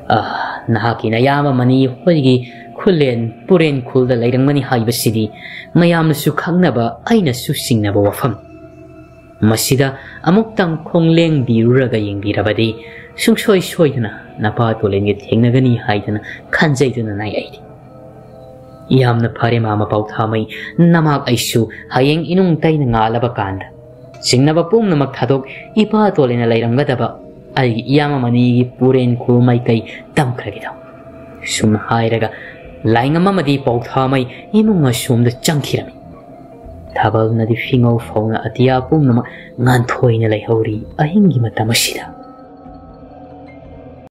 ꯑꯥ, ꯅꯍꯥꯛꯀꯤ ꯅꯌꯥꯝꯕ ꯃꯅꯤ ꯍꯣꯏꯒꯤ ꯈꯨꯂꯦꯟ ꯄꯨꯔꯦꯟ ꯈꯨꯜꯗ ꯂꯩꯔꯝꯒꯅꯤ ꯍꯥꯏꯕꯁꯤꯗꯤ ꯃꯌꯥꯝꯅꯁꯨ ꯈꯪꯅꯕ, ꯑꯩꯅꯁꯨ ꯆꯤꯡꯅꯕ ꯋꯥꯐꯝ꯫ ꯃꯁꯤꯗ ꯑꯃꯨꯛꯇꯪ ꯈꯣꯡꯂꯦꯡꯕꯤꯔꯨꯔꯒ ꯌꯦꯡꯕꯤꯔꯕꯗꯤ ꯁꯨꯡꯁꯣꯏ ꯁꯣꯏꯗꯅ ꯅꯄꯥ ꯇꯣꯂꯦꯟꯒ ꯊꯦꯡꯅꯒꯅꯤ ꯍꯥꯏꯗꯅ ꯈꯟꯖꯩꯗꯨꯅ ꯅꯥꯏ ꯑꯩꯗꯤ꯫ ꯌꯥꯝꯅ ꯐꯔꯦ ꯃꯥꯃ ꯄꯥꯎꯊꯥꯃꯩ, ꯅꯃꯥꯛ ꯑꯩꯁꯨ ꯍꯌꯦꯡ ꯏꯅꯨꯡ ꯇꯩꯅ ꯉꯥꯜꯂꯕ ꯀꯥꯟꯗ ꯆꯤꯡꯅꯕ ꯄꯨꯝꯅꯃꯛ ꯊꯥꯗꯣꯛ, ꯏꯄꯥ ꯇꯣꯂꯦꯟꯅ ꯂꯩꯔꯝꯒꯗꯕ ꯑꯩꯒꯤ ꯏꯌꯥꯝꯕ ꯃꯅꯤꯒꯤ ꯄꯨꯔꯦꯟ ꯈꯨꯜ ꯃꯥꯏꯀꯩ ꯇꯝꯈ꯭ꯔꯒꯦ ꯇꯧ꯫ ꯁꯨꯝ ꯍꯥꯏꯔꯒ ꯂꯥꯏꯉꯝ ꯑꯃꯗꯤ ꯄꯥꯎꯊꯥꯃꯩ ꯏꯃꯨꯡ ꯑꯁꯣꯝꯗ ꯆꯪꯈꯤꯔꯝꯃꯤ꯫ ꯊꯥꯕꯜꯅꯗꯤ ꯐꯤꯉꯧ ꯐꯧꯅ ꯑꯇꯤꯌꯥ ꯄꯨꯝꯅꯃꯛ ꯉꯥꯟꯊꯣꯏꯅ ꯂꯩꯍꯧꯔꯤ ꯑꯍꯤꯡꯒꯤ ꯃꯇꯝ ꯑꯁꯤꯗ꯫